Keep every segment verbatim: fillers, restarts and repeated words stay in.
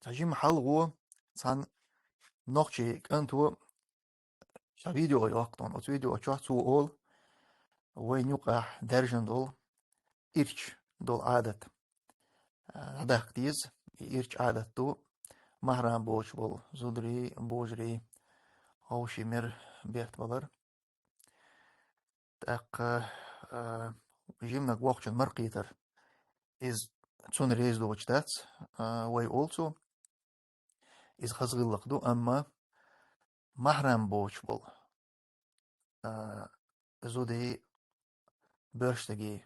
Цхьа жима хьалха цхьан нохчийн кӀанто цхьа видео йоаккх тхона. Оцу видео чохь цо олу, вайн юкъахь даьржина долу ирча долу Ӏадат, а, дӀадаккха деза. И ирча Ӏадат ду, маьхьрам боцуш болу зударий, божарий, ховший мер беттабалар. ТӀаккха, а, жиманиг воккхачун мара кхетар. Иза цунна реза доцуш дац, а, вай олу цо. Иза хаза гӀиллакх ду, амма маьхьрам боцуш болу, а, зудий, боьрша стагий,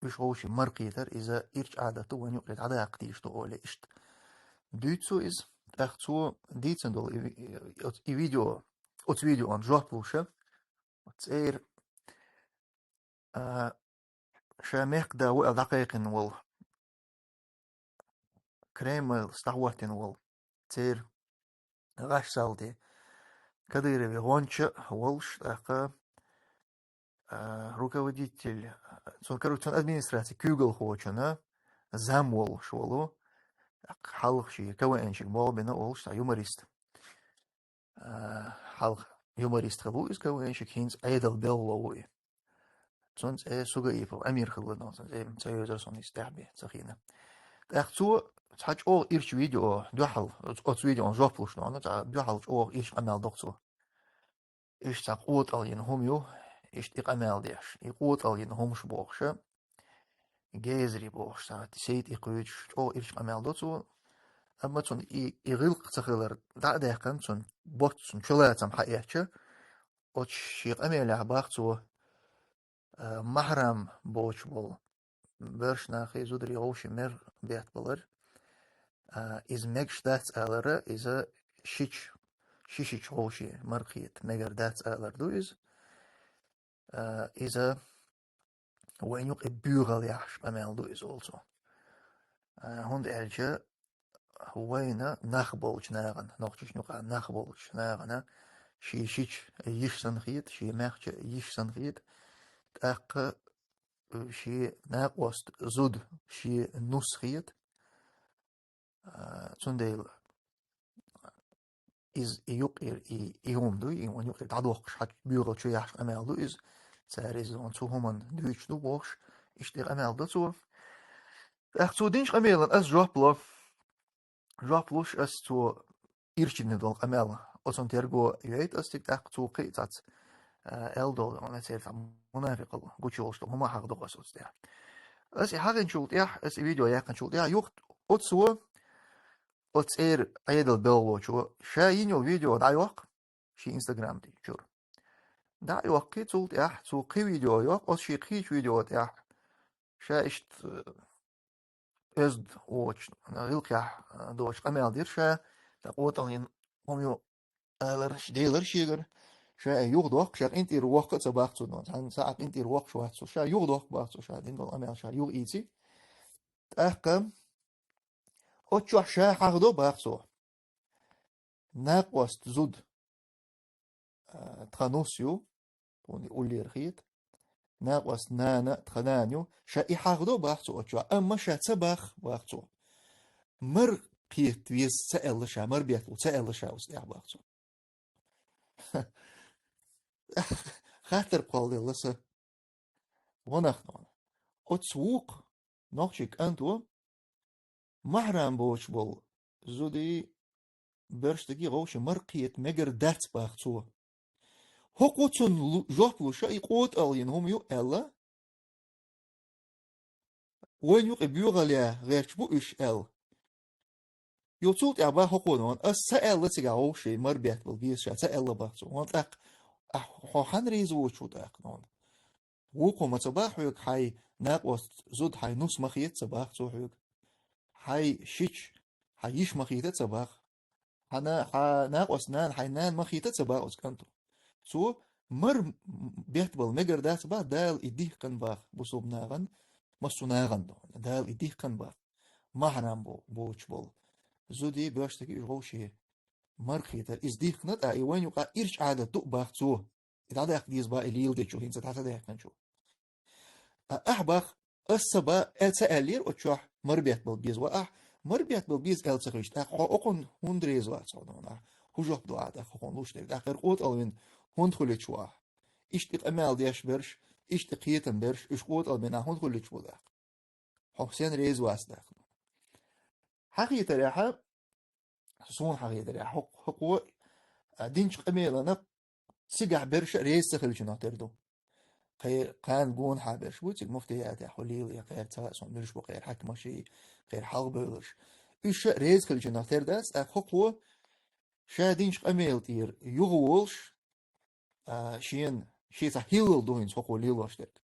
уьш ховший мара кхетар, иза ирча Ӏадат ду, вайн юкъе дӀадаккха дезаш ду олий иштта дуьйцу цо иза. ТӀаккха цо дийцина долу и ви-, и, и видео, оцу видеона жоп луш, церан, а, ша мехкан да ву аьлла дӀакхайкхина волу, Кремль стахӀоттийна волу, церан гӀаш салти, Кадыровн гӀонча а волуш, тӀаккха, а, руководитель, цуьнан, короче, цуьнан администрацин куьйгалхочун зам волуш волу, тӀаккха хьалха шен КВН-шка болх бина волуш цхьа юморист. А, хьалха юморист хилла ву иза КВН-шка, хӀинца Ӏедалан белхало ву и. Цуьнан цӀе Сугаипов Амир хилла, но цуьнан цӀе ца йоьзура суна, иза тӀаьхьа бен ца хиъна. ТӀаккха цо цхьа чӀогӀа ирча видео, дуьхьал, оцу видеона жоп луш, но цхьа дуьхьал чӀогӀа ирча къамел доккху цо. Иштта цхьа къотӀалла йина хӀума ю, иштта и къамел деш. И къотӀалла йина хӀумаш бохуша, гезари бохуш, цхьа сайта и кхуьйсуш, чӀогӀа ирча къамел до цо. Амма цунна и, и гӀиллакх ца хилар дӀа а даьккхина, цунна боццун чулацам хьаэцча, оцу шен къамелехь боху цо, а, маьхьрам боцуш болу боьрша нахе, зударий, ховший мер беттабалар, а, иза мегаш дац алара, иза шича, ши шича ховший мара кхета мегар дац алар ду иза. А, иза вайн юкъе боьхалла яхьаш къамел ду иза, олу цо. А, хӀунда аьлча вайна нах болчу нахана, нохчашна юкъахь нах болчу нахана шен шича йиш санна хета, шен маьхча йиш санна хета, тӀаккха шен накъост зуда шен нус хета. А, цундела иза и юкъера, и, и хӀума ду, и вайн юкъера дӀадоккхуш, хьан боьхалла чу яхьаш къамел ду иза. Цара иза вайн цу хӀуманна дуьйцуш ду бохуш, иштта и къамел до цо. ТӀаккха цо динчу къамелан ас жоп ло. Жоп луш ас цо ирчина долу къамел, оцунна терго йойта ас цига, тӀаккха цо кхин а цхьацца, а, аьлла долу, вайн церан цхьа мунафикъалла гучуйолуш долу хӀума хьахадо ас оцу тӀехь. Ас и хьахинчул тӀехь, ас и видео яьккхинчул тӀехь, юха оцо, оцу церан Ӏедалан белхалочо ша йина йолу видео дӀайоккху шен Instagram чуьра. ДӀа а йоккхий, цул тӀехь цо кхин видео йоккху, оцу шен кхечу видео тӀехь ша иштта, э, оьзда воцуш, гӀиллакхехь, э, доцуш къамел дира ша, сан къотӀалла йина хӀума ю аларш, делара шегара. Ша юхадоккху, ша къинтӀера воккху а ца боху цо, цхьана сахьтехь къинтӀера воккхуш вац цо, ша юхадоккху боху цо, ша дина долу къамел ша юха ийци. ТӀаккха оцу чохь ша хьахадо боху цо. Накъост зуда, а, тхан нус ю, тхуна уллера хета. Накъост нана тхан нана ю. Ша и хьахадо боху цо оцу чохь, амма ша ца боху боху цо. Мара кхета веза ца аьлла ша, мара беттабала ца аьлла ша оцу тӀехь боху цо. Хаттар кхолладелла сан. Ванах нона. Оцу вукху нохчийн кӀанто маьхьрам боцуш болу зудий, боьрша стагий, ховший мара кхета мегар дац боху цо. ХӀокхо цунна лу-, жоп луш, и къотӀалла йина хӀума ю аьлла, вайн юкъе боьхалла ян гӀерташ бу уьш аьлла. Юха цул тӀаьхьа боху хӀокхо нона, ас ца аьлла цигахь ховший мара беттабала беза ша, ца аьлла боху цо. Вайн тӀаккха, ахь, хьо хьанна реза воцуш ву тӀаккха нона? Вукхо ма ца боху хьоьга, хьайн накъост зуда, хьайн нус ма хета ца боху цо хьоьга. Хьайн шича, хьан йиш ма хета ца боху. Хьан на-, хьан накъост нана, хьайн нана ма хета ца боху оцу кӀанто. Цо мара м-, беттабала мегар дац боху, Дала и дихкина боху бусулба нахана, массо а нахана ду. Дала и дихкина боху. Маьхьрам бо-, боцуш болу зудий, боьрша стагий, уьш ховший мара кхетар. Иза дихкина тӀаккха, и вайн юкъахь ирча Ӏадат ду боху цо. И дӀадаккха деза боху и леладечо, хӀинца дӀа ца даьккхинчо. А ахь боху, ас ца ба-, э, ца аьллера оцу чохь мара беттабала беза ван ахь, мара бетта бала беза аьлла ца хилча, тӀаккха хьо окхунна хӀунда реза вац хьо, дона? ХӀун жоп ду Ӏа тӀаккха хӀокхунна луш дерг? ТӀаккха хӀара къотӀал вина хӀунда хуьлу шу? Иштта къамаьл деш берш, иштта кхетам берш, уьш къотӀал бина хӀунда хуьлу шу бу тӀаккха? Хьо сен реза вац тӀаккха? Хьахетарехьа, суна хьахетарехьа, хӀокху, хӀокхо, а, динчу къамелана цигахь берш а реза ца хилчунах тера ду. Кхера кхана гонахьа берш бу, цига муфтиятехь хьо лела, я кхера цхьа а сум муьлш бу, кхера хьаькамаш, кхера хьалхабевлларш. Уьш а реза хилчунах тера дац, тӀаккха хӀокхо ша динчу къамела тӀера юхаволуш, а, шена, шен цхьа хӀиллал ду хӀинца хӀокхо лелош дерг.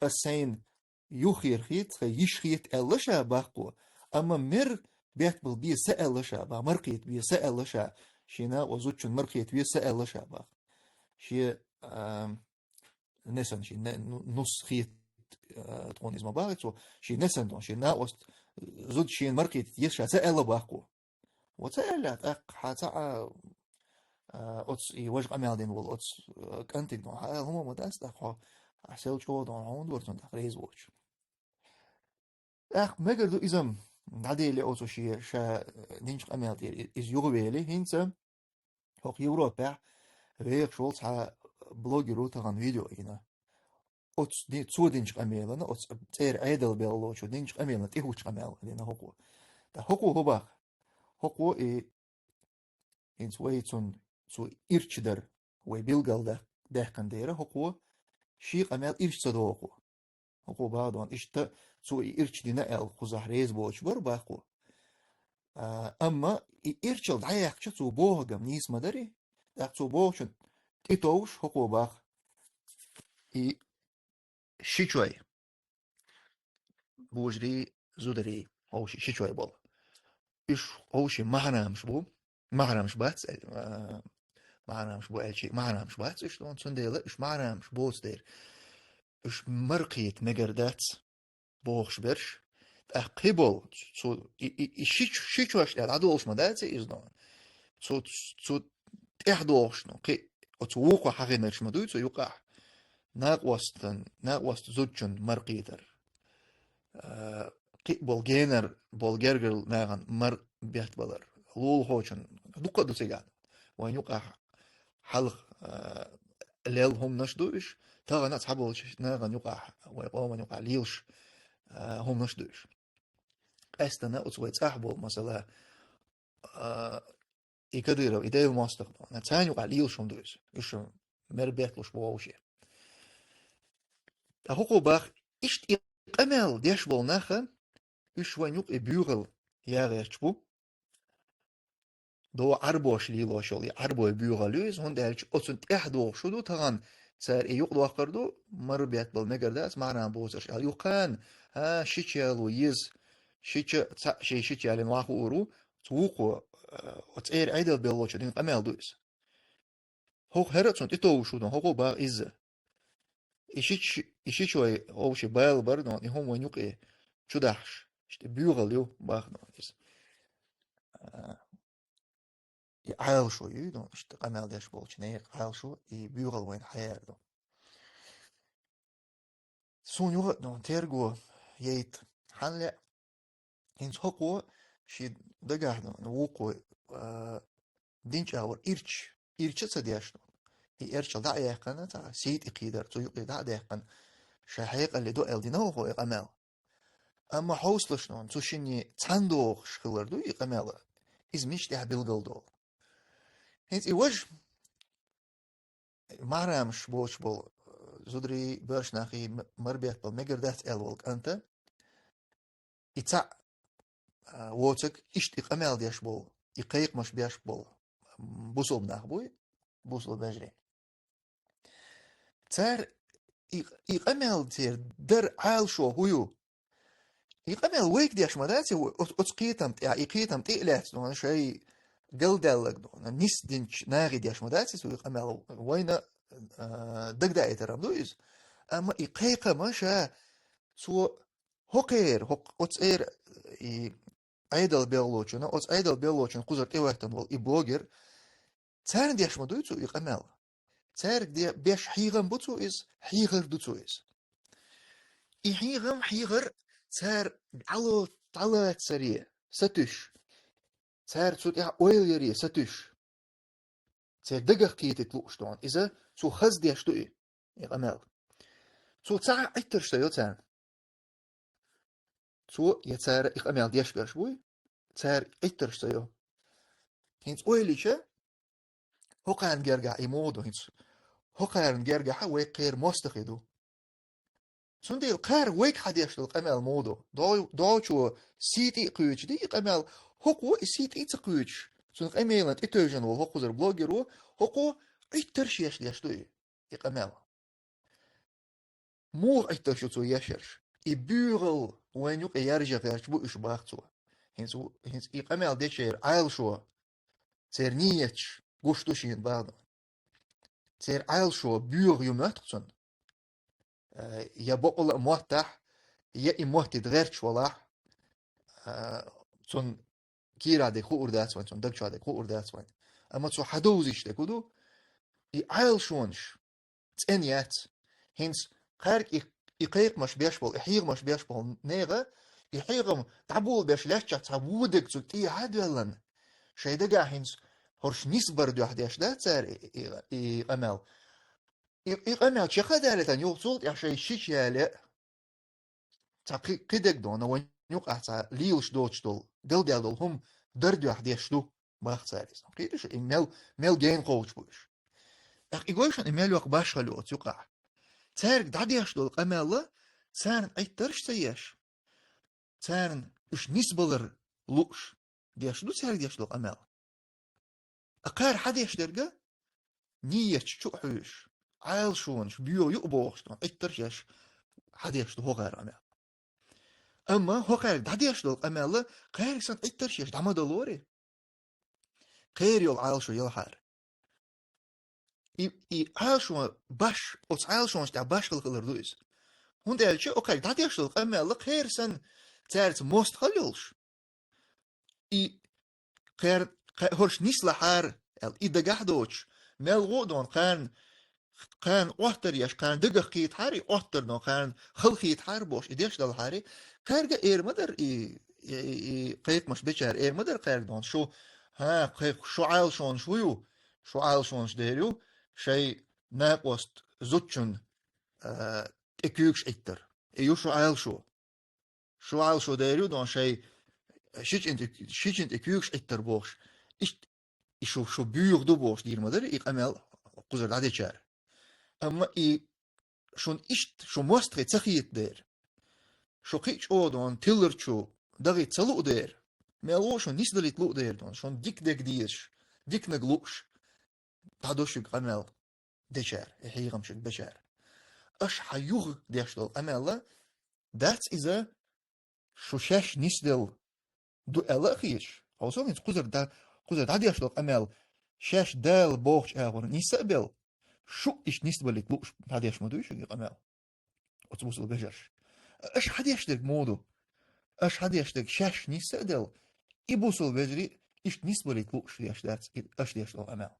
Ас сайна юххера хета, тхан йиш хета аьлла ша баккхо, амма мер бетта бала беза ца аьлла ша, бах, мара кхета беза ца аьлла ша, шен накъост зудчун мара кхета веза ца аьлла ша, бах. Шен, а, несан шен не-, ну-, нус хета, а, тхуна иза ма бахи цо, шен несан тхуна, шен накъост зуда шена мара кхета еза ша ца аьлла баккхо. Ва ца аьлла, тӀаккха хьан ца а, а, оцу и важа къамел дина волу оцу, а, кӀантиг дона, хьан аьлла хӀума ма дац, тӀаккха хьо, а, сел чӀогӀа дона, хьуна дора цунна тӀаккха реза воцуш. ТӀаккха мегар ду иза-м, дӀадели оцу шен, ша, а, динчу къамел тӀера и-, иза юхавели, хӀинца хӀокху Европехь вехаш волу цхьа блогер ву тахана видео йина. Оцу ди-, цо динчу къамелана, оцу цӀера Ӏедал беллачу динчу къамелана тӀехӀуттучу къамел дина хӀокхо. ТӀаккха хӀокхо хӀун бах? ХӀокхо и, хӀинца вай цунна, цо ирча дар, вай билгал да-, даьккхина дера, хӀокхо шен къамел ирча ца доху. ХӀокхо бах дона, иштта цо и ирча дина аьлла, кхузахь реза боцуш бара баккхо. А, амма и ирчал дӀаяьккхича цо бохург-м нийса ма дарий, тӀаккха цо бохучун тӀетовжуш хӀокхо бах. И ши чой. Божарий, зударий, хӀовший ши чой болу. Уьш хӀовший маьхьарамаш бу. Маьхьарамаш бац, а, маьхьарамаш бу аьлча, маьхьарамаш бац уьш, дона, цундела уьш маьхьарамаш боцу дера. Уьш мара кхета мегар дац, бохуш берш. ТӀаккха кхин болу, цу, и, и, и ши чу-, ши чош тӀе дӀадолуш ма дац иза, дона. Цу, цу тӀехь дохуш, ну, кхин оцу вукхо хьахийнарш ма дуй цу юкъахь. Накъостан, накъост зудчун мара кхетар. А, кхин болу генар, болу гергара нахана мара бетта балар. Лулахочун дуккха а ду цигахь. Вайн юкъахь хьалха, а, лелла хӀуманаш ду уьш, тахана а цхьаболчу нахана юкъахь, вайн къоман юкъахь лелаш, а, хӀуманаш ду уьш. Къаьстина оцу вай цӀахь болу, масала, а, и Кадыров, и Дела мостагӀа, царна юкъахь лелаш хӀума ду иза. Уьш мера бетталуш бу вовше. Ткъа хӀокхо бах, иштта и къамел деш болу наха, уьш вайн юкъа и буьйгӀал яхьарчу бу. До Ӏарбоша лелош йолу и Ӏарбой буьйгӀал ю иза, хӀунда аьлча оцунна тӀехь догӀуш шу ду тахана, цара и юкъадоккхур ду, мара бетта бала мегар дац, маьхьарам боцурш аьлла. Юххана, а, шича яло еза, шича, цхьаъ шайн шича ялийна ваха хуур ву, цу вукхо, а, оцу цӀера Ӏедал беллочо дина къамел ду иза. ХӀокху хӀара а цунна тӀетовжуш ву, дона, хӀокхо бах иза. И шич-, и шичой овши бала бар, дона, и хӀума вайн юкъе чу дахьаш. Иштта буьйгӀал ю, бах, дона, иза. А, и Ӏалашо ю, дона, иштта къамел деш болчу некъа Ӏалашо, и буьйгӀал вайна хьаяр ду. Суна юха а, дона, терго яйта хьан лаьа. ХӀинца хӀокхо шен дагахь, дона, вукхо, а, динчу агӀор ирч-, ирча а ца деш, дона. И эрчал дӀа а яьккхина, цхьа сий тӀе кхийдар, цу юкъе дӀа а даьккхина, ша хьекъале ду аьлла дина хӀокхо и къамел. Амма хьовсалаш, дона, цу шинне цхьаьна догӀуш хилар ду и къамел, иза мича тӀехь билгал долу. ХӀинца и важа маьхьарамаш боцуш болу, э, зударий, боьрша нахий м-, мара бетта бала мегар дац аьлла волу кӀанта, и цхьаъ, а, воцург иштта и къамел деш болу, и кхайкхамаш беш болу, м, бусалба нах буй, бусалба вежарий. Цара и, и къамел церан дар Ӏалашо хӀун ю? И къамел вайга деш ма дац, и оц-, оцу кхетам тӀе, и кхетам тӀе а лаьцна, дона, шай галдаьлларг, дона, нисдинчу нахе деш ма дац иза, и къамел вайна, а, дагадаийтаран ду иза. Амма и кхайкхама ша цо хӀокхера, хӀокх-, оцу цӀера и Ӏедал беллочунна, оцу Ӏедал беллочунна кхузара тӀехӀоьттина волу и блогер, царна деш ма дуй цо и къамел. Цаьрга де-, беш хьехам бу цо иза, хьехар ду цо иза. И хьехам, хьехар цара дӀало-, дӀалацаре, сатуьйсуш. Цара цу тӀехь ойла яре сатуьйсуш. Церан дагах кхетийта лууш ду хьуна. Иза цо хаза деш ду и, и къамел. Цо цхьа Ӏиттарш ца йо царна. Цо я цара и къамел деш берш буй, цара Ӏиттарш ца йо. ХӀинца ойла йича, хӀокхарна гергахь и муха ду хӀинца? ХӀокхарна гергахь вай кхера мостагӀий ду. Цундела кхара вайга хьадеш долу къамел муха ду? До-, долчо сий тӀе а кхуьйчу ду и къамел, хӀокхо и сий тӀе а ца кхуьйчуш, цуьнан къамелан тӀетевжина волу хӀокхузара блогеро, хӀокхо Ӏиттарш еш деш ду и, и къамел. Муха Ӏиттарш ю цо ешарш? И буьйгӀал вайн юкъа яржа гӀерташ бу уьш, бах цо. ХӀинца, хӀинца и къамел дечеран Ӏалашо, церан нийяташ гуш ду шена, бах. Церан Ӏалашо буьйгӀа ю моьтту цунна. Э, я бакъволу а моттахь, я и моттийта гӀерташ валахь, э, цунна кийрахь дерг хуур дац вайн, цунна даг чохь дерг хуур дац вайн. Амма цо хьадовзийта дерг хӀун ду? И Ӏалашонаш цӀена яц. ХӀинца кхаьрга и, и кхайкхамаш беш болу, и хьехамаш беш болу нехан, и хьехам дӀаболабеш лаьттачохь цхьа вон дерг цу тӀехьа а доьллина, шайн дагахь хӀинца хӀорш нисбар дуьхьа деш дац цара и, и, и къамел. И, и къамел чекх а далийтина, юха цул тӀаьхьа шайн шича яле а, цхьа кхи-, кхидерг дона, вайн юкъахь цхьа лелаш доцуш долу, галдаьлла долу хӀума дар дуьхьа деш ду, бах цара иза. Кхеташ, и мел, мел генахь кхочуш бу уьш. ТӀаккха и гой шуна, и мел йоккха башхалла ю оцу юкъахь. Цаьрга дӀадеш долу къамел а, царна Ӏиттарш а ца еш, царна уьш нисбалар лууш деш ду цаьрга деш долу къамел. Ткъа кхара хьадеш дерг а, нийяташ чу а хьуьйсуш, Ӏалашонаш буьйгӀа ю а бохуш, тхуна Ӏиттарш еш хьадеш ду хӀокхара къамел. Амма хӀокхаьрга дӀадеш долу къамел а кхаьрга санна Ӏиттарш еш дӀа ма далоре. Кхера йолу Ӏалашо ялахьара. И, и Ӏалашо баш, оцу Ӏалашонаш тӀехь башхалла хилар ду иза. ХӀунда аьлча окхаьрга дӀадеш долу къамел а кхера санна цаьрца мостагӀалла йолуш, и кхер-, кхе-, хӀорш нислахьара аьлла, и дагахь доцуш, мел гӀо а дона, кхарна, кхарна Ӏоттар еш, кхарна дагах кхетахьара, и Ӏоттар дона, кхарна халахетахьара бохуш, и деш далахьара, кхаьрга а эр ма дара и, и, и, и кхайкхамаш бечара эр ма дара кхаьрга дона: шу, хӀа, кхайкх-, шу Ӏалашонаш вуй ю, шу Ӏалашонаш дер ю, шайн накъост зудчун, а, тӀе куьйгаш Ӏиттар. И ю шу Ӏалашо. Шу Ӏалашо дер ю дона шайн шичун тӀе, шичун тӀе куьйгаш Ӏиттар бохуш. Иштта и шу, шу буьйгӀа ду бохуш дийр ма дара и къамел кхузара дӀадечара. Амма и шуна иштта шу мостагӀий ца хета дера, шу кхин а чӀогӀа дона тиллар чу дахийта ца луу дера, мел гӀо шуна нисдалийта луу дера дона, шуна дика дерг дезаш, диканиг лууш, дӀадо шуьга къамел дечара, и хьехам шуьга бечара. Аша хьан юха деш долу къамел а дац иза, шу шаьш нисделла ду аьлла а хеташ. Хьо со хӀинца кхузара да-, кхузара дӀадеш долу къамел шаьш Дала бохучу агӀор нисса а белла, шу иштта нисбалийта лууш дӀадеш ма дуй шуьга и къамел. Оцу бусул вежарш. Аша хьадеш дерг муха ду? Аша хьадеш дерг шаьш нисса а делла, и бусул вежарий иштта нисбалийта лууш деш дац и аша деш долу къамел.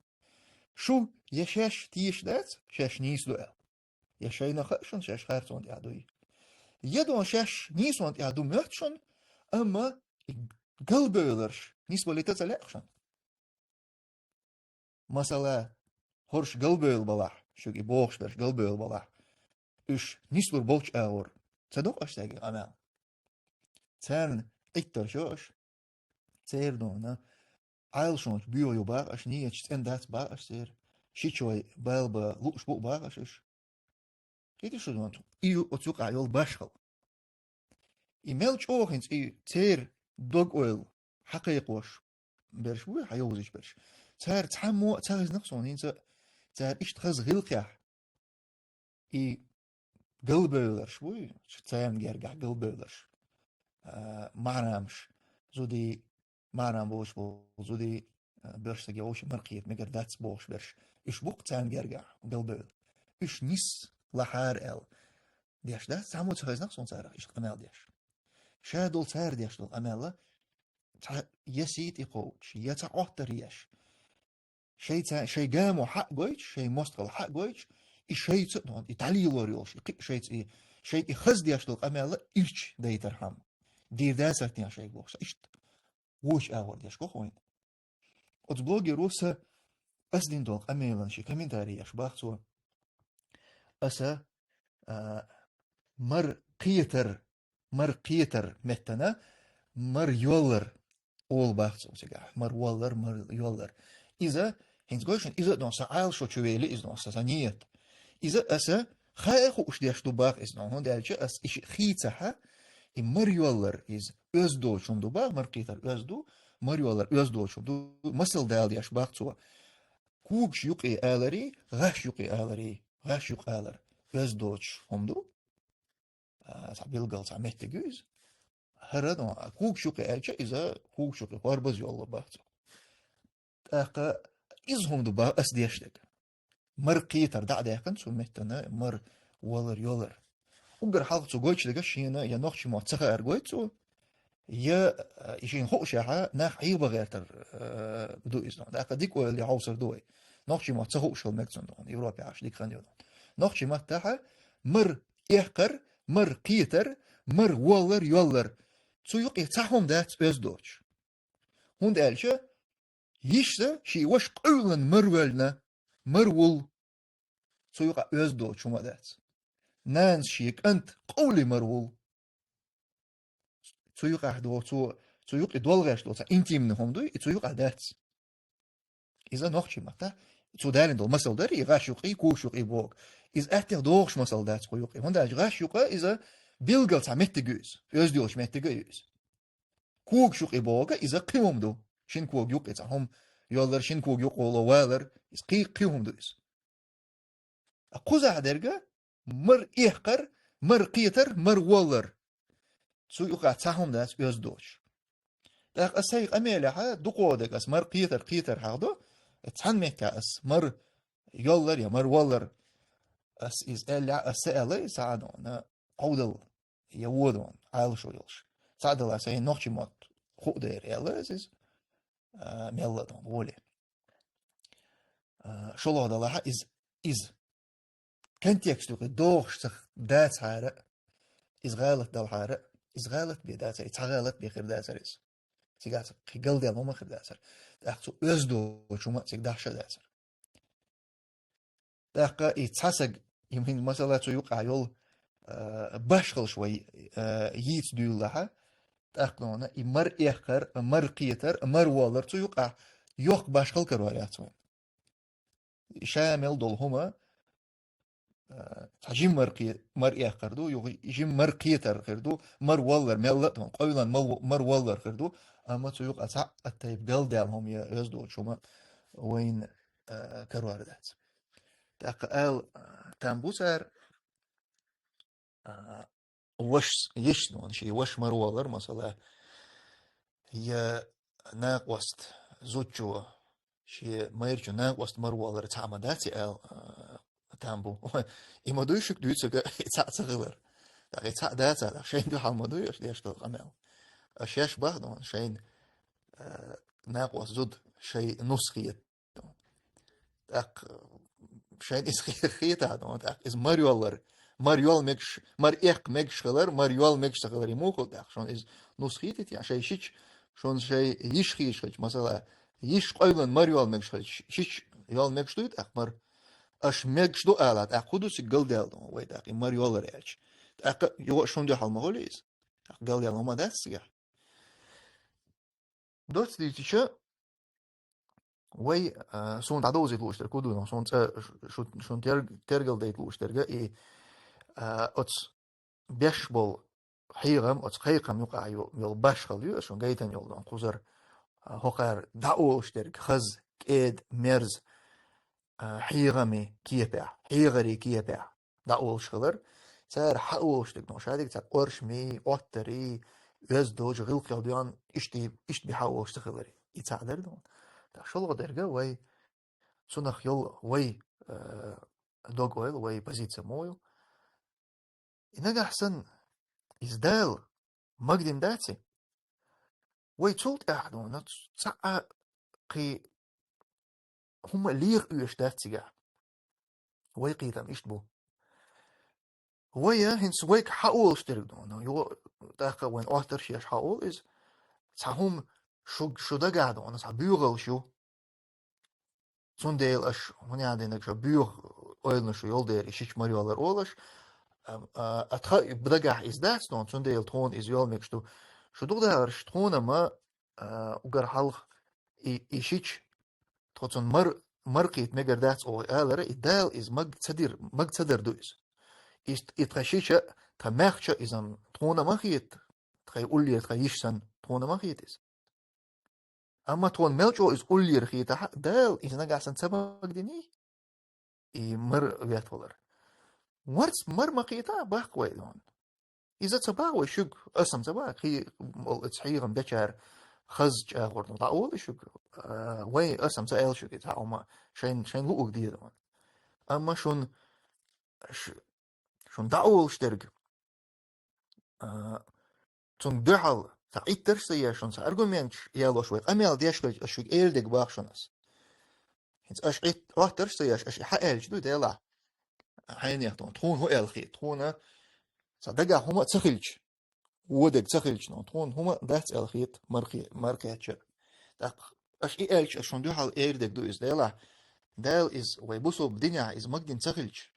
Шу я шаьш теша дац, шаьш нийса ду аьлла, я шайна хаьа шуна шаьш харцонна тӀехь дуй. Я дона шаьш нийсонна тӀехь ду моьтту шуна, амма и галбевларш нисбалийта ца лаьа шуна. Масала, хӀорш галбевлла балахь, шуьга и бохуш берш галбевлла балахь, уьш нислур болчу агӀор ца доккху аша цаьрга къамел? Царна Ӏиттарш йо аша, церан дона Ӏалашонаш буьйгӀа ю баха аша, нийяташ цӀена дац баха аша церан, шичой бала бан лууш бу баха аша уьш. Кхетий шу дона, и ю оцу юкъахь йолу башхалла. И мел чӀогӀа хӀинца и церан дог-ойла хьакхайкхош берш буй, хьайовзуьйтуш берш. Цара цхьаммо а ца хезна-кх суна хӀинца а, цара иштта хаза гӀиллакхехь и галбевларш буй, царна гергахь галбевларш, а, маӀрамаш, зудий, маӀрам болуш болу зудий, а, боьрша стаг я вовшийн маркхера мегар дац бохуш берш. Уьш бу-кх царна гергахь галбевлла. Уьш нислахьара аьлла деш дац, цхьаммо ца хезна-кх суна царах иштта къамел деш. Ша долу цара деш долу къамел а цхьа я сий тӀе кхочуш, я цхьа Ӏоттар еш, шайца, шайн гамо хьаъ гойтуш, шайн мостагӀалла хьаъ гойтуш, и шайца а дона, и дӀалелор йолуш, и кхин а шайца, и шайга и хаза деш долу къамел а ирча дайтархьама, дийр дацара техьа шайга бохуш, иштта вочу агӀор деш го хьуна. Оцу блогеро са ас дина долу къамелан ши комментарий еш бах цо. Аса, а, мар кхетар, мар кхетар меттана, мар йоллар олу бах цо цигахь. Мар воллар, мар йоллар. Иза, хӀинца гой шуна, иза а дон сан Ӏалашо чу вели иза дон сан, сан ниет. Иза аса хаа хууш деш ду бах иза дон, хӀунда аьлча ас и шиъ хийцахьа, и мар йоллар иза оьзда доцу хӀума ду бах, мар кхетар оьзда ду, мар йоллар оьзда доцу хӀума ду, масал дала деш бах цо. Когаш юкъе аларий, гӀаш юкъе аларий, гӀаш юкъе алар оьзда доцу хӀума ду. А, цхьа билггал цхьа меттиг ю иза. ХӀара, ну, когаш юкъе аьлча, иза когаш юкъе хӀорбаза йолла бах цо. ТӀаккха иза хӀума ду бах ас деш дерг. Мар кхетар дӀа а даьккхина цу меттана, мар воллар йоллар. Уггар хьалха цу гойтуш дерга шена я нохчийн мотт ца хаар гойту цо, я, а, и шена хуушехьа нах Ӏийба гӀертар, а, ду иза. ТӀаккха дика ойла хьовсур ду вай. Нохчийн мотт ца хууш хила мега цунна, Европе Ӏаш дика хан йолу. Нохчийн маттахьа мар эккхар, мар кхетар, мар воллар йоллар. Цу юкъе цхьа хӀума дац оьзда доцуш. ХӀунда аьлча, йиша шен ваша къуьйлана мар воьллина, мар вул. Цу юкъа оьзда доцу хӀума дац. Нанас шен кӀант къовли мар вул. Цу юкъахь доцу, цу юкъе долгӀеш доцу интимный хӀума дуй, и цу юкъа дац. Иза нохчийн маттахь, цо далийна долу масал дара, и гӀаш юкъий, когаш юкъий боху. Иза аттех догӀуш масал дац кху юкъе. ХӀунда аьлча гӀаш юкъа иза билггал цхьа меттиг ю иза, оьзда йолчу меттига ю иза. Когаш юкъе боху иза кхин хӀума ду. Шина кога юкъе цхьа хӀума йоллар, шина кога юкъа воло валар, иза кхин, кхин хӀума ду иза. Ткъа кхузахь дерга мар эккхар, мар кхетар, мар воллар. Цу юкъа цхьа хӀума дац оьзда доцуш. ТӀаккха аса сайн къамелехьа дукхо дерг ас мар кхетар, кхетар хьахдо, цхьана меттехь ас мар йоллар я мар воллар. Ас иза аьллехь, аса аьлла, и цхьа а дона, Ӏовдал я вон дона, Ӏалашо йолуш. Цхьа а дала сайн нохчийн мотт хуу дера аьлла аса иза, а, мелла а дона, воле. А, шолгӀа далахьа иза, иза. Контекст юкъе догӀуш ца дацахьара, иза гӀалат далахьара, иза гӀалат бен дацара, и цхьа гӀалат бен хир дацара иза. Цигахь ца кхин галдаьлла хӀума хир дацара. ТӀаккха цу оьзда доцу хӀума цига дахьаш а дацара. ТӀаккха и цхьа саг, и хӀинца масала цу юкъахь йолу, а, башхалш вай, а, йийца дуьйлалахьа, тӀаккха нуна и мар эккхар, мар кхетар, мар воллар цу юкъахь йоккха башхал карор яц вайн. Ша мел долу хӀума, а, цхьа жимма мар кхе-, мар эккхар ду, юха жимма мар кхетар хир ду, мар воллар мелла а тхуна, къовлан мал-, мар воллар хир ду, амма цу юкъа цхьа а тайпа галдаьлла хӀума я оьзда доцу хӀума вайна, а, карор дац. ТӀаккха ала, а, там бу цара, а, вашас, йишас, ну, шен ваша мар воллар, масала, я накъост зудчо, шен майрачун накъост мар воллар цхьа ма дац и ала, а, там бу. И ма дуй шуьга дуьйцург и цхьаъ ца хилар. ТӀаккха и цхьаъ дацахь, тӀаккха шайна дуьхьал ма дуй аша деш долу къамел. Аша шаьш бах, ну, шайна, а, накъост зуда шайн нус хета. ТӀаккха шайна иза хе-, хетахь, ну, тӀаккха иза мар йоллар, мар йол мегаш, мар эккха мегаш хилар, мар йол мегаш ца хилар, и муха хуьлу тӀаккха? Шуна иза нус хийтийтахь, шайн шича, шуна шайн йиша хеташ хилча, масала, йиша къовлан мар йол мегаш хилча, шича йол мегаш дуй тӀаккха мар? Аша мегаш ду алахь, тӀаккха хӀун ду цига галдаьлла, ну, вай тӀаккха и мар йоллар аьлча? ТӀаккха юха шуна дуьхьал ма хуьлу иза? ТӀаккха галдаьлла хӀума дац цигахь? Доцца дийцича, вай, а, суна дӀадовзийта лууш дерг хӀун ду, ну, суна цӀа шу-, шу-, шуна тер-, тергал дайта лууш дерг, и, а, оцу беш болу хьехам, оцу кхайкхам юкъахь йо-, йолу башхалла ю, шуна гайтина йолу, ну, кхузара, а, хӀокхара дӀаолуш дерг хаза, кӀеда, мерза, а, хьехамийн кепехь, хьехарийн кепехь дӀаолуш хилар. Цара хьаолуш дерг, ну, шадерг цхьа къоршамий, Ӏоттарий, оьзда доцу гӀиллакхех доьгӀна, иштта, иштта бен хьаолуш ца хилар. И цхьаъ дара, ну. ТӀаккха шолгӀа дерг вай, цунах йолу вай, э, дог-ойла, вай позиция муха ю. И нагахь санна, иза Дала магадина дац и? Вай цул тӀаьхьа, ну, цхьа а кхин хӀума леха оьшуш дац цигахь. Вай кхетам иштта бу. Вай, а, хӀинца вайга хьаолуш дерг ду, ну, йо, тӀаккха вайн Ӏоттарш еш хьаолу иза. Цхьа хӀума шу, шу дагахь ду, ана схьа буьйхалш ю. Цундела аш, хӀуна динаг ша буьйха ойланаш ю йолдера, и шича мара йолар олаш, а, а, а тха дагахь из дац, но цундела тхона из йол мегаш ду. Шу духьа дахарш тхона ма, а, угар хьалха и, и шича, тхо цун мар, мар кхета мегар дац оха алара, и Дала из маг ца дир, маг ца дар ду из. И, и тха шича, тха маьхча изан тхона ма хета, тхай уллера тха йиш сан тхона ма хета из. Амма тхона мел чӀо из уллера хетахь, Дала из нагахь сан ца магдиний, и мар вет валар. Марц мар ма кхета, баккха вай дон. Иза ца баккха вай шуг, асам ца баккха, хи, мол, эц хьийгӀам бечар хаза чӀагӀур ду. ДӀаола шуг, а, вай асам ца аьл шуг, и цхьа ума шайн, шайн луъуг дедон. Амма шун, ш-, шун дӀаолаш дерг, а, цунга дуьхьал, цхьа Ӏиттарш ца еш, шун цхьа аргументаш ялош вай къамел деш хилча, аш шуьга эр дерг бах шун ас. ХӀинца аш Ӏит-, Ӏоттарш ца еш, аш и хьа аьлча ду, делахь. Хьайнех тхуна, тхуна хӀу аьлла хета, тхуна цхьа дагахь хӀума а ца хилча, вон дерг ца хилча, но тхуна хӀума дац аьлла хета, мархи-, мархеча. ТӀаккха аш и аьлча, аш шун дуьхьал эр дерг ду иза, делахь. Дала из вай бусулба динехь из магдина ца хилча,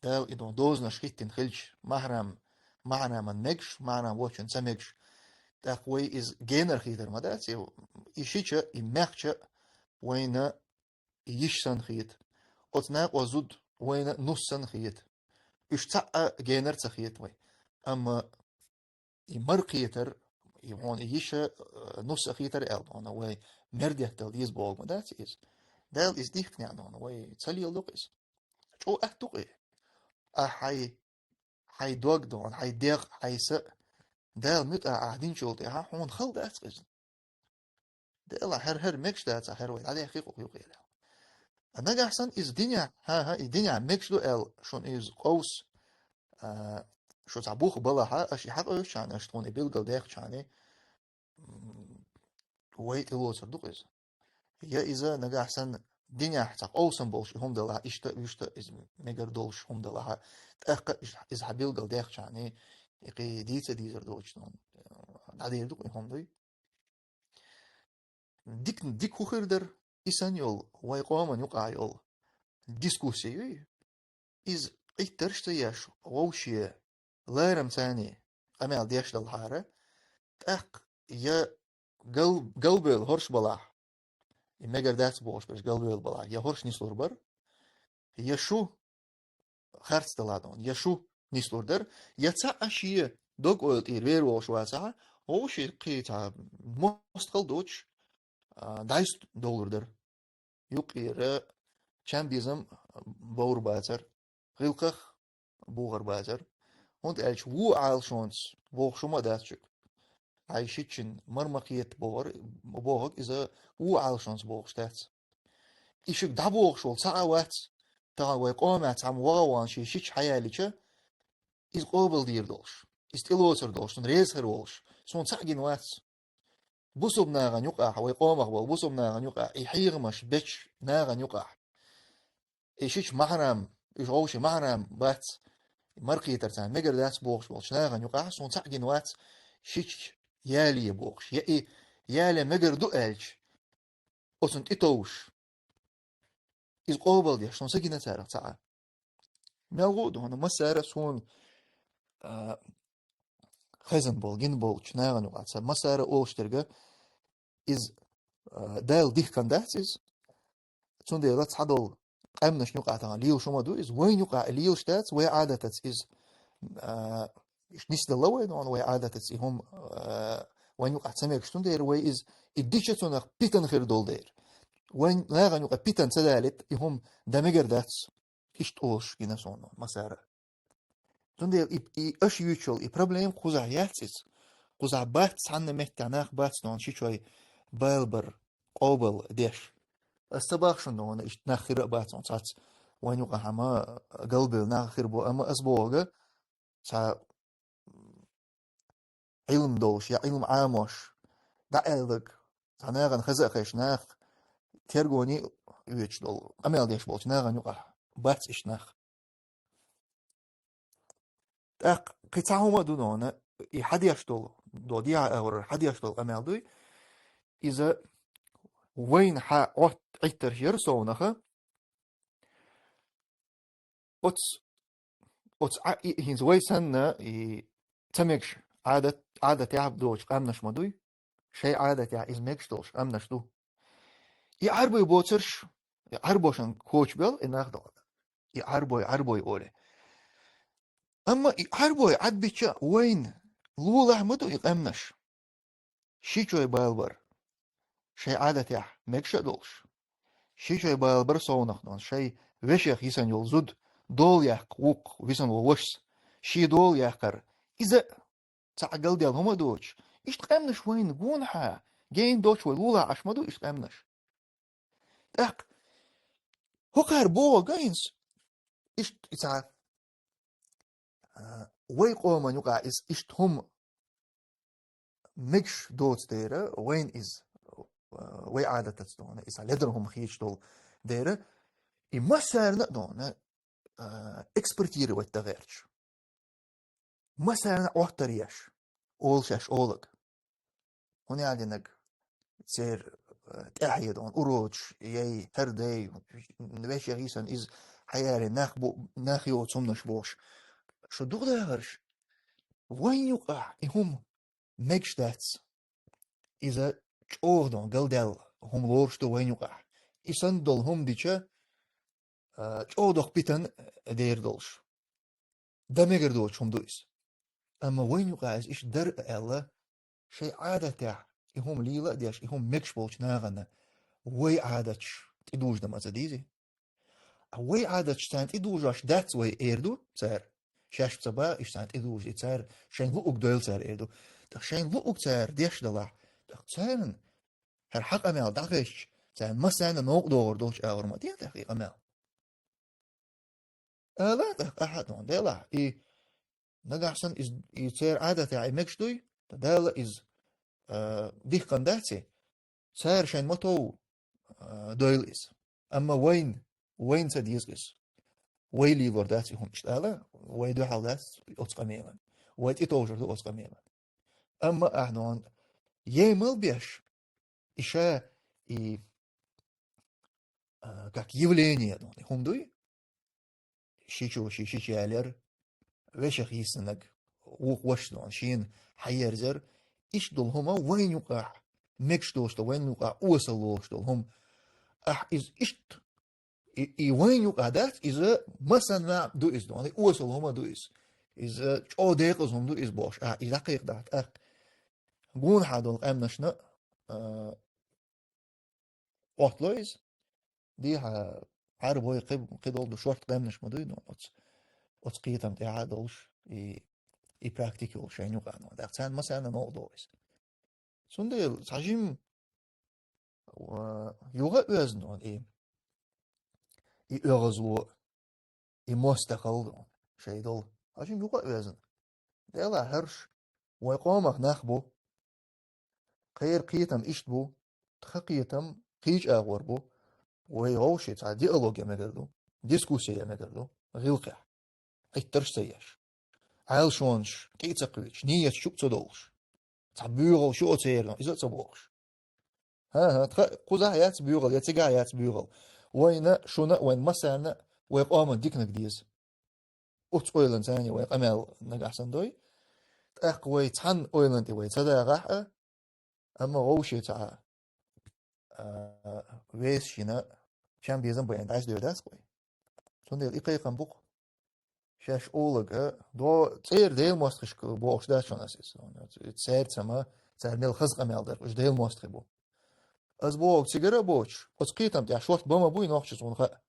Дала и дон дозанаш хӀиттина хилча, маьхьарам, маьхьараман мегаш, маьхьарам вочун ца мегаш. ТӀаккха вай из генар хетар ма дац, и, и шича, и маьхча вайна и йиш сан хета. Оцу накъо зуда вайна нус сан хета. Уьш цхьаъ а генар ца хета вай. Амма и мар кхетар, и вон и йиша, э, нус а хетар аьлла, вай мер деттал деза боху ма дац иза. Дала иза дихкинехь, вай ца леладо-кх иза. ЧӀо атта ду-кх и. Ахь хьай, хьай дог дон, хьай дегӀ, хьай са, Дала муьтӀахь ахь динчул тӀаьхьа хьуна хала дац-кх иза. Дела, хӀара, хӀара мегаш дац, хӀара вай дӀадаьххи кху юкъера. А нагахь санна иза динехь, хӀан-хӀа, и динехь мегаш ду аьлла, шуна иза къовса, а, шу цхьа бух балахьа, аша и хьакъ оьшучхьана, аша тхуна и билгал дехчхьана, м, вай тӀелоцур ду-кх иза. Я иза нагахь санна динехь цхьа къовсам болуш и хӀума далахь, иштта а, вуьшта а иза мегар долуш хӀума далахьа, тӀаккха иза, иза хьан билгал дехчхьана, и кхин дийца дийзар доцуш, дӀадийр ду-кх и хӀума дуй. Дик, дик хӀу хир дара, и санна йолу, вай къоман юкъахь йолу дискуссия юй? Иза Ӏиттарш а ца еш, вовше ларам царний къамел деш далахьара, тӀаккха я гал-, галбевлла хӀорш балахь, и мегар дац бохуш берш галбевлла балахь, я хӀорш нислур бара, я шу харц даладон, я шу нислур дара, я цхьаъ а шен дог-ойла тӀера вер волуш вацахьа, вовши кхин цхьа мостагӀал доцуш, а, дӀайса довлур дара. Юккъера чам безам бовр бацар, гӀиллакхах бухар бацар. ХӀунда аьлча ву Ӏалашонца бохуш хӀума а дац шуьга. Хьайн шиччина мар ма кхета бохар, бохург иза ву Ӏалашонца бохуш дац. И шуьга дӀабохуш волу цхьа а вац, тахана вай къомехь цхьамма вогӀа ван шен шича хьаялича, иза къобалдийр долуш, иза тӀелоцур долуш, цунна реза хир волуш, суна цхьаъ гина вац. Бусулба нахана юкъахь, вай къомах болу бусулба нахана юкъахь, и хьехамаш бечу нахана юкъахь, и шича маьхьарам, уьш вовши маьхьарам бац, маркхетар царна мегар дац бохуш болчу нахана юкъахь, суна цхьаъ гина вац, шича яле бохуш. Я и яле мегар ду аьлча, оцунна тӀетовш, иза къобалдеш, суна са гина царах цхьаъ. Мел гӀу а ду, хьуна массара а суна, а, хезна болу, гина болчу нахана юкъахь ца массара а олуш дерга, иза, а, Дала дихкан дац иза. Цундела цхьадолу къаьмнаш юкъахь тахана лелаш хӀума ду иза. Вайн юкъахь лелаш дац, вай Ӏадатаца иза, а, нисдала вай, но вай Ӏадатаца и хӀума, а, вайн юкъахь ца мегаш цундела вай иза, и дича цунах питана хир долу дера. Вайн нахана юкъа питана ца далийта, и хӀума дан мегар дац. Иштта олуш гина суна массара. Цундела и, и аша юьйцуш йолу и проблема кхузахь яц иза. Кхузахь бац цхьанна меттехь нах бац, но ши чой балбар, къобал деш. Ас ца бахшун ду, вана иштта нах хир а бац, ван цац вайн юкъахь хьама галбевлла нах хир бу, амма ас бохург, цхьа Ӏилма долуш я Ӏилма Ӏамош, дӀааьллаг, цхьа нахана хаза а хезаш нах, тергоне а оьцуш долу, къамел деш болчу нахана юкъахь бац иштта нах. ТӀаккха кхин цхьа хӀума а ду нона, и хьадеш долу, до дехьа агӀор хьадеш долу къамел дуй, иза вайна хьа Ӏотта Ӏиттарш яр совнаха, оц, оц Ӏа-, и, хӀинца вай санна, и ца мегаш Ӏадат, Ӏадатехь доцу къаьмнаш ма дуй, шайн Ӏадатехь иза мегаш долуш къаьмнаш ду. И Ӏарбой боцурш, и Ӏарбошан кочабел и нах доху. И Ӏарбой, Ӏарбой оле. Амма и Ӏарбой Ӏадбича вайна лулахь ма ду и къаьмнаш. Ши чой бала бар, шайн Ӏадатехь мегаш а долуш. Ши чой бала бар совнах дон, шайн вешех йисан йолу зуда дола яккха вукху висан ву вашас. Ши дола яккхар, иза а цхьаъ галделла хӀума а доцуш. Иштта къаьмнаш вайна гонахьа, гейна доцуш вай лулахь Ӏаш ма ду иштта къаьмнаш. ТӀаккха хӀокхара боху гайнас, иштта и цхьа, а, вай къоман юкъахь иза иштта хӀума мегаш доцу дера, вайна иза, а, вай Ӏадатаца дона, иза ледара хӀума хеташ долу дера, и массарна а дона, а, экспортировать дан гӀерташ. Массарна а Ӏоттар еш, олу шаьш олаг. ХӀунда аьлла динарг церан, э, тӀаьхье дон, уродаш, яй, хӀара дай, вешех йисан иза хьаяре нах бу-, нах йоцу хӀуманаш бохуш. Шу дукха дахарш? Вайн юкъахь и хӀума мегаш дац. Иза чӀогӀа дон, галдаьлла хӀума лоруш ду вайн юкъахь. И санна долу хӀума дича, а, чӀогӀа доккха питана дер долуш. Дан мегар доцу хӀума ду иза. Амма вайн юкъахь иза иштта дара аьлла, шайн Ӏадатехь и хӀума лийла а деш, и хӀума мегаш болчу нахана вай Ӏадаташ тӀедуждан ма ца дийзи. А вай Ӏадаташ царна тӀедужош дац вай эр ду цара. Шаьш ца ба, иштта царна тӀедужа, и цара шайн луъуг дойла цара эр ду. ТӀаккха шайн луъуг цара деш далахь, тӀаккха царна хӀара хьан къамел дӀахезча, царна массарна новкъа догӀур долчу агӀор ма ден тӀаккха и къамел. Ала тӀаккха ахьа а дон, делахь, и нагахь санна иза, и церан Ӏадатехь и мегаш дуй, ткъа Дала иза, а, дихкан дац и, цара шайн ма тов, а, дойла иза. Амма вайн, вайн ца деза иза. Вай лелор дац и хӀума иштта ала, вай дуьхьал дац оцу къамелан. Вай тӀетовжур ду оцу къамелан. Амма ахьа нон емал беш, и ша, и, а, как явление, ну, и хӀума дуй? Ши чу, ши, ши чу ялер, вешех йиссинарг, вукху ваша, ну, шена хьаерзар, иштта долу хӀума вайн юкъахь, мегаш долуш долу, вайн юкъахь осал лолуш долу хӀума. Ахь иза иштта И, и вайн юкъа дац, иза масанна ду иза, ну, осал хӀума ду иза. Иза чӀогӀа декъаза хӀума ду иза бохуш. А, иза дӀакхайкхадахь тӀаккха. Гонахьа долу къаьмнашна, а, Ӏоттало иза. Дехьа Ӏарбой кхи-, кхидолу ду шорта къаьмнаш ма дуй, ну, оцу, оцу кхетам тӀехьа а долуш, и, и практика йолуш шайн юкъа, ну, даккха царна масанна новкъа догӀу иза. Цундела цхьа жим, а, юха а оьзна и, и оьгӀазло, и мостагӀалла шайн долу. Цхьа жим юха а оьзна. Делахь хӀорш вай къомах нах бу. Кхеран кхетам иштта бу. Тхан кхетам кхечу агӀор бу. Вай вовшийн цхьа диалог ян мегар ду. Дискуссия ян мегар ду. ГӀиллакхехь. Ӏиттарш ца еш. Ӏалашонаш тӀе а ца кхуьйтуш, нийяташ чу а ца довлуш. Цхьа буьйгӀал шу оцу эрна, иза а ца бохуш. ХӀан-хӀа, тхан кхузахь яц буьйгӀал, я цигахь яц буьйгӀал. Вайна, шуна а, вайн массарна а вай къоман диканиг деза. Оцу ойланца вай къамел нагахь санна дой. ТӀаккха вай цхьана ойланна тӀе вай ца дагӀахь а, амма вовшийн цхьа, а, весашна чам безам бен дӀасадоьрдац вай. Цундела и кхайкхам бу-кх. Шаьш олага, до, цӀера Делан мостагӀашка бохуш дац шуна ас иза. Цаьрца ма, цара мел хаза къамел дара, уьш Делан мостагӀий бу. Ас боху цигара а боцуш, оцу кхетам тӀехь шорта бан ма буй нохчашна, хӀунда хаьа.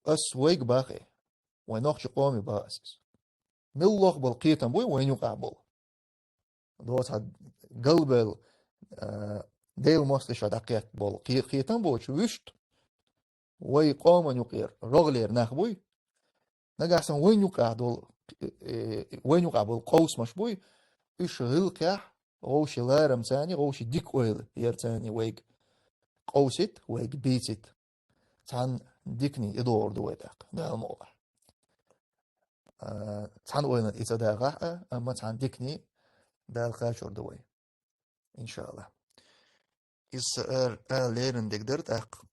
Ас вайга боху, вайн нохчийн къоме боху ас иза. Мел лоха болу кхетам буй вайн юкъахь болу. Доцу хьан галбевлла, а, Делан мостагӀий ша дӀакхетта болу кхе-, кхетам боцуш вуьшта, вай къоман юкъера рогӀалера нах буй. Нагахь санна вайн юкъахь долу, э, вайн юкъахь болу къовсамаш буй, уьш гӀиллакхехь, вовшийн ларамца, вовшийн дика ойла ярца вайга къовсийта, вайга бийцийта. Цхьана диканиг и догӀур ду вай тӀаккха, Дала мукъалахь. А, цхьана ойланна и ца дагӀахь а, амма цхьана диканиг Дала кхачор ду вай. иншааллахӀ. Иза ала лерина дегдар тӀаккха.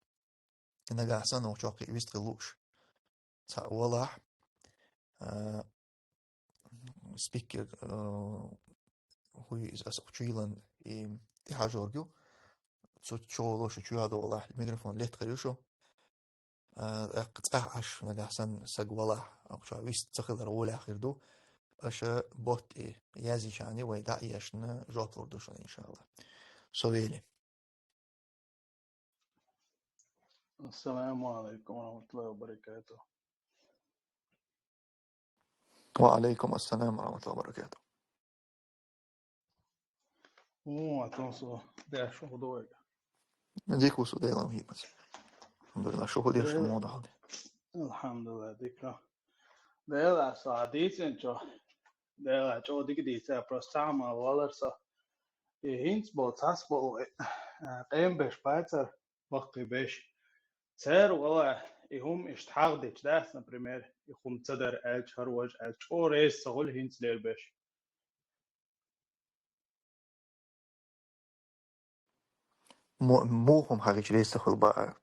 Нагахь санна вахча вист хила лууш. Цхьа валахь, а, спикер, а, хӀуй иза аса чуйлан и тӀехьажорг ю. Цу чу волуш чуяда валахь, микрофон летхар ю шу. А, тӀаккха цӀахь Ӏаш нагахь санна саг валахь, вахча вист ца хилар гӀолехь хир ду. Аша ботти язичани вай даъешна жоп лур ду шуна, иншааллахӀ. Со вели. السلام عليكم ورحمة الله وبركاته. وعليكم السلام ورحمة الله وبركاته. О, атон со деш худой. Дика ву со, Делан хӀимац. АлхьамдулиллахӀ, шу хӀу деш Дела- мо дахьалди. АлхьамдулиллахӀ, дика. Дела со дийцинчо. Дела чӀо дика дийца, просто сама валар со. И хӀинц бо, цас бо, э, къем беш бацар, ваккхи беш. Цер вала, и хӀум иштта хьахдича дац, например, и хӀум ца дар аьлча, хӀара важ аьлча, чӀо реза ца хуьлу хӀинц лер беш. Мо-, муха хӀум хьагӀича реза ца хуьлу баа?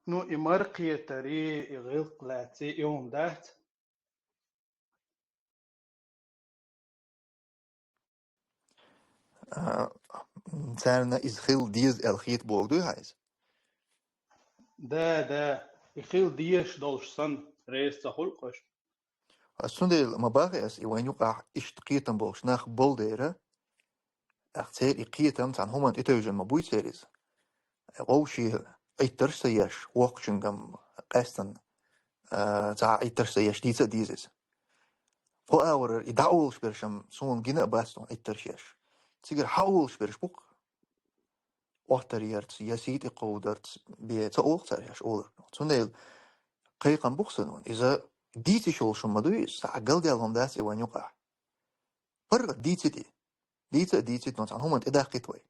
Ну, и мара кхетари, и гӀиллакх лаьци, и хӀум дац. А, царна иза хила деза аьлла хета бохург дуй хьан иза? Да, да, и хила дезаш долуш санна, реза ца хуьлу кхуьш. Ас цундела ма бахи ас, и вайн юкъахь иштта кхетам болуш нах болу дера, ах церан и кхетам цхьана хӀуманна тӀетевжина ма буй церан иза. Вовшийн Ӏиттарш а ца еш, воккхачуьнгам къаьстина, а, цхьа Ӏиттарш а ца еш, дийца а деза иза. Кху агӀор и дӀаолуш берш-м суна гина а бац тхуна Ӏиттарш еш. Цигара хьаолуш берш бу-кх, оттар ярца, я сий тӀе кховдарца бен ца олу цара шаьш олург. Цундела кхайкхам бу-кх сан ван. Иза дийца йиш йолуш хӀума ма дуй иза, схьа галдаьлла хӀума дац и вайн юкъахь. ПаргӀат дийцит и. Дийца а дийцит, но цхьана хӀуманна тӀедаккхийта вай.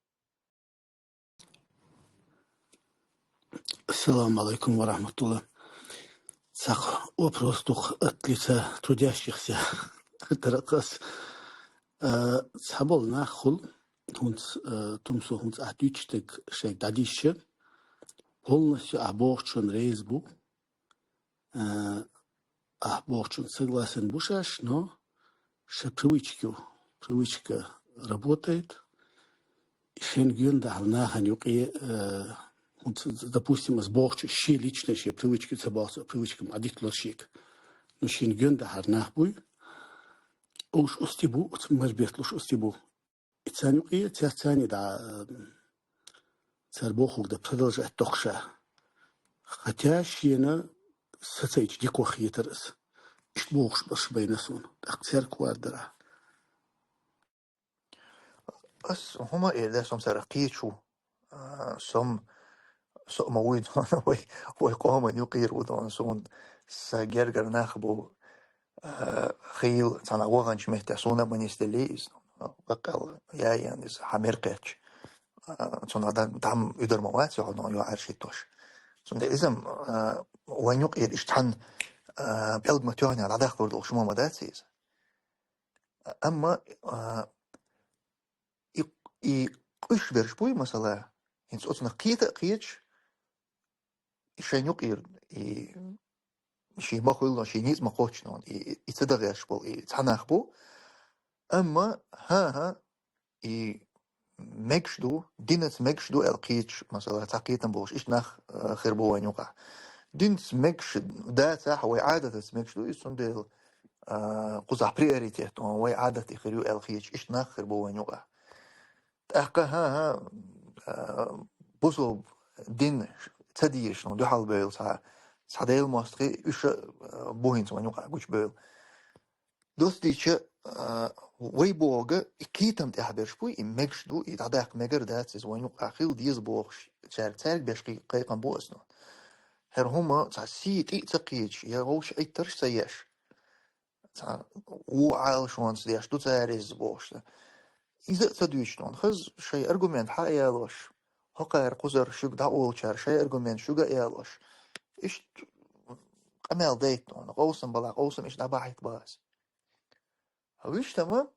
Ассаламу алайкум ва рахматуллах. Цхьа вопрос ду-кх от лица трудящихся. Таракъас. А, цхьаболу нах хуьлу, хӀунца, а, тумсо хӀунца ахь дуьйцуш дерг шайга дӀадийшча, полностью ахь бохучунна реза бу. А, ахь бохучунна согласен бу шаьш, но шайн привычка ю. Привычка работает. Шен гоьн дахьал нахана юкъе, а, хӀунца, допустим, ас бохучу шен личный шен привычка ца боху, ца привычка ма диттлура шега. Ну, шен гоьн дахьар нах буй, уьш усти бу, оцу марбетталуш усти бу. И царна юкъе, цаьрца царна дӀа, а, цара бохург дан продолжать доккхуша. Хотя шена сацайча дикох хетар ас. Иштта бохуш барш байна суна. ТӀаккха цаьрга хӀор дара. Ас хӀума эр дац, сом сарах кхеташ ву. А, сом, со ма вуй, вай, вай къоман юкъера ву, суна са гергара нах бу. А, хийла цхьана ваханчу меттехь суна а ма нисделлий иза. Баккъал яйан иза хьан мер кхетча. А, цунах дан-, дам уьдар ма вац, йохьо, йохьо Ӏаьржа хӀиттош. Цундела иза, а, вайн юкъера иштта хьан, а, пӀелг ма тоьхна дӀадаккхалур долуш хӀума ма дац иза. Амма, а, и, и къуьш берш буй, масала, хӀинца оцунах кхета а кхеташ, и шайн юкъера, и шен ма хуьллун, шен ницкъ ма кхоччунун, и, и ца дан гӀерташ болу, и цхьа нах бу. Амма, хӀан-хӀа, и мегаш ду, динаца мегаш ду аьлла кхеташ, масала, цхьа кхетам болуш, иштта нах, а, хир бу вайн юкъахь. Динаца мегаш дацахь, вай Ӏадатаца мегаш ду, иза цундела, а, кхузахь приоритет, а, вай Ӏадат и хир ю аьлла кхеташ, иштта нах хир бу вайн юкъахь. ТӀаккха, хӀан-хӀа, а, бусулба дин ца дезаш, ну, дуьхьал бевлла цхьа, цхьа Делан мостагӀий, уьш а, а, бу хӀинца вайн юкъахь гучубевлла. Досдича, а, вай бохург, и кхетам тӀехь берш буй, и мегаш ду, и дӀадаккха мегар дац, иза вайн юкъахь хила деза бохуш, цаьрга, цаьрга беш кхе-, кхайкхам бу ас, ну. ХӀара хӀума цхьа сий тӀе а ца кхеташ, я вовшийн Ӏиттарш а ца еш, цхьа вон Ӏалашонца деш ду цара иза бохуш. Иза а ца дуьйцуш, ну, хаза шайн аргумент хьа а ялош, хӀокхара кхузара шуьга дӀаолучара шайн аргумент шуьга а ялош. Иштта къамел дайта, ну, къовсам балахь, къовсам иштта дӀабахьийта боху ас. Вуьшта ма,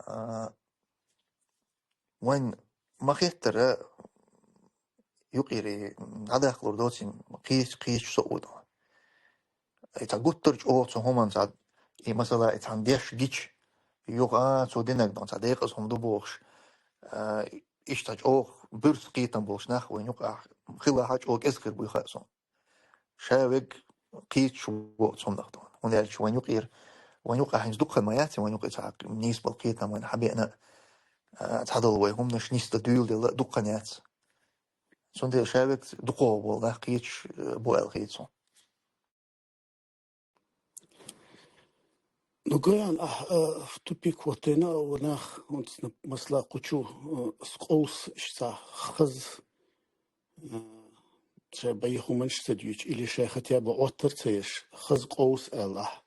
а, вайн ма хеттара юкъери дӀадаккхалур доцин кхеча, кхеча со а ву тхьона. И цхьа гуттар чӀогӀа цу хӀуманца, и масала, и цхьана деш гича, юха, а, цо динарг дон цхьа декъаза хӀума ду бохуш, а, иштта чӀогӀа буьрса кхетам болуш нах вайн юкъахь хилахь а чӀогӀа кӀезиг хир буй хаьа суна. Ша вег кхийчаш воцу хӀуманах тхуна. ХӀунда аьлча вайн юкъера, вайн юкъахь хӀинца дукха ма яц, вайн юкъе цхьа нийса болу кхетам вайна хьабеана а, цхьадолу вай хӀуманаш нийса дан дуьйладелла а дукха яц. Цундела ша вег дукхо болу нах кхийчаш, э, бу аьлла хета суна. Ну, ган ахь, э, в тупик хӀоттийна а ву нах, хӀунца, масала, кху чу, э, ас къовса иштта хаза, э, ша бай хӀуманаш ца дуьйцу, или ша хотя бы Ӏоттар ца еш, хаза къовса аьлла ахь.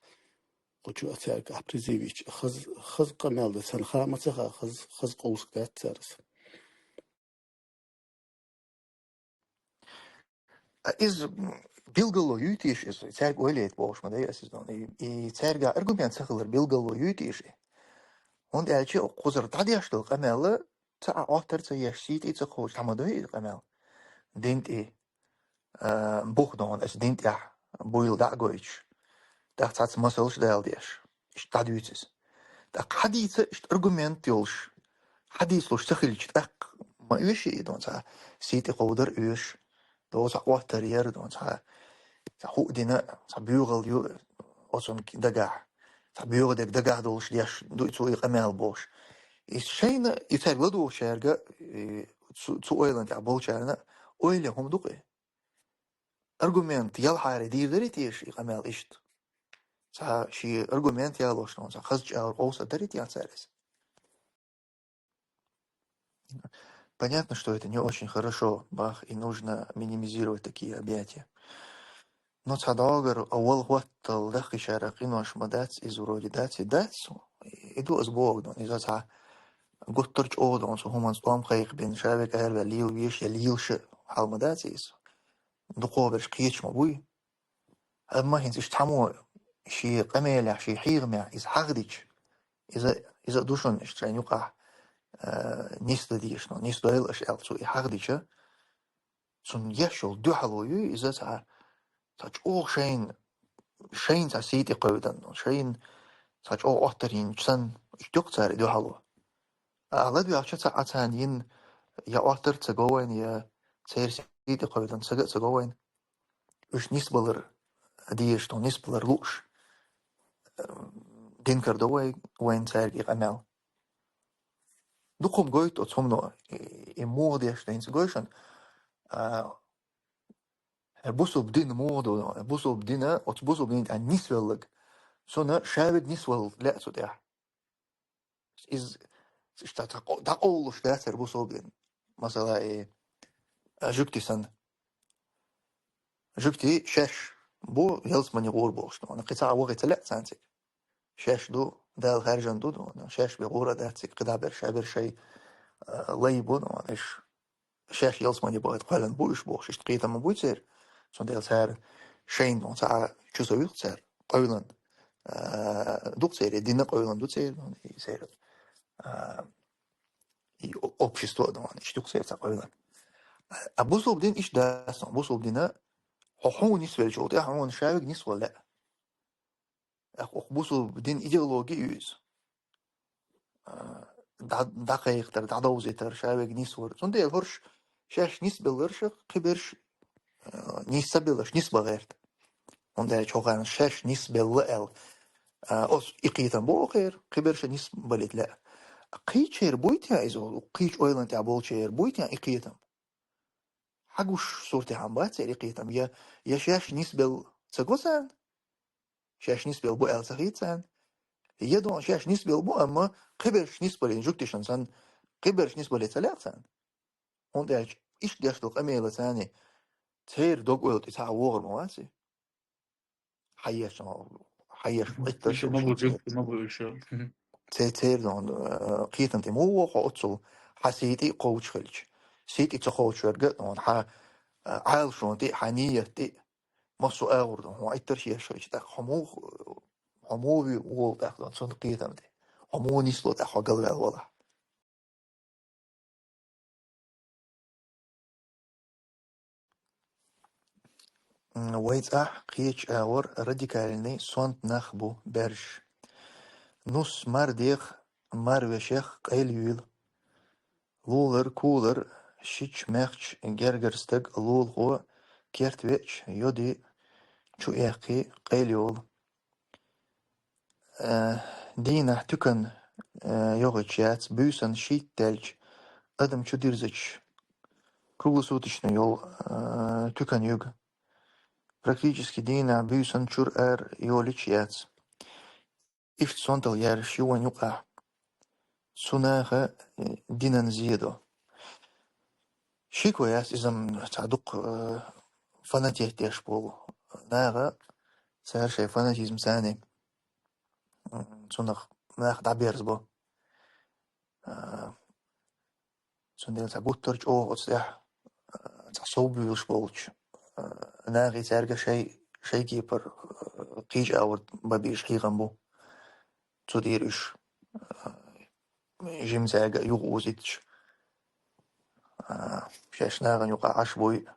Кху чу а цаьрга ахь призыв йича, хаза, хаза къамел дан царна хаа ма ца хаьа, хаза, хаза къовсарг дац цара аса. А иза, м, билгало юй теша иза, цаьрга ойла яйта бохуш ма дай аса иза. И, и цаьрга аргумент ца хилар билгало юй теша и? ХӀунда аьлча кхузара дӀадеш долу къамел ца а Ӏоттар ца еш, сий тӀе ца кхочуш, хьан ма дой иза къамел? Дин тӀе, а, бух дон, аса дин тӀехь буйла дӀа а гойтуш, тӀаккха цхьацца масалш а дала деш, иштта дӀадуьйцу иза. ТӀаккха хьадийца иштта аргумент йолуш, хьадийцалуш ца хилча, тӀаккха ма оьший и дон цхьа сий тӀе кховдар оьшу, дон цхьа Ӏоттар яр, дон цхьа, цхьа хӀуъа дина, цхьа боьгӀал ю оцунна дагахь, цхьа боьгӀа дерг дагахь долуш деш ду и цо и къамел бохуш. И шайна, и цаьрга ладугӀучаьрга, и цу, цу ойланна тӀехь болчарна ойла хӀума ду-кх и. Аргумент ялхьаре дийр дарий теша и къамел иштта? Цхьа шен аргумент ялош, цхьа хаза чӀагӀар къовса дарий те цара иза? Понятно, что это не очень хорошо, бах, и нужно минимизировать такие объятия. Но цхьа догар а вала хӀоттал дахкийчара къинош ма дац, иза вроде дац и дац. И ду аса боху дон, иза цхьа гуттар чӀогӀа дон цу хӀуманца тӀом кхайкхабина, ша вег араваьлла лийла веш я лийла ша хьал ма дац иза. Дукхо берш кхеташ ма буй. Амма хӀинца иштта цхьаммо шен къамелехь, шен хьехамехь иза хьахдича, иза, иза а ду шуна иштта шайна юкъахь, а, нисдан дезаш, но нисдойла аша аьлла цо и хьахдича, цунна еш йолу дуьхьало ю иза цхьа, цхьа чӀогӀа шайна, шайна цхьа сий тӀе кхевдан, шайна цхьа чӀогӀа Ӏоттар йинчу санна, иштта ю-кх цара и дуьхьало. А ладоьгӀча цхьа а царна йина я Ӏоттар ца го вайн, я церан сий тӀе кхевдан сага а ца го вайн. Уьш нисбалар дезаш, тхо нисбалар лууш, э, динкар до вай, вайн цаьрга и къамел. Дукха хӀума гойту оцу хӀумано, и, и муха деш дан хӀинца гой шуна, а, э, бусулба дин муха ду, бусулба дина, оцу бусулба дина тӀехь нисвелларг. Суна ша вег нисвала лаьа цу тӀехь. Иза, иштта дӀакъо-, дӀакъовлуш дацара бусулба дин. Масала, и, а, жуьгти санна. Жуьгти шаьш бу ялсамане гӀур бохуш, ну, кхин цхьа а вахица лаьа царна цига. Шаьш ду, Дала хаьржина ду, ну, шаьш бен гӀур а дац цига, кхидӀа берш, а берш шай, а, лай бу, ну, иш шаьш ялсамане бахийта кхоьллина бу уьш бохуш, иштта кхетам ма буй церан. Цундела цара шайна, ну, цхьа а чу ца вуьлу цара, къевлина, а, ду-кх церан, дина къевлина ду церан, ну, и церан, а, и о-, общество, ну, иштта ду-кх церан цхьа къевлина. А бусулба дин иштта дац, ну, бусулба дина хьо хьуна нисвеллачул тӀаьхьа хьуна ша вег нисвала лаьа. Ах, укх бусулба дин идеологи ю иза. А, дӀа-, дӀакхайкхатар, дӀадовзийтар, ша вег нисвар. Цундела хӀорш шаьш нисбелларш, кхиберш, а, нийса ца белларш нисбан гӀерта. ХӀунда аьлча хӀокхарна шаьш нисбелла аьлла, а, оцу и кхетам бу окхера, кхиберша нисбалийта лаьа. Кхечера буй те иза, кхечу ойланна тӀехь болчера буй те и кхетам? Хьагуш суртехь ам бац церан и кхетам, я, я шаьш нисбелла ца го царна, шаьш нисбелла бу аьлла ца хета царна, я дон шаьш нисбелла бу, амма кхиберш нисбалийна жуьгташна санна, кхиберш нисбале ца лаьа царна. ХӀунда аьлча иштта деш долу къамела царна церан дог-ойла тӀе цхьа а вогӀур ма вац и. Хьаеш, хьаеш, иштта ма бу жуьгти, ма бу уьш. Церан, церан, э, кхетам тӀе ма вогӀу хьо оццул, хьан сий тӀе а кхочуш хилча. Сий тӀе ца кхочуш верг а, хьан, э, Ӏалашонан тӀе а, хьан ният тӀе а. Массо а агӀор ду, хьуна иттарш еш хилча, тӀаккха хьо муха, хьо муха ву-, волу тӀаккха цунна кхетам тӀе? Хьо муха нисло тӀаккха хьо галваьлла валахь? М, вай цӀахь кхеча агӀор радикальный сонта нах бу баьржаш. Нус мар дех, мар вешех къайлаюйла. Лулар, кулар, шича, маьхча, гергара стаг, лулахо, керта веача, йоди, чу эккхи, къайлайовла. Э, дийнахь туькан, э, йохуьйтуш яц, буьйсан шийтта даьлча, адам чу дирзача, круглосуточно йолу, э, туькан юга. Практически дийнахь буьйсан чуьра ара йолуьйтуш яц. Иштта сонталла яьржаш ю вайн юкъахь. Цу наха, э, динан зе до. Шеко яц иза-м цхьа дукха, э, фанатетта деш болу наха, цара шайн фанатизм царна, м, цунах нах дӀаберзабо. А, цундела цхьа гуттар а чӀогӀа оцу тӀехь, а, цхьа совбуьйлуш болчу, а, нахе цаьрга шай, шай кепара, а, кхечу агӀор бан безаш хьехам бу. Цу тӀера уьш, а, жимма цаьрга юха озийтуш, а, шаьш нахана юкъахь Ӏаш буй,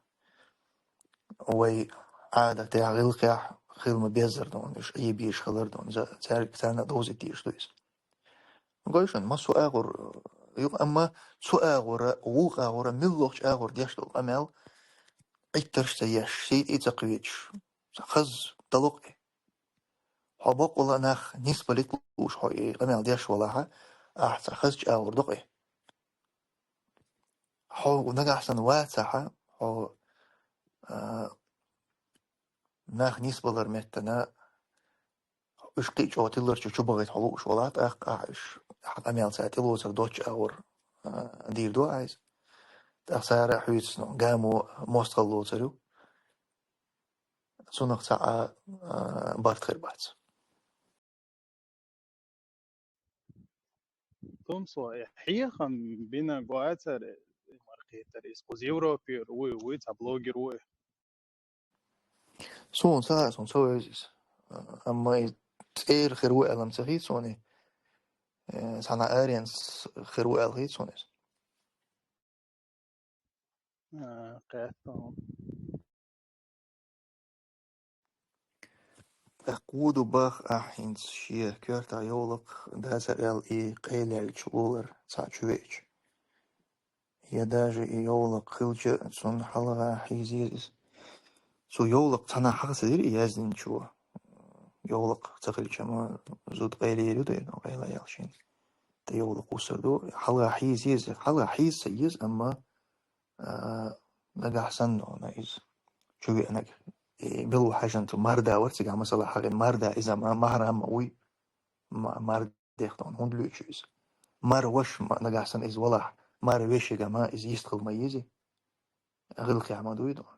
вай Ӏадатехь, гӀиллакхехь хила ма-беззара дуьйна, уьш Ӏебеш хилар дуьйна, за-, цаьрга, царна а довзийта дезаш ду иза. Гой шуна, массо а агӀор, э, юкъа, амма цу агӀора, вукху агӀора, муьлххачу агӀор деш долу къамел Ӏиттарш а ца еш, сий тӀе а ца кхоьхьуш, ца хаза далокъ и. Хьо баккъала нах нисбалийта лууш хьо и къамел деш валахьа, ахьа ца хазачу агӀор докъий. Хьо нагахь санна вацахьа, хьо, а, нах нисбалар меттана, уьш кхин а чӀогӀа тиларчу чу бахийта хьо лууш валахь, тӀаккха ахьа уьш, ахьа къамел цара тӀелоцур доцчу агӀор, а, дийр ду ахьа иза. ТӀаккха цара хьуьйцу, ну, гамо мостагӀалла лоцур ю. Цунах цхьа а, а, барт хир бац. Тумсо, э, хьехам бина гоацара, э, мархийтар иза кхуза Европера вуй, вуй, цхьа блогер вуй. Суна ца хаьа, суна ца вевза иза. Амма и цӀера хир ву аьлла-м ца хета суна и. Э, цхьана аренца хир ву аьлла хета суна иза. А, кхетта. ТӀаккха ву ду бах ахь хӀинца шен коьртахь йовлакх дацара аьлла и къайлаьллачу лулара цхьаъ чу веача. Я даже и йовлакх хилча, цунна хьалха хьийза еза иза. Цу йовлакх цхьанхьа хьаха ца дира и яздинчо. Йовлакх ца хилча ма зуда къайлаяр ю дайна, къайла ял шена. ТӀе йовлакх вуссар ду. Хьалха хьийза еза, хьалха хьийза ца еза, амма, а, нагахь санна вана иза чу веанарг. И мила ву хьаьжна цу марда вара цигахь, масала, хьагӀ, марда иза ма-, махьрам ма вуй, ма-, мар дех тхуна, хӀунда луьйчу иза? Мар ваша ма-, нагахь санна иза валахь, мар вешега ма иза йист хила ма езий? ГӀиллакхехь ма дуй тхуна.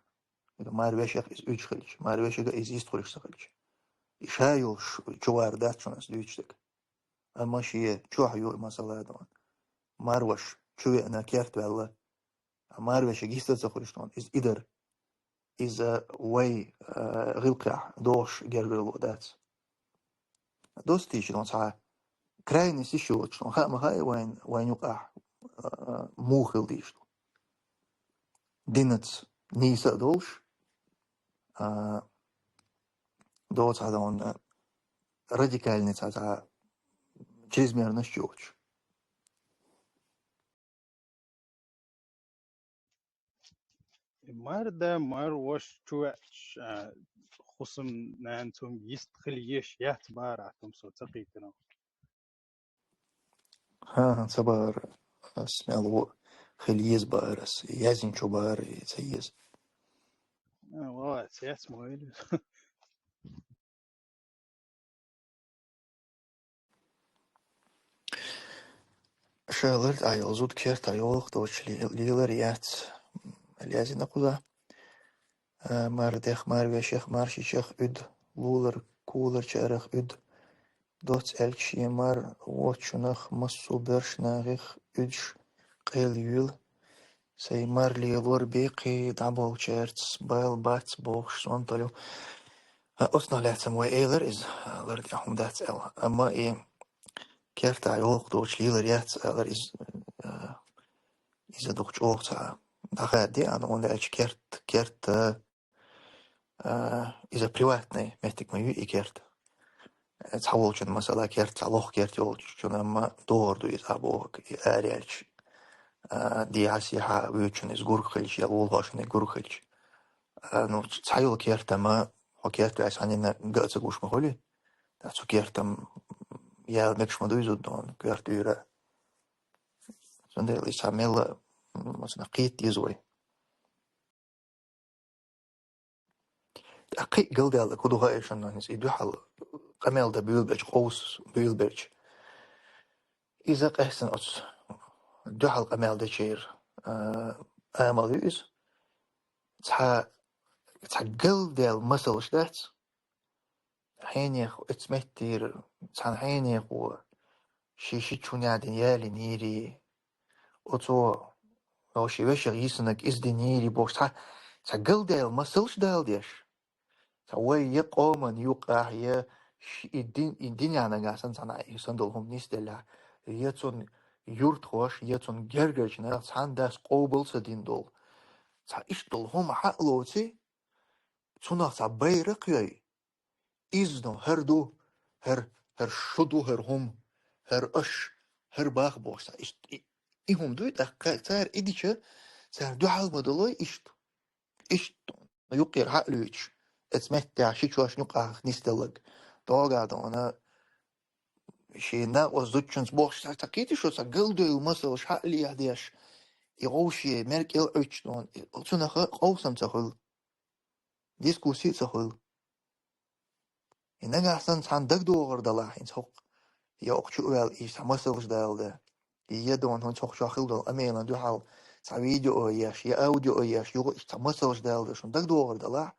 Мар вешех иза уьдуш хилча, мар вешега иза йист хуьлуш ца хилча. И ша йолуш чу вара дац шуна аса дуьйцуш дерг. Амма шен чохь ю, масала, тхуна. Мар ваша чу веана, керт ваьлла. Мар вешега йист ца хуьлуш тхуна. Иза и дара. Иза вай, а, гӀиллакхехь дохуш гергарло дац. Достийча, ну, цхьа крайность йиш йоцуш, ну, хаа ма хаьа вайн, вайн юкъахь, а, муха хила дийш ду. Динаца нийса а долуш, а, доцу хьан, а, радикальный цхьа, цхьа чрезмерность йоцуш. Мар да, мар ваша чу веача, а, хӀусамнана цунга йист хила езаш яц бахара ахь, Тумсо, ца кхийтина? ХӀан-хӀа, ца бахара ас, мел ву хила еза бахара ас, яздинчо бахара и ца еза. А, ва, цец ма вели. Ша лар тӀехь йолу зуда кертахь йовлакх доцуш ле-, лелар яц. Лезина кхуза. А, мар дех, мар вешех, мар шичех уьд, лулар куларчарах уьд. Доц аьлча шен мар воцчунах, массо а боьрша нахих уьдуш къел юьйла. Сайн мар лелор бекхий дӀаболчаьрца бала бац бохуш сонталла ю. А, оцунах лаьцна вай элира иза, а, лар тӀехь хӀума дац аьлла. Амма и керта йолх доч лилар яц, алар из, а, иза дух чӀоагӀа ца дӀахаьдди, ана он лаьча керт, керта, а, иза приватный меттиг ма ю и керт. Цхьа волчун, масала, керт, цхьа лох керт йолчун, амма догӀар ду иза а бохаг, и аряч. А, дехьа сехьа вучун из гург хилч, я волхошин гург хилч. А, ну, цхьа йол керт, амма хо керт вяс ханина гаца гуш ма хули. Да цу кертам ял мекш ма дуй зуддон, керт уйра. Сандел из хамела, м, масна кит из вой. Акхи галдала куду хаешан нанис и духал къамел да бюлбеч, къовс бюлбеч. Иза къесан оц духал къамел да чир, а, амал юис. Цхьа, цхьа галдал масалш дац. Хьенех эцметтир, цхьан хьенехо, ши ши чунядин яли нири. Оцо, о, ши вешех йисанак изди нири бохш, цхьа, цхьа галдал масалш далдеш. Цхьа вай я къоман юкъах, я ши и дин, и динянагасан цхьана и сандал хум нисделя. Я цун юртхош, я цун гергарчнах цхьан дас къобал са дин дол. Цхьа иштдол хум хьалоци, цунах цхьа байракъ йой. Изну, хӀар ду, хӀар, хӀар шу ду, хӀар хӀум, хӀар аш, хӀар бах бохуш цхьа. Ишт-, и, и хӀум дуй тӀаккха, цара идича, цара дуьхьал ма далой ишт. Ишт, юккъера хьа а луьйчу, эца меттехь ши чош нуькъахь нисделлаг. ДогӀа дона, шен накъост зудчунца бохуш, цхьа, цхьа кхийти шу, цхьа галдойла масалш хьа а лехьадеш, и гӀовше, мер кӀел Ӏуьттуш дона, и, цунаха къовсам ца хуьлу. Дискусси а ца хуьлу. И нагахь санна цхьана дагадогӀар далахь, хӀинца хӀокху, я окху чу а ваьлла, и цхьа масалш дала де. И я дона хӀинца хӀокху чохь хила долу къамелан дуьхьал цхьа видео еш, я аудио еш, юха иштта цхьа масалш дала де, шуна дагадогӀар далахь,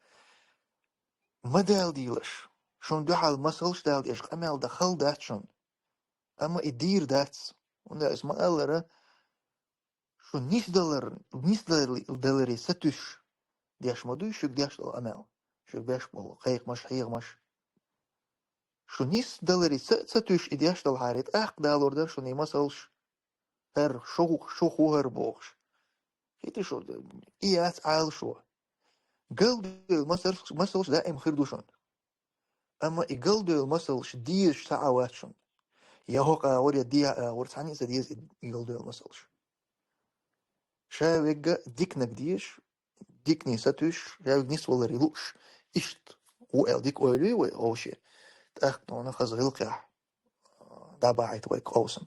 ма дала дийлаш. Шуна дуьхьал масалш дала деш къамел дан хала дац шуна. Амма и дийр дац. ХӀунда аьлча ма-аллара, шу нисдалар, нисдаларе сатуьйсуш деш ма дуй шуьга деш долу къамел, шуьга беш болу кхайкхамаш, хьехамаш. Шу нисдаларе са а ца туьйсуш и деш долу хьаре, тӀаккха далор дара шуна и масалш, хӀара шу, шу хӀу хӀара бохуш. Хити шу, и яц Ӏалашо. Галдойла масалш, масалш даим хир ду шуна. Амма и галдойла масалш дезаш ца Ӏа вац шуна. Я хӀокху агӀор, я дехьа агӀор, цхьаьна а ца деза и, и галдойла масалш. Ша вегга диканаг дезаш, дикане сатуьйсуш, ша вегга нисваларе лууш, иштта ву аьлла дика ойла юй вай гӀовше. ТӀаккха нуна хаза гӀиллакхехь, а, дӀабахьийта вай къовсам.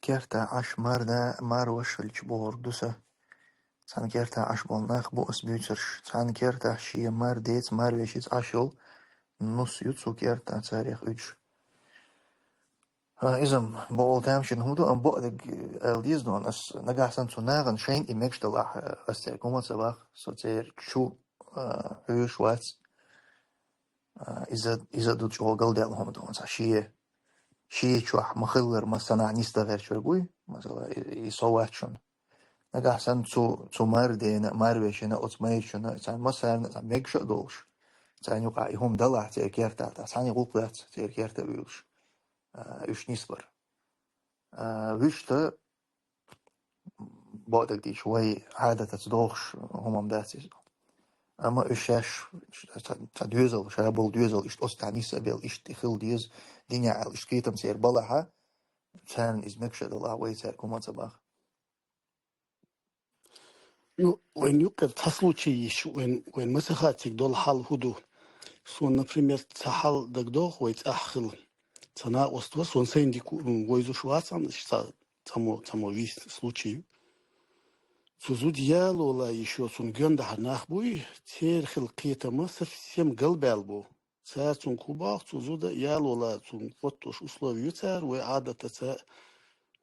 Кертахь Ӏаш марда, марваш хилча бохург ду сан. Цхьана кертахь Ӏаш болу нах бу ас буьйцурш. Цхьана кертахь шен мар деца, марвешица Ӏаш йолу нус ю цу кертахь царех уьдуш. А, иза-м бохула тамашийна хӀума ду, амма бакъдерг аьлла деза дона. Ас нагахь санна цу нахана шайна и мегаш далахь, ас цаьрга хӀума ца бах, со церан чу, а, хьоьжуш вац. А, иза, иза ду чӀогӀа галдаьлла хӀума ду, цхьа шен, шен чохь ма-хиллара массанхьа нисдан гӀерташ верг вуй, масала, и, и со вац шуна. Нагахь санна цу, цу мардена, марвешина, оцу майрачунна, царна массарна а цхьа мегаш а долуш, царна юкъахь и хӀума далахь церан кертахь, цхьаьна гӀуллакх дац церан керта а вуьйлуш, а, уьш нисбар. А, вуьшта, бакъдерг дийцча, вай Ӏадатаца дохуш хӀума-м дац иза. Амма уьш шаьш ца, ца доьзал, ша болу доьзал, иштта оцу тӀехь нисса а белла, иштта и хила деза, динехь аьлла, иштта кхетам церан балахьа, царна иза мегаш а далахь, вай цаьрга хӀума ца бах. Ну, вайн юккъера цхьа случай йиш, вайн, вайн масахатиг долу хьал хӀу ду? Сон, например, цхьа хьал дагадогӀу вай цӀахь хила. Цхьа накъост вара, сон сайна дика, м, вайзуш вацахьана, цхьа, цхьаммо, цхьаммо вийс случай ю. Цу зуда яло лай йиш йо, цунна гондахьара нах буй, церан хила кхетама совсем галбаьлла бу. Цара цунга хӀу боху, цу зуда яло лай, цунна хӀоттош условия ю цара, вай Ӏадатаца,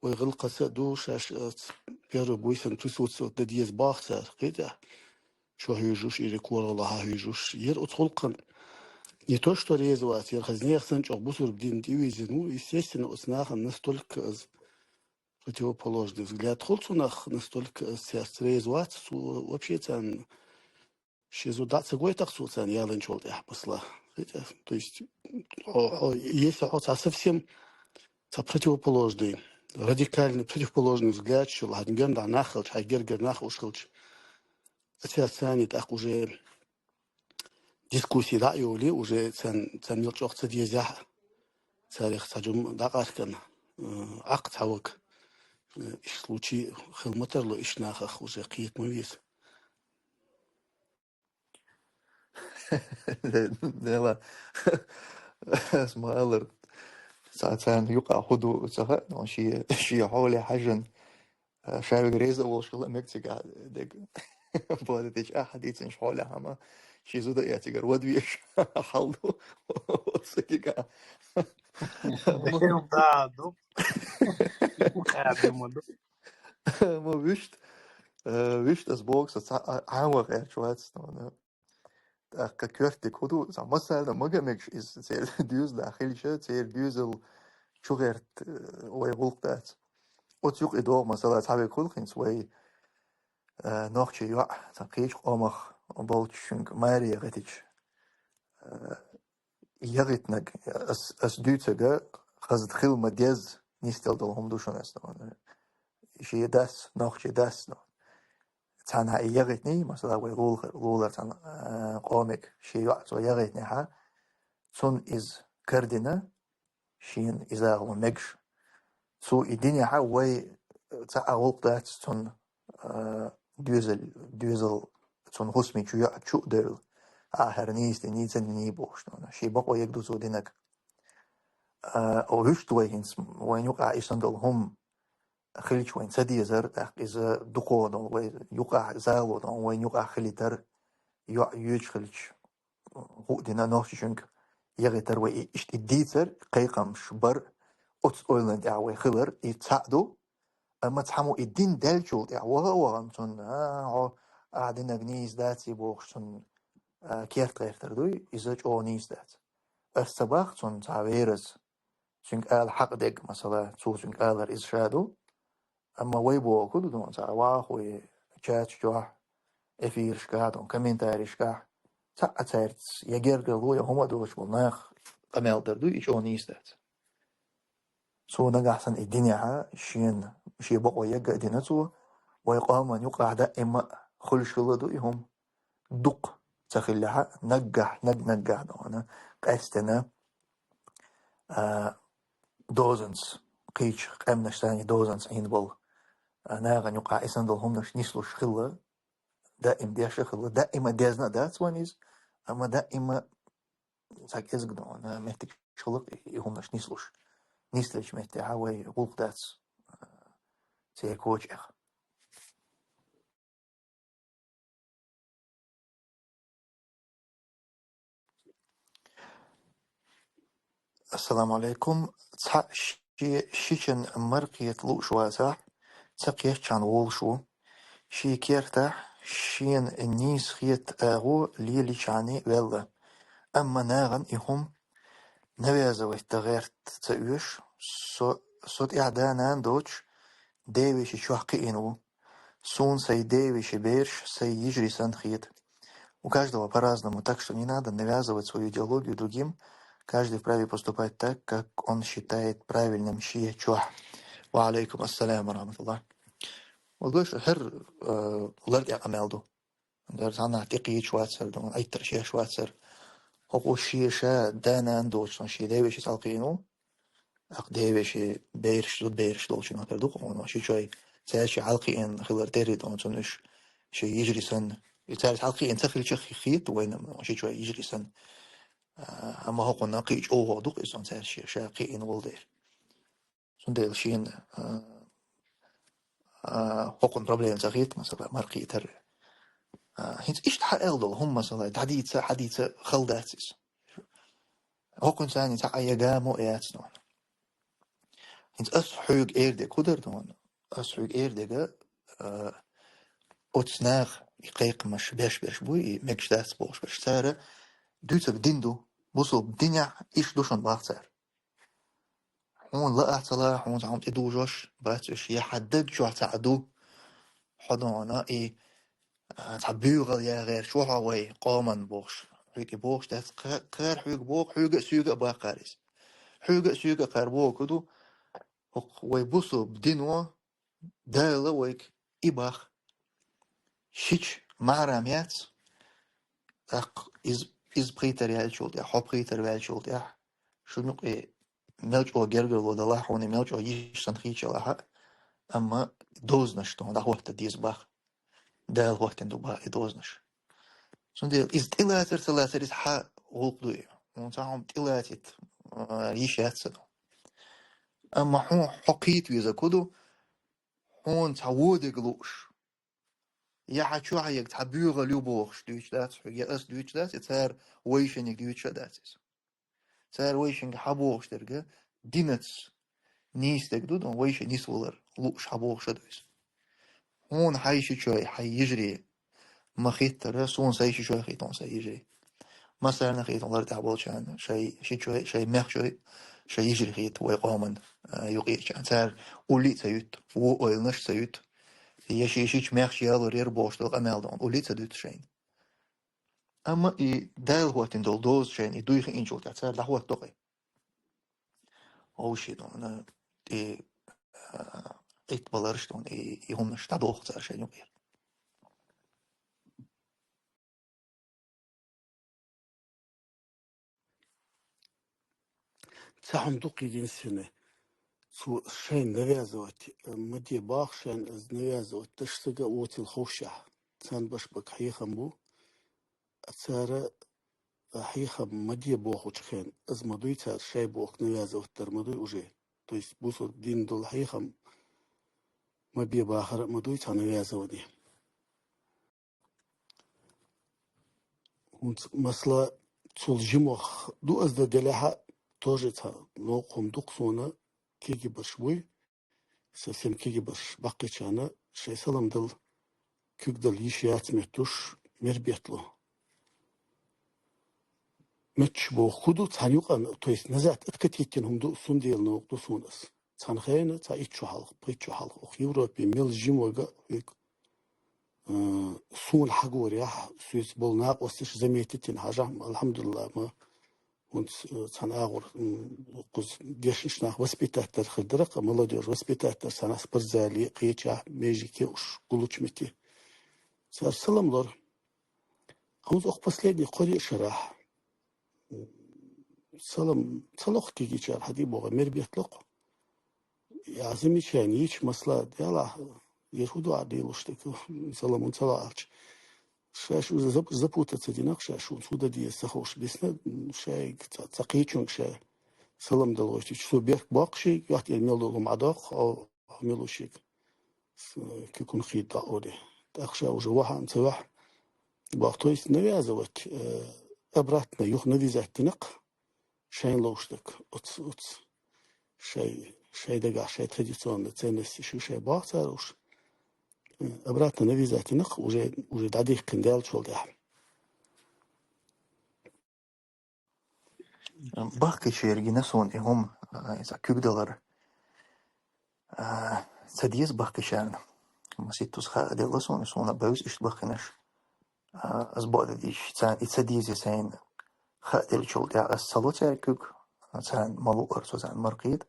вай гӀиллакхаца а ду, шаьш, а, ц-, первый буйсан присутствовать дан деза боху цара, кхетахь. Чо хьуьйжуш, или коргӀалахьа хьуьйжуш. Яра оцу гӀуллакхана не то что реза вац, яра хаза нехан санна чӀогӀа бусурба дин тӀевизина ву, естественно, оцу нахана настолько аз противоположный взгляд хуьлу цунах, настолько аз цаьрца реза вац, цо вообще царна Ши зуда ца гойтах цо царна яланчул тӀехь, масала. То есть, хьо, хьо, если хьо ца совсем ца противоположный, радикальный противоположный взгляд шул, хьан герда нах хилча, хьан гергер нах уш хилча, цаьрца царна тӀаккха уже дискуссия дӀа а йоле, уже царна, царна мел чӀоагӀа ца дезехь, царех цхьа жума дӀакъаьркхина, э, Ӏакх цхьа вака, э, иш случай хила ма тарло, иш нахах уже кхета ма веза. Дела. Ас ма аллара, ца-, царна юкъа хӀу ду ца хаьа, но ши, ши хьоле хьажан, а, шавиг реза волуш хила мега цига дег. Бода теча ахьа дийцинчу хьоле хьама, ши зуда я цигара вад веш хьал ду. Оцу цига. Дел да ду. Къаьдама ду. Ма вуьшта, э, вуьшта ас боху, со ца-, а, Ӏан ваха гӀерташ вац, но, но. ТӀаккха коьртаниг хӀу ду, цхьа массарна мага мегаш иза, церан доьзалехь хилча, церан доьзал чу гӀерта, э, вай гӀуллакх дац. Оцу юкъа и догӀу, масала, цхьа век хуьлу хӀинца вай, э, нохчий йоӀ, цхьа кхечу къомах болчу шуьнга маре гӀитича, э, ЯгӀитнаг, ас, ас дуьйцург хаза хила ма дезза нисделла долу хӀума ду шуна ас, ну, шен дас, нохчий дас, ну. Цхьанхьа и ягӀитний, масала, вай гӀулахар-, гӀулар цхьана, а, къомиг, шен йоӀ цо ягӀитнехьа, цунна иза кардина, шена иза гӀо мегаш. Цо и динехьа вай, а, цхьа а гӀуллакх дац цунна, а, доьзал, доьзал цунна хӀусаме чу йоӀ чу а девлла. Ахьар нийса динний, ца динний бохуш, ну, шен бакъо ягду цо динарг. А, о, вуьшта вай хӀинца, вайн юкъахь и санна долу хӀума хилча вайн ца дезар, тӀаккха иза дукхо долу вай юкъахь, зало долу вайн юкъахь хилийтар, йоӀ йоьдуш хилча, хӀу а дина нохчашуьнга ягӀийтар вай и, иштта и дийцар, кхайкхамаш бар, оцу ойланан тӀехь вай хилар, и цхьаъ ду. Амма цхьаммо и дин даьллачул тӀехь ваха а вахана цунна, а, хьо ахь динарг нийса дац и бохуш цунна, а, керт гӀертар дуй, иза чӀогӀа нийса дац. Ас ца боху цунна цхьа верас, цуьнга ала хьакъ дерг, масала, цо цуьнга алар иза ша ду. Амма вай бохург ду, цхьа вахахуй чаташ чохь, эфирашкахь а ду, комментарийшкахь, цхьаъ а цаьрца я гергарло, я хӀума а доцуш болу нах къамел дар дуй, и чӀогӀа нийса дац. Цо нагахь санна и динехьа шена, шен бакъо ягга а дина цо, вай къоман юкъахь даима а хуьлуш хилла ду и хӀума. Дукха ца хиллехьа, наггахь, наг-наггахь ду хьуна, къаьстина, а, дозанца, кхечу къаьмнаш санна дозанца Ӏийна болу, а, нахана юкъахь и санна долу хӀуманаш нислуш хилла, даим деш а хилла, даима дезна а дац вайн иза, амма даима цхьа кӀезиг ду хьуна, меттигаш хилла и хӀуманаш нислуш. Нислечу меттехьа вай гӀуллакх дац, а, церан кочех. Ассаламу алейкум. Цхьа ши-, шичан маркхета лууш вацахь, ца кхеччхьана волуш ву. Шен кертахь шена нийса хета агӀо леличхьана ваьлла. Амма нахана и хӀума навязывать дан гӀерта ца оьшу, со, со тӀехь да-нана доцуш, девеши чохь кхиъна ву. Суна сайн девеши бераш сайн йижарий санна хета. У каждого по-разному, так что не надо навязывать свою идеологию другим. Каждый вправе поступать так, как он считает правильным шен чохь. Ва алейкум ассалам ва рахматуллах. Ва гуш, хӀара, э, лар тӀе къамел ду. Дара цхьаннахь тӀекхийча вацара, дуьйна Ӏиттарш еш вацара. ХӀокхо шен ша да-нана доцуш, шен девеши цхьалкхийна ву. Акха девеши бераш, зудбераш долчу нахара ду-кх хьуна, ши чой цаьрши хьалкхиъна хилар терри дуьйна цунна уьш, шен йижарий санна. И цаьрца хьалкхиъна ца хилча хи-, хета вайна, ши чой йижарий санна. А, амма хӀокхунна кхин а чӀогӀа ду-кх иза цаьрши ша кхиъна волу дера. Цундела шена, а, а, хӀокхунна проблема ца хета, масала, маркхийтар. А, хӀинца иштта хьаэл долу хӀума, масала, дӀадийца, хьадийца хала дац иза. ХӀокхуьнца цхьа а ягамо яц нуна. ХӀинца ас хьоьга эр дерг хӀу дара нуна? Ас хьоьга эр дерг, а, оцу наха и кхайкхамаш беш-беш бу, и мегаш дац бохуш берш. Цара дуьйцург дин ду, бусулба динехь иштта ду шуна боху цара. Хьуна лаахь ца лаахь, хьуна цхьа хӀума тӀедужош бац уьш, я хьан даг чохь цхьаъ ду, хьо дуьйна и а, цхьа буьйгӀал яхар чохь вай къоман бохуш. Хьоьга и бохуш дац, кха-, кхара хьоьга боху, хьоьга а, соьга а баккхар иза. Хьоьга а, соьга а кхара боху ду, хӀокху вай бусулба дино Дала вайга и бах. Шича маьхьарам яц, тӀаккха иза, иза пхийтар яьллачул тӀаьхьа, хьо пхийтар ваьллачул тӀаьхьа, шуна юкъе мел чӀогӀа гергарло далахь хьуна, мел чӀогӀа йиш санна хийчалахь а, амма дозанаш тхуна дӀахӀотта деза бах. Дала хӀоттина ду бах и дозанаш. Цундела иза тӀелацар, ца лацар, иза хьан гӀуллакх ду и. Хьуна цхьа хӀума тӀелацита, а, йиш яц ца ду. Амма хьуна хьо кхета веза ку ду, хьуна цхьа вон дерг лууш. Я хьан чохь яга цхьа буьйгӀал ю бохуш дуьйцуш дац хьоьга, я ас дуьйцуш дац, я цара вайшинниг дуьйцуш а дац иза. Цара вайшинга хьан бохуш дерг динаца нийса дерг ду, дан вайша нисвалар лууш хьан бохуш а ду иза. Хьуна хьайн шичой, хьайн йижарий ма хеттара, суна сайн шичой хетон сайн йижарий. Массарна хетон лар тӀехь болчарна, шайн шичой, шайн мехчой, шайн йижарий хета вай къоман, а, юкъечарна. Цара улли а ца юьту, вон ойланаш а ца юьту. Я ши-, шича мехча ялор яра бохуш долу къамел дан, улли а ца дуьту шайна. Амма и Дала хӀоттина долу доза шайна и дуй хиъначул тӀаьхьа цара дӀахӀоттадо кхин. Вовшийн дуна, и, а, итт баларш дуна, и, и хӀуманаш дӀадоху цара шайна юкъера. Цхьа хӀума ду-кх единственное. Цо шайна навязывать, э, ма де бах шайна, из навязывать даш сага а воцийла ховшшехь. Царна баш бага хьехам бу, а цара, а, хьехам ма де бохучу хенахь, из ма дуй цара шай боху навязывать дар ма дуй уже. То есть бусург дин долу хьехам ма бе бахар а ма дуй цхьа навязывание. ХӀунца масала цул жимох ду аса дан делахьа, тоже цхьа новкъа хӀума ду-кх суна, кегий барш буй, совсем кегий барш баккхийчарна шайн салам дала, куьг дала йиш яц меттуш, мер беттало. Метташ боху хӀун ду, цхьана юкъана, то есть назад откатить йина хӀума ду, цундела новкъа ду суна аса. Цхьана хенахь, цхьа итт шо хьалха, пхийтта шо хьалха, оху Европе мел жима вага, хьоьга, а, суна хьагорехь, соьца болу накъосташ заметить йина хьажахь, алхьамдулиллахӀ, ма, хӀунца, а, цхьана агӀор, м, кхуза дешнаш нах воспитать дар хир дара-кх, молодёжь воспитать дар цхьана спортзале, кхечахь, меже кеуш, гулучу метте. Цара салам лора. ХӀунца оху последний кхо-диъ шарахь, м, салам ца ло-кх кегийчара, хьан де боху, мер беттало-кх. Я замечание йича масала, делахь, ер хӀун ду ахь делуш дерг, салам хӀунда ца ло аьлча. Шаьш уже зап-, запутаться дина-кх шаьш, хӀунца хӀун дан деза ца хууш бисна, м, шайга ца, ца кхечунга ша салам дала гӀоьртича, цо берк боккху шига, йоттар мел долу хӀума Ӏадоккху, хьо, хьо мила ву шига. С-, куьг хӀунда хийтта дӀа олий. ТӀаккха ша уже вахьа а ца ваьхьа, боху, то есть навязывать, э, обратно юха навязать дина-кх шайна ловш дерг. Оц, оц. Шай, шай дагахь, шай традиционный ценности шу шай боху цара уж. Э, обратно навязать дина-кх уже, уже дӀадихкина даьллачул тӀаьхьа. Бахкийчеран гина суна и хӀума, а, иза куьг далар, а, ца деза бахкийчарна. Маситтаза хаа делла суна, суна бевза иштта бахкинарш. А, ас бакъдерг дийцича, царна и ца деза сайна хаа деллачул тӀаьхьа ас ца ло цаьрга куьг, царна ма луъара со царна мара кхета.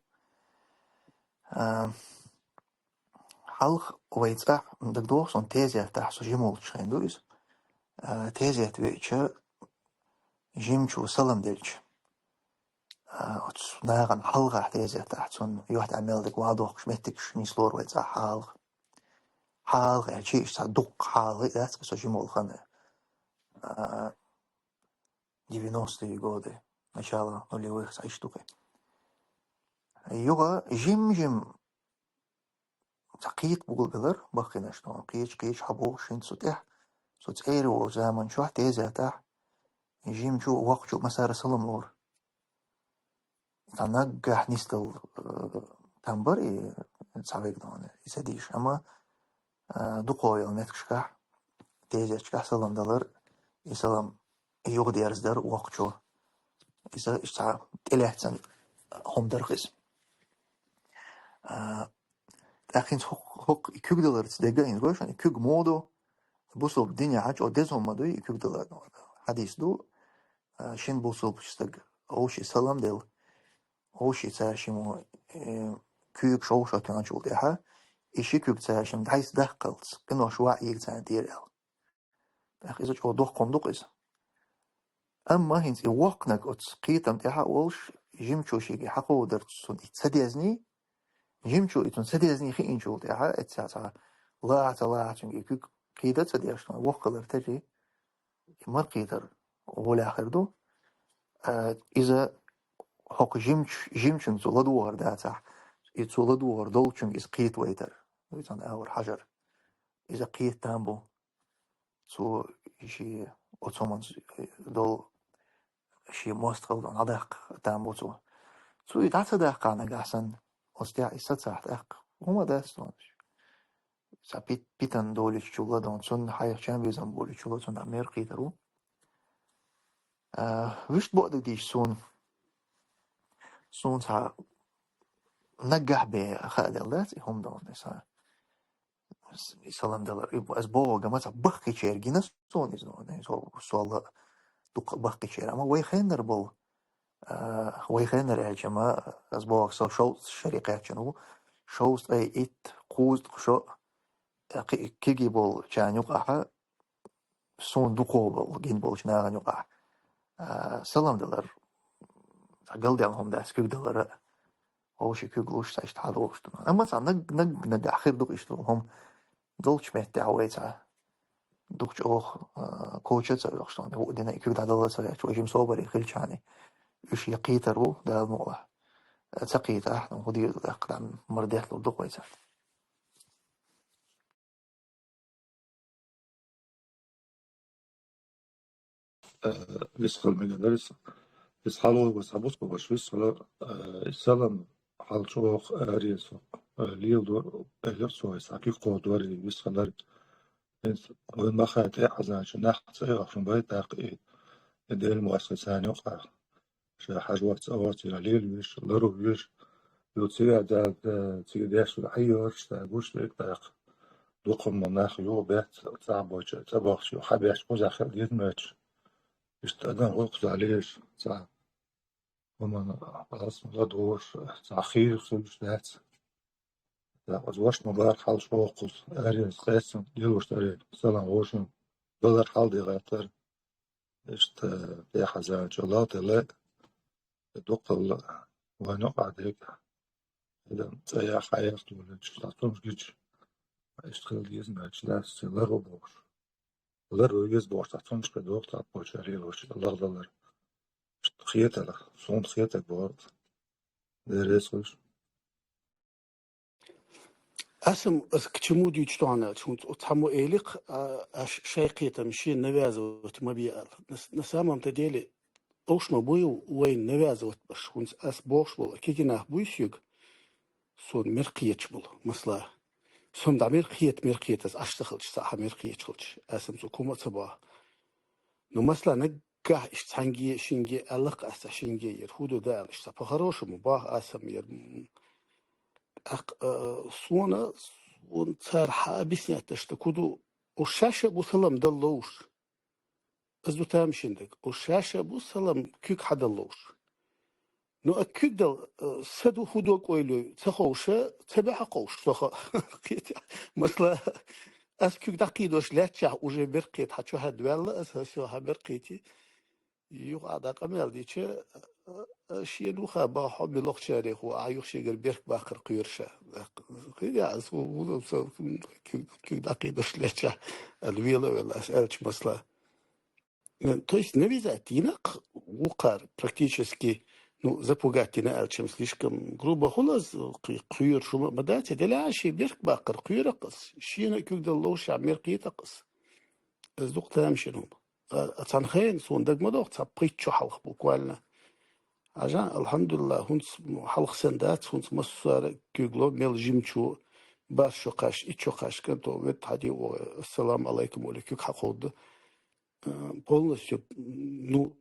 А, Хьалха вай цӀахь, дагадогӀу суна, тезетахь со жима волчу хенахь ду иза. А, тезет веача, жимачо салам делча, а, оцу нахана хьалхахь тезетахь цунна юьхь тӀехь мел дерг ван дохкуш меттигаш нислора вай цӀахь хьалха. Хьалха аьлча, иштта цхьа дуккха хьалха а дац, со жима волу хан. А, девяностые годы, начало нулевых, цхьа иштта ду кхин. Юха жим-жим цхьа кхета болабелира бахкинарш, но кхеча-кхеча хьабохуш хӀинца цу тӀехь, со цӀера волчу заман чохь тезетахь, жимачо воккхачо массара салам лора. Цхьа наггахь нисдала, э, там бара и цхьа вегнона, и ца дийша. Амма, э, дукхо йолу меттигашкахь, тезеташкахь салам далар, и салам юхадерзадар воккхачо. Иза иштта цхьа тӀелаьцна хӀума дара иза. А, тӀаккха хӀинца хӀокху, хӀокху и куьг даларца дерг а хӀинца гой шуна, и куьг муха ду, бусалба динехь чӀогӀа деза хӀума ма дуй и куьг далар. Хьадис ду, а, шина бусалба стаг вовшийн салам делла, вовшийн цара шиммо, э, куьйгаш вовшах тоьхначул тӀаьхьа, и ши куьг цара шимма дӀасадаккхалц, къинош ваӀ йийга царна тӀера аьлла. ТӀаккха иза чӀогӀа доккха хӀума ду-кх иза. Амма хӀинца и воккханиг оцу кхетам тӀехь а волуш, жимачо шега хьакховдарца цунна и ца дезний, жимачо и цунна ца дезний хиъначул тӀаьхьа, эццахь цхьа лаахь а ца лаахь а цуьнга и куьг кхийда а ца деш, воккха хилар терра, и мара кхетар гӀолехь хир ду. А, иза хӀокху жимч-, жимчуьнга цо ладогӀар дацахь, и цо ладогӀар долчуьнга иза кхетавайтар. Вай цунна агӀор хьажар. Иза кхета там бу. Цо шен оцу хӀуманца долу шен мостагӀалла дӀадаккха там бу цо. Цо и дӀа ца даккхахь нагахь санна, оцу тӀехь и сацахь тӀаккха, хӀума дац цунна. Цхьа пит-, питана долуьйтучул а дон, цунна хьайх чам безам болуьйтучул а цунна мер кхетар ву. А, вуьшта бакъдерг дийча суна, суна цхьа наггахь бен хааделла дац и хӀума дон, и сан. С-, и салам далар. И б-, ас боху гамаца бахкхичера гина суна иза, ну, со, со ла дукха бахкхичера. Амма вай хеннара болу, а, вай хеннара аьлча, ма, ас боху, со шовзткъа шаре кхаьчна ву, шовзткъе итт, кхузткъа шо, а, кхи-, кхиги болчарна юкъахь, суна дукхо болу, гина болчу нахана юкъахь, а, салам далар, галдаьлла хӀума дац, куьг далар а. Вовшийн куьг луш, цхьа иштта хьалавовш ду. Амма цхьа наг-, наг-, наггахь хир ду-кх иштта хӀума. Долчу меттехь вай цхьа дукха чӀогӀа, а, коча а ца оьхуш ду. ХӀуъа дина и куьг дӀадала а ца гӀерташ, вай жима собаре хилчахьана, уьш я кхетар ву, Дала мукъалахь. Ца кхетахь, ну, хӀун дийр ду тӀаккха, мара дехлур ду-кх вай царна. Э, висхала мегар дар иза. Иза хьалхо вай схьабусбалаш висхала, э, и салам хьал чӀогӀа арий со, э, леладо, элира цо, иза хьан куьг кховдор и висхалара. ХӀинца вайн махкахь тӀе а хьажачу нах цӀе а хьахчун бай тӀаккха и, и Делан мостагӀий царна юкъахь. Ша хьажа вац, а вац, я лела веш, ларо веш. Ю цига да, да, цига деш ву хьайорш, да, гуш век, да, дукха ма нах ю, бец, цӀа боча, цӀа бохча, ю хьабеш, кхуза хир деза моьттуш. Иштта адам гӀо кхуза леш, цӀа. Хьо мана, алсма ладогӀуш, цӀа хийра хуьлуш дац. ТӀаккха оцу ваша ма бара хьал чӀогӀа кхуза, аре, къаьстина, делуш аре, салам вовшийн, балар хьал де гӀаттара. Иштта, тӀехьа зача латала, дукхалла, вайна юкъахь дерг, хӀинца цӀа яхь хьаях долуьйтуш, цхьа цунаш гича, иштта хила деза моьттуш дац, церан ларо бохуш. Лар ву веза бохуш, цхьа цунаш кхин доху, цхьа почаре лош, лагӀдалар. Иштта хетара, суна хетарг боху. Деррес хуьлуш. Аса м-, ас к чему дуьйцу тохьана, хӀунца оцу цхьаммо элира-кх, а, аш шайн кхетам шена навязывать ма бе аьлла. На с-, на самом-то деле, уьш ма буй вайна навязывать беш, хӀунца ас бохуш болу, кегий нах буй соьга, суна мер кхеташ болу, масала. Суна дӀа мер кхета, мер кхета, ас Ӏаш ца хилча, цхьа а мер кхеташ хилча, аса м-, цу кума а ца боху. Ну, масала, наггахь иштта цхьаьнгге, шинге аьлла-кх ас, цхьа шинге яра, хӀун ду дан аьлла, иштта цхьа по-хорошему боху аса м-, яра, м-, тӀаккха, а, суна, суна цара хьан объяснять даш ду, хӀун ду, уьш шаьш а бу салам дала ловш. Ас ду тамашийна дерг, уьш шаьш а бу салам куьг хьадала ловш. Ну, а куьг дала, а, са ду, хӀун ду, кӀойла ю, ца ховша, ца баьхьа кховш, со хаа. Кхетий? Масала, ас куьг дӀакхийдош лаьттачехь уже беркхийта хьан чу хьаьдда ваьлла аса, со хьан беркхийти. Юха а дӀа къамел дича, а, а, шена вуха баха хьо мила лохчарехула, а юха шегара берк баккхар кхоьруша. Кхин а, ас ву-, ву-, со куьг, куьг дӀакхийдош лаьттачехь, ала вела а велла, ас аьлча масала. Э, то есть навязать йина-кх вукхара практически, ну, запугать йина аьлча-м слишком грубо хуьлу ас, кхи-, кхоьруш хӀума а ма дац, делахь а шен берк баккхар кхоьру-кх ас, шена а куьг дала ловшехь мер кхета-кх ас. Ас дукха тамашийна хӀума. А, а цхьана хенахь суна дага ма догӀу, цхьа пхийтта шо хьалха буквально. Хьажа, алхьамдулиллахӀ, хӀунца хьалха санна дац, хӀунца массара а куьг ло, мел жимачо, бархӀ шо кхаьчча, итт шо кхаьчча, кӀант, вет хьан де, о, ассаламу Ӏалайкум олий, куьг хьакховда. Э, полностью, ну,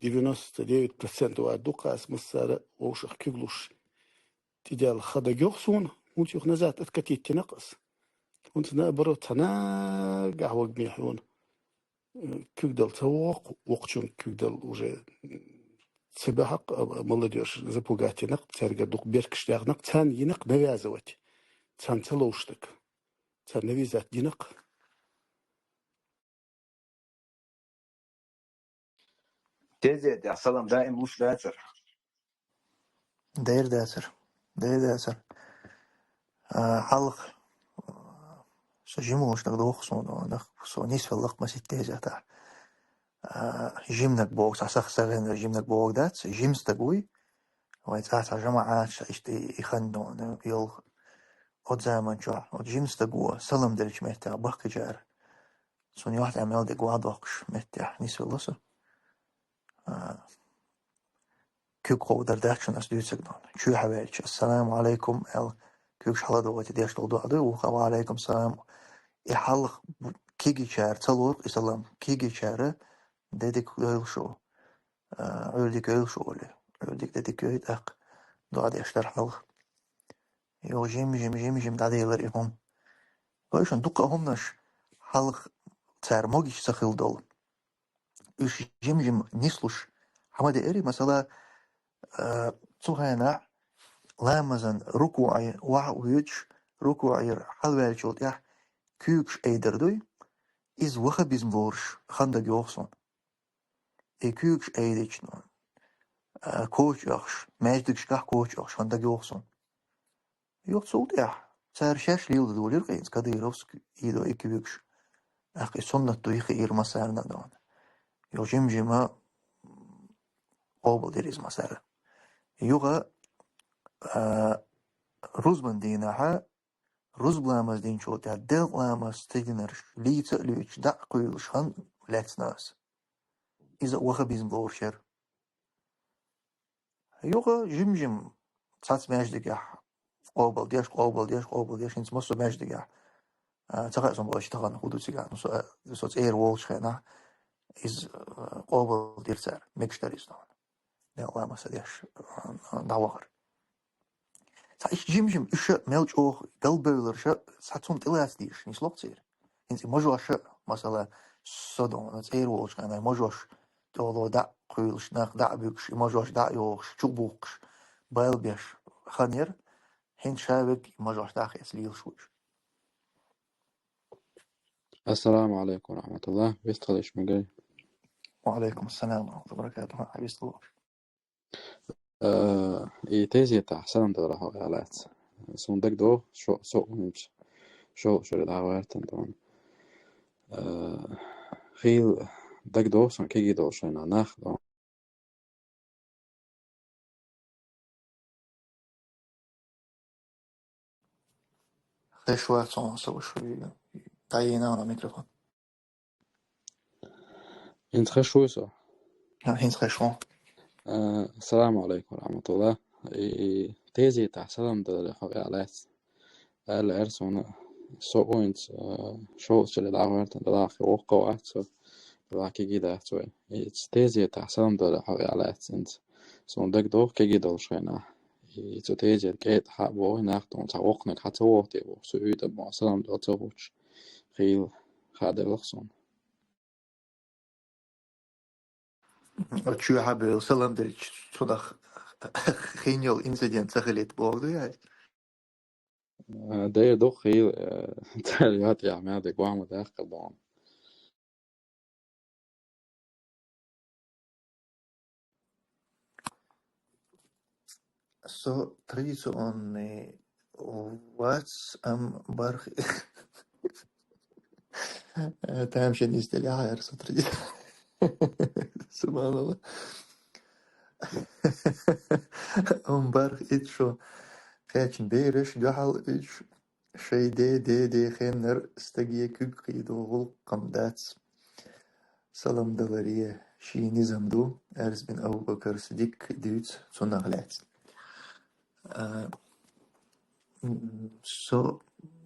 девяносто девять процентов а ду-кх ас массара а вовшах куьг луш. ТӀедеана ха дагайогӀу суна, хӀунца юха назад откатить йина-кх ас. ХӀунца наоборот, цхьа нагахь ваг мехьона. Куьг дала ца вогӀу, вокхачун куьг дала уже ца баьхьакх, а, молодёжь запугать йинакх, цаьрга дукха беркаш даьгӀнакх, царна йинакх навязывать, царна ца ловш стаг. Царна навязать динакх. Тезетехь салам даим луш дацара. Дер дацара. Дер дацара. А, хьалха, со жима волуш дагадогӀу суна, нах, со нисвелла-кх масийтта тезетехь. А, жимнаг боху, цхьа сах сагӀина жимнаг боху дац, жима стаг вуй. Вайн цӀа цхьа жамаӀаташ иштта и хан дона йолу. Оцу заман чохь, оцу жима стаго салам деллачу меттехь бахкачара. Цунна юьхь тӀехь мел дерг ван доккхуш меттехь нисвелла со. А, куьг кховдар дац шуна ас дуьйцург дона. Чоьхьа ваьлча, «Ассаламу Ӏалайкум», аьлла, куьгаш хьаладогӀийта деш долу доӀа дуй, вукхо, «Ва Ӏалайкум салам». И хьалха бу-, кегийчара ца лору и салам. Кегийчара де дика дойла шу, а, Ӏуьйре дика йойла шу олий. Ӏуьйре дика, де дика йой, тӀаккха доӀа деш дара хьалха. Йо, жим-жим, жим-жим дӀаделира и хӀума. Вай шуна дуккха а хӀуманаш хьалха цара могуш ца хилла долу. Уьш жим-жим нислуш хьан ма деара, масала, а, цу хенахь ламазан рукуӀе ваха а воьдуш, рукуӀера хьалаваьллачул тӀаьхьа куьйгаш айдар дуй, иза ваха безам лоруш хан дагайогӀу суна. И куьйгаш айдича, а, коча оьхуш, маьждигашкахь коча оьхуш хан дагайогӀу суна. Юха цул тӀаьхьа цара шаьш леладалийра къинца Кадыровс идо и куьйгаш. ТӀаккха и суннат дуй хиира массарна а дона. Юха жим-жима къобалдира иза массара. Юха, а, рузбан дийнахьа, рузба ламаз динчул тӀаьхьа делкъа ламаз ца динарш лийца а лоьцуш, дӀа а кхуьйлуш хан лаьцна аса. Иза а ваха безам лоруш яра. Юха жим-жим цхьацца маьждигехь къобалдеш, къобалдеш, къобалдеш, хӀинца массо а маьждигехь, а, ца хаьа суна бохуш тахана хӀун ду цигахь. Ну, со, со цӀера волчу хенахь, иза, а, къобалдира цара, мегаш дара иза тахана. Делкъа ламаз ца деш, а, дӀавахара. Цхьа иштта жим-жим уьш а мел чӀогӀа галбевлларш а, цхьа цунна тӀелаца дезаш нисло-кх церан. ХӀинца и мажош а, масала, со дона цӀера волчу хенахь, мажош тӀехула дӀа а кхуьйлуш, нах дӀа а буьгуш, и мажош дӀа а йохуш, чу а бухкуш, бала беш хан яра, хӀинца ша верг и мажош дӀа а хеца лелаш ву уьш. Ассаламу Ӏалайкум ва рахьматуллахӀ. Вистхила иш мегар. Ва Ӏалайкум ассалам ва рахьматуллахӀи ва баракатухӀ. Хьан вистхила. Э, и тезетахь салам далар хьо аьлла лаьцна. Суна дагадогӀу, шо, со а хӀинца шо, шуьра дӀагӀертан дона. Э, хийла дагадогӀу суна кегий долуш хенахь нах дона. Хеш вац хьуна, со вуьш ву, дӀаена хьуна микрофон. ХӀинца хеш вуй со? А, хӀинца хеш ву. А, салам алейкум ва рахматуллах. И, и тезетахь салам далар хьо аьлла лаьцна. Аьлла аьлла суна, со ву хӀинца, а, шовзткъа шо дӀагӀертан, делахь воккха вац со, делахь кегий дац вай. И тезетахь салам далар хьо аьлла лаьцна хӀинца. Суна дагадогӀу кегий долуш хенахь. И цу тезета кӀетӀа хьа а боху, нах тхуна цхьа воккханиг хьа ца воху те боху, цу уьйтӀа боху, салам дала ца хӀуттуш, хийла хаа делахь суна. Оцу чоьхьа бевлла салам делча, цунах хин йолу инцидент ца хилийта боху ду яц? А, дера ду хийла, а, цара йоӀ тӀехь мел дерг ван ма даьккхира боху. Со традиционный вац, ам барх. Тамашийна изделла яхьара со тради-, Субханалла. Ам барх ит шо кхечна бераш дуьхьал уьш. Шайн де, де, де хеннара стаге куьг кхийдо гӀуллакх-м дац. Салам даларе шен низам ду, Арс бин Абу-Бакарс дика дуьйцу цунах лаьцна. А, м, со,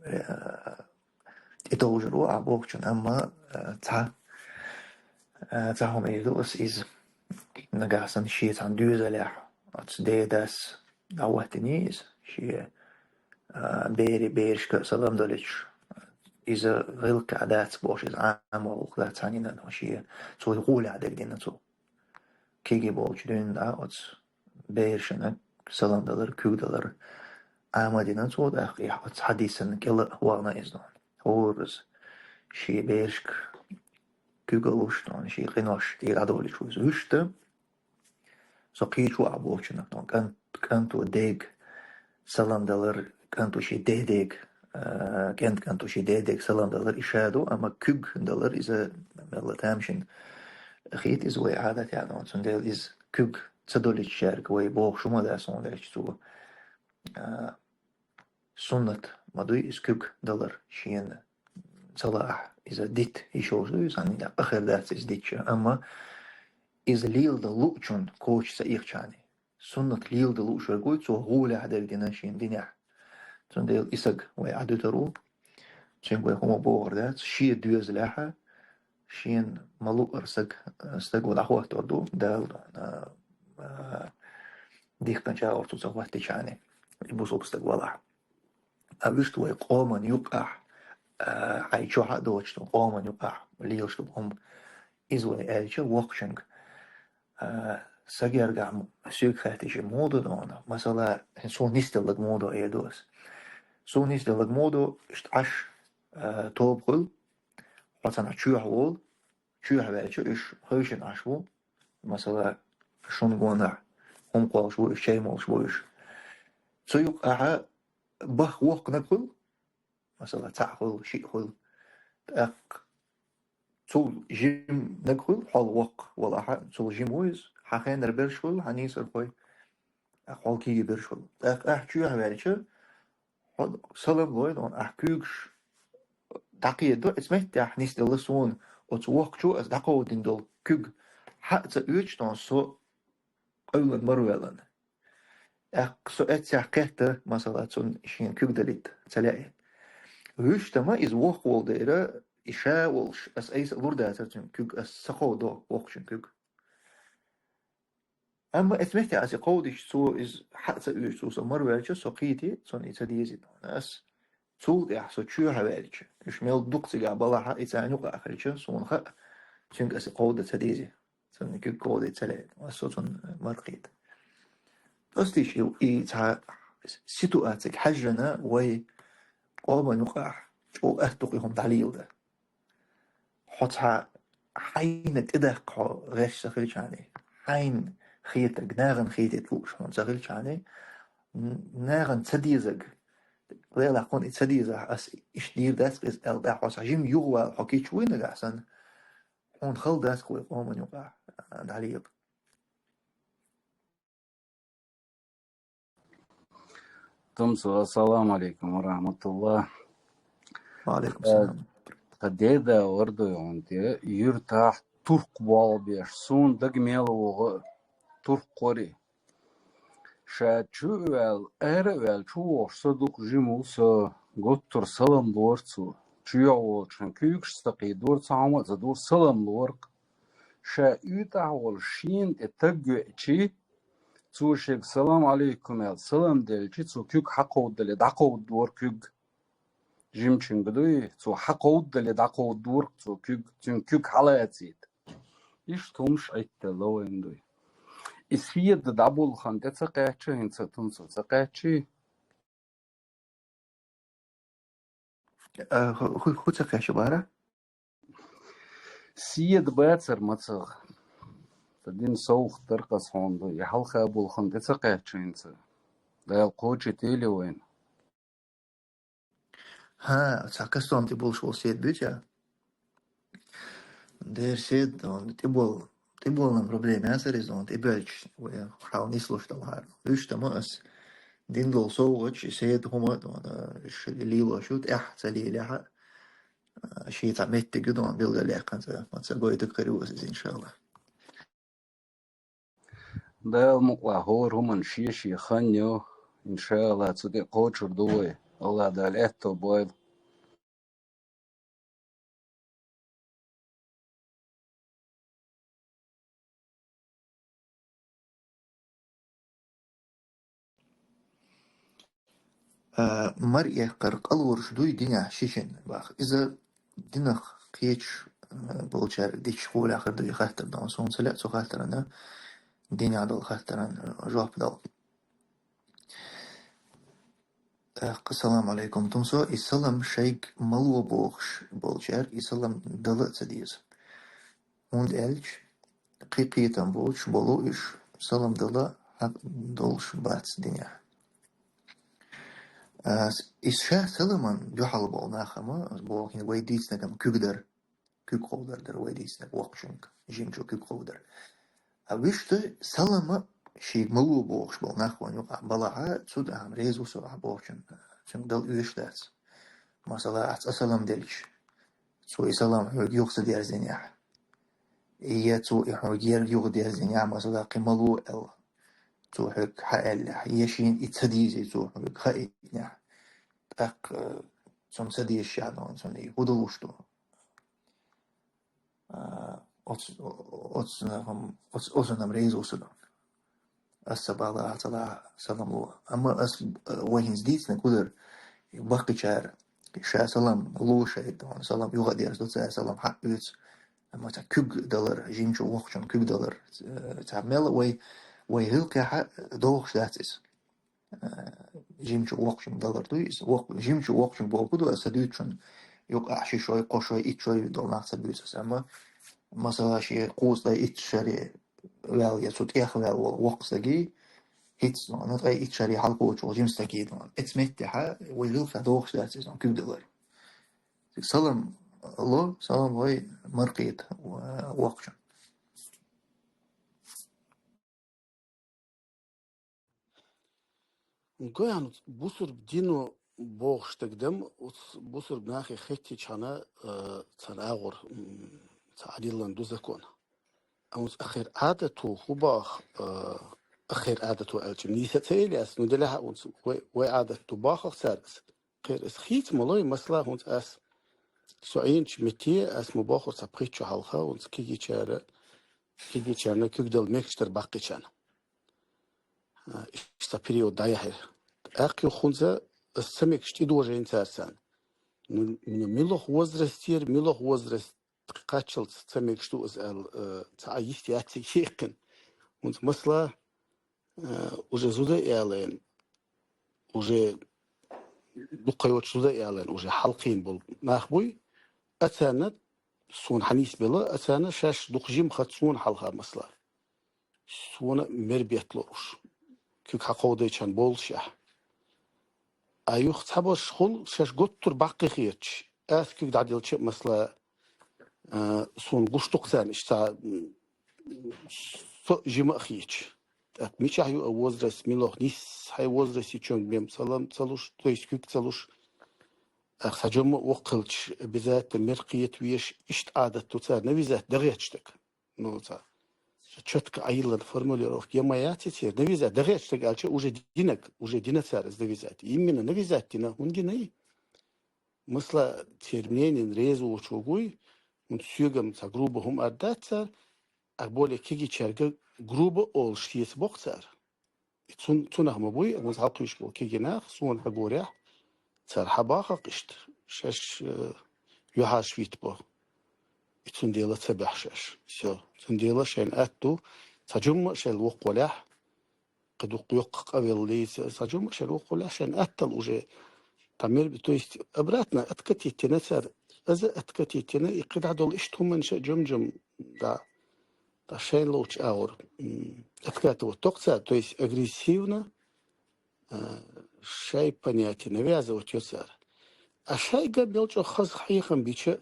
а, тӀетовжар ву ахь бохучун, амма, а, цхьа, а, цхьа хӀума эр ду ас иза. Нагахь санна шен цхьана доьзалехь оцу дедас дӀахӀоттийний иза, шен, а, бери, берашка салам далича, иза гӀиллакхехь дац бохуш, иза Ӏамор гӀуллакх дац хьанна, но шен цо гӀолехь дерг дина цо. Кегий болчу дуьйна а оцу берашна салам далар, куьг далар Ӏама дина цо, тӀаккха и оцу хьадисана кӀела а вахана иза дона. ХӀораза шен берашка куьг а луш дона, шен къинош тӀера дӀадолуьйтуш ву иза. Вуьшта, со кхечу а болчунах дона, кӀант-, кӀанто дега салам далар, кӀанто шен дедега, а, кӀент-кӀанто шен дедега салам далар и ша ду, амма куьг далар иза мелла тамашийна хета иза вай Ӏадатехь дона. Цундела иза куьг ца долуьйтучаьрга вай бохуш хӀума дац хьуна дерча цо, а, суннат ма дуй иза куьг далар шена ца лаахь, иза дита йиш йолуш ду иза, хьанна къа хир дац иза дитча. Амма иза леладан луучунна коча ца ихча хьанна. Суннат леладан лууш верг вуй, цо гӀолехь дерг дина шен динехь. Цундела и саг вай Ӏадуьтур ву, цуьнга вай хӀума бохур дац, шен доьзалехь шена ма луъара саг, стаг ву дӀахӀоттор ду, Дала, а, а, дихкан чӀагӀо цо ца хӀоттича хьанна, и бусулба стаг валахь. А вуьшта вай къоман юкъахь, а, хьайн чохь а доцуш ду, къоман юкъахь лелаш ду хӀума. Иза вай аьлча воккхачуьнга, а, са гергахь м-, соьга хаьттича муха ду дона, масала, суна нисделларг муха ду эр ду ас. Суна нисделларг муха ду, иштта Ӏаш, а, тоба хуьлу, хьо цхьана чоьхьа волу, чоьхьа ваьлча, уьш хевшина Ӏаш ву, масала, шуна гонахь хӀума кхоллуш бу уьш, чай молуш бу уьш. Цу юкъахь баха воккханиг хуьлу, масала, цхьаъ хуьлу, шиъ хуьлу. ТӀаккха цул жиманиг хуьлу, хьол воккха валахь а, цул жима ву иза, хьан хенара берш хуьлу, хьан нийсархой, тӀаккха хьол кегий берш хуьлу. ТӀаккха ахь чоьхьа ваьлча, хьо салам лой, дона, ахь куьйгаш дӀакхедо, оцу меттехь нисделла суна, оцу воккхачо ас дӀакховдийна долу куьг хьа а ца оьцуш, дона, со къевлина мара ваьлла. ТӀаккха со эццехь кхетта, масала, цунна шена куьг далийта ца лаьа. Вуьшта ма иза воккха волу дера, и ша а волуш, ас айса а лур дацара цуьнга куьг, ас ца кховдо воккхачун куьг. Амма эцу меттехь ас и кховдийча, цо иза хьа а ца оьцуш, цо со мара ваьлча, со кхийти, цунна и ца дезий. Ас цул тӀаьхьа со чоьхьа ваьлча, уьш мел дукха цигахь балахь а, и царна юкъахь хилча, суна хаьа, цуьнга ас и кховда ца дезий, цунна куьг кховдийта ца лаьа. Ас со цунна мара кхийта. Ас тийша и, и цхьа ситуацига хьаьжжина вай къоман юкъахь чӀогӀа атта ду-кх и хӀума дӀалеладан. Хьо цхьа хьайна тӀедаккха хьо гӀерташ ца хилча хьанна, хьайна хетарг нахана хетийта лууш хьуна ца хилча хьанна, н-, нахана ца дезарг, лелахь кхунна и ца дезахь, ас иштта дийр дац-кх иза аьлла, тӀаккха хьо цхьа жима юхавала хьо кийча вуйнарг ахь санна, хьуна хала дац-кх вай къоман юкъахь дӀалеладан. Тумсо, ассаламу алейкум ва рахматуллах. Ва алейкум салам. Тхан деда вар ду хьуна те, юьртахь туркх болх беш, суна дага мел вогӀу туркх вари. Ша чу а ваьлла, ара а ваьлла, чу вогӀуш со дукха жима ву со, гуттар салам лору цо. Чоьхьа волчун куьйгаш ца кхийдора, цхьа хӀума а ца дора, салам лору-кх. Ша уьйтӀахь волуш шена тӀе таг веачи, цо шега салам алейкум аьлла, салам делчи, цо куьг хьакховдале, дӀакховдадора куьг. Жимачуьнга дуй, цо хьакховдале, дӀакховдадора-кх цо куьг, цуьнга куьг хьалацийта. Иштта хӀумаш Ӏитталла вайна дуй. И седа дӀабулхана тӀе ца кхаьчча, хӀинца тунца ца кхаьччий? А, хӀу-, хӀу-, хӀу ца кхаьчча бара? Седа бацар мацагӀа. Ца дина совгӀат дара-кх ас хьуна ду, и хьалха булхана тӀе ца кхаьчча хӀинца. Дала кхочуьйтийла вайна. ХӀа, цхьа кастон тӀе болуш волу седа буьйцу? Дера седа, он, тӀебол-, тӀеболан проблема яцара иза, он, тӀебоьлча, вай хьал нислуш долу хӀара. Уьш тама ас дина долу совгӀаташ, и седа хӀума, он, шуьга лелош ю, тӀаьхьа ца лелехь а, шен цхьа меттиг ю, он, билгалъяьккхина, ца, ца гойтург хир ю аса иза, иншалла. Дала мукъалахь, хӀора хӀуманна шен-шен хан ю, иншалла, цу тӀе кхочур ду вай. АллахӀ Дала аьтто бойла. А, мара эккхар къалураш дуй динехь ши шин баха. Иза динах кхеташ, а, болчаьрга дича гӀолехьар дуй хаттар дан. Суна ца лаьа цу хаттарна динехь долу хаттаран жоп дала. ТӀаккха, салам алейкум, тумсо, и салам шайга ма ло бохуш болчаьрга, и салам дала а ца деза. ХӀунда аьлча, кхин кхетам боцуш болу уьш, салам дала хьакъ долуш бац динехь. А, с-, и ша саламан дуьхьал болу нах ма, боху хӀинца вай дийцинарг-м куьг дара, куьг кховдар дара вай дийцинарг воккхачуьнга, жимачо куьг кховдар. А вуьшта салама шийга ма ло бохуш болу нах вайна юкъахь балахьа, цу тӀехь-м реза ву со ахь бохучун, цуьнга дала оьшуш дац. Масала, ахь цкъа салам делча, цо и салам хьоьга юха ца дерзинехь, я цо и хьоьга ерг юха дерзинехь, масала, кхин ма ло аьлла, цо хьоьга хьааьллехь, я шена и ца дийзий цо хьоьга хаийтинехь, тӀаккха, э, цунна ца дезаш ша дон, цунна и хӀун долуш ду? А, оц-, оцунах-м, оц-, оцунах-м реза ву со дон. Ас ца бала, ахь ца лахь салам ло. Амма ас, э, вай хӀинца дийцинарг хӀун дара, баккхийчара ша салам ло шайга дон, салам юха а дерзадо, цара салам хьаоьцу. Амма цхьа куьг далар, жимачу воккхачун куьг далар, э, цхьа мел вай, вай гӀиллакхехь догӀуш дац иза. Э, жимачу воккхачун далар ду иза. Вокх-, жимачу воккхачун боху ду, аса дуьйцучун юкъахь ши шой, кхо шой, итт шой долу нах ца буьйцу аса. Амма, масала, шен кхузткъе итт шаре ваьлла, я цу тӀех ваьлла волу воккха стаге, хӀинца, ну, ткъе итт шаре хьалкхочу волу жима стаге, ну, эцу меттехь вай гӀиллакхехь догӀуш дац иза, ну, куьг далар. Салам ло, салам лой, мара кхета, ва-, воккхачун. Гой, хьан бусург дино бохуш стаг дам, уц бусург нахе хеттичхьана, э, цара агӀор, м, ца Ӏадиллан ду закон. А уц ахир Ӏадату хӀу бах, э, ахир Ӏадату аьлча, нийса ца ели ас, ну, делахьа уц вай, вай Ӏадат ду бахах цара ас. Кхер ас хийца ма лой, масала, хӀунца ас со Ӏийначу метте, ас ма бохур ца пхийтта шо хьалха, хӀунца кигичара, кигичарна куьг дала мегаш дара баккхийчарна. А, иштта период дӀаяхьира. ТӀаккха юха хӀунца ас ца мегаш тӀедожийна цара царна. Ну, ну, милох возрастера, милох возраст кхаччалц ца мегаш ду ас аьлла, э, ца а йист яцциг хӀекхина. ХӀунца масала, э, уже зуда ялайна, уже дукха йоцуш зуда ялайна, уже хьалкхийна болу нах буй, а царна суна хьанийсбелла, а царна шаьш дукха жима хат суна хьалха масала. Суна мер бетталур уш. Куьг хьакховдайчан боллушехь. А юха цхьабарш хул, шаьш готтур баккхий хеташ. Ас куьг дӀаделча а, масала, а, суна гуш ду-кх царна, иштта, м, со жима а хеташ. ТӀаккха мичахь ю а возраст, милох нис хьайн возрастичунга мем салам ца луш, то есть куьг ца луш. Ах, цхьа жимма а воккха хилча, обязательно мер кхета веш, иштта Ӏадат ду цара навязать дагӀечу стага. Ну, ца, ца чётко Ӏайиллан формулировка, я ма яц и церан навязать дагӀечу стага аьлча, уже динаг, уже дина цара из навязать. Именно навязать дина, хӀунда дина и? Масала, церан мнениена реза воцуш вуй, хӀунда соьгам ца груба хӀума ар дац цара, а более кегийчаьрга груба олуш шеца боккху цара. И цун-, цунах ма буй, ваза хьалкхуьйсуш болу кегий нах, суна хьагорехь, цара хьабахакх иштта, шаьш, э, юьхьӀаьржа витта бо. И цундела ца баьхьа шаьш. Всё. Цундела шайна атта ду, цхьа жимма а шайл воккхавалехь, кхин дукха йоккха къавеллий, ца-, цхьа жимма а шайл воккхавалехь, шайна аттал уже. Там мер-, то есть обратно откатить дина цара, аза откатить дина, и кхидӀа долу иштта хӀуманаш а жим-жим, да. Ткъа шайна ловчу агӀор, м, откатывать доккху цара, то есть агрессивно, а, шайн понятие навязывать йо цара. А шайга мел чӀогӀа хаза хьехам бича,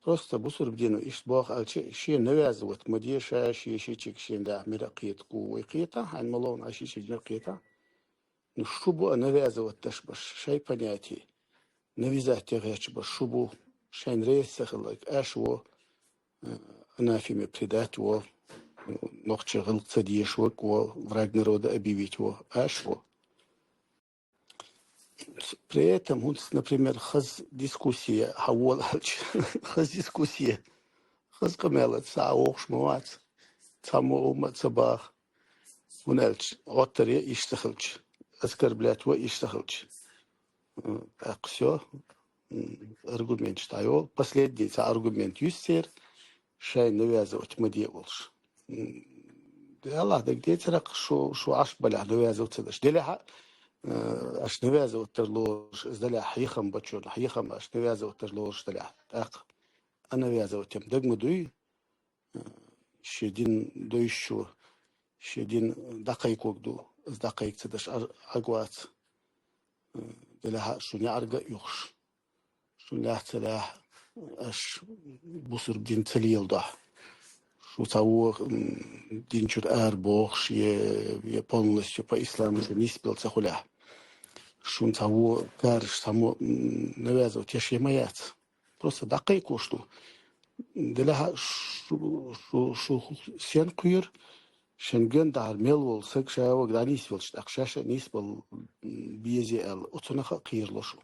просто бусурба дино иштта боху аьлча, шен навязывать ма де ша, шен шичиг шен дахьа мира кхетаку, вай кхета, хьайн ма ловна, хьайн шичиг мира кхета. Ну, шу бу а навязывать даш баш, шайн понятие. Навязать де гӀерташ баш шу бу, шайн рейс ца хиларг, аш во, э, анафеме предать во, нохча гӀиллакх ца дезаш ваг во, враг народа объявить во, аш во. При этом хӀунца, например, хаз дискуссия хьаволалча, хаз дискуссия, хаз къамелаца схьа а вохуш ма вац, цхьаммо а ма ца баха. ХӀунда аьлча, гӀоттаре иштта хилча, оскорблять во иштта хилча, М, тӀаккха всё. М, аргументаш дӀайолу. Последний цхьа аргумент юьсу церан, шайна навязывать ма де олуш. М, Аллах дагадецаракх, шу, шу Ӏаш балехь навязывать ца даш. Делахь а, э, аш навязывать дар лоруш, иза далехь хьехам бачунна, хьехам аш навязывать дар лоруш далехь. ТӀаккха а навязывать ма даг ма дуй, э, шен дин доьшучо, шен дин дӀакхайкхорг ду, иза дӀакхайка ца даш Ӏа-, Ӏаг вац. Э, делахь а шу неӀарга а юхуш. Шу лаьццалехь, аш бусург дин ца леладахь. Шу цхьа вон, м, дин чуьра ара бохуш, е, е полностью по исламу шу нисбелла ца хулехь. Шун цхьа вон караш, цхьа мо, м, навязывать еш е ма яц. Просто дӀакхайкхош ду. Делахь а шу, шу, шу сен кхоьру, шен ган дахьар мел волу саг ша вага дӀанисвелча, тӀаккха шаьш а нисбала, м, безе аьлла, оцунах а кхерало шу.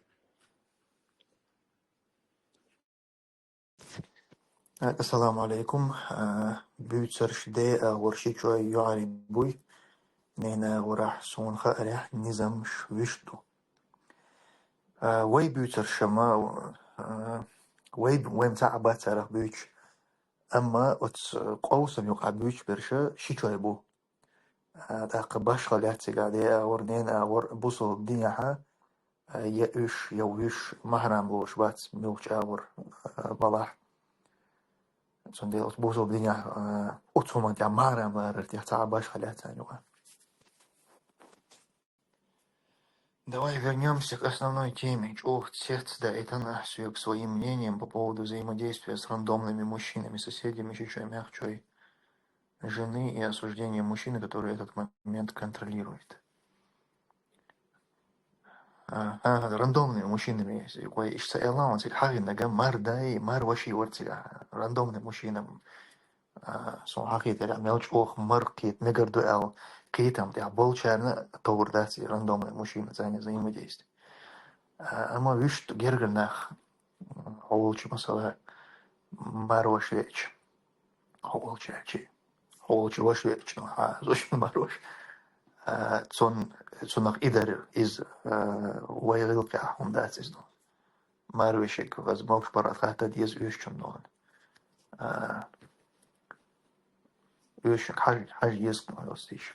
Ассаламу алейкум. А, буьйцурш де агӀор ши чой юьхьари буй. Ненан агӀорахь суна хаарехь низамш вуьшта ду. А, вай буьйцурш ма, а, вай, вай ма цхьаъ бац царах буьйцуш. Амма оцу къовсам юкъахь буьйцуш берш ши чой бу. А, тӀаккха башха лаьццигахь де агӀор, ненан агӀор бусалба динехь, а, я уьш, я вуьш махьрам лоруш бац, муьлххачу агӀор, а, балахь. Цундела оцу бусалба динехь, а, оцу хӀуманна тӀехь махьрам ларар тӀехь цхьа а башха лаьцна юкъа. Давай вернёмся к основной теме. ЧӀогӀа цецдаийтина ахь соьга своим мнением по поводу взаимодействия с рандомными мужчинами, соседями, ши чой, мягчой жены и осуждение мужчины, который этот момент контролирует. А, а, рандомными мужчинами, вай иштта ца аьлла, он цига хьахийнарг мар дай, мар ваши вара цига. Рандомный мужчина, а, сон хьахийтарехь мел чӀогӀа мар кхета мегар ду аьлла, кхетам тӀехь болчарна товр дац и рандомный мужчина, царна взаимодействие. А, амма вуьшта гергара нах, м, хьо волчу, масала, мар ваша веача, хьо волчу аьлчи, хьо волчу ваша веача, ну, хьан зуьйш мар ваша. А, цун, цунах и дар иза, а, вай гӀиллакхехь хӀума дац иза, ну. Мар вешиг, ваза могуш паргӀат хатта деза оьшучунна, ну. А, оьшург хьажа, хьажа еза, ну, йостийша.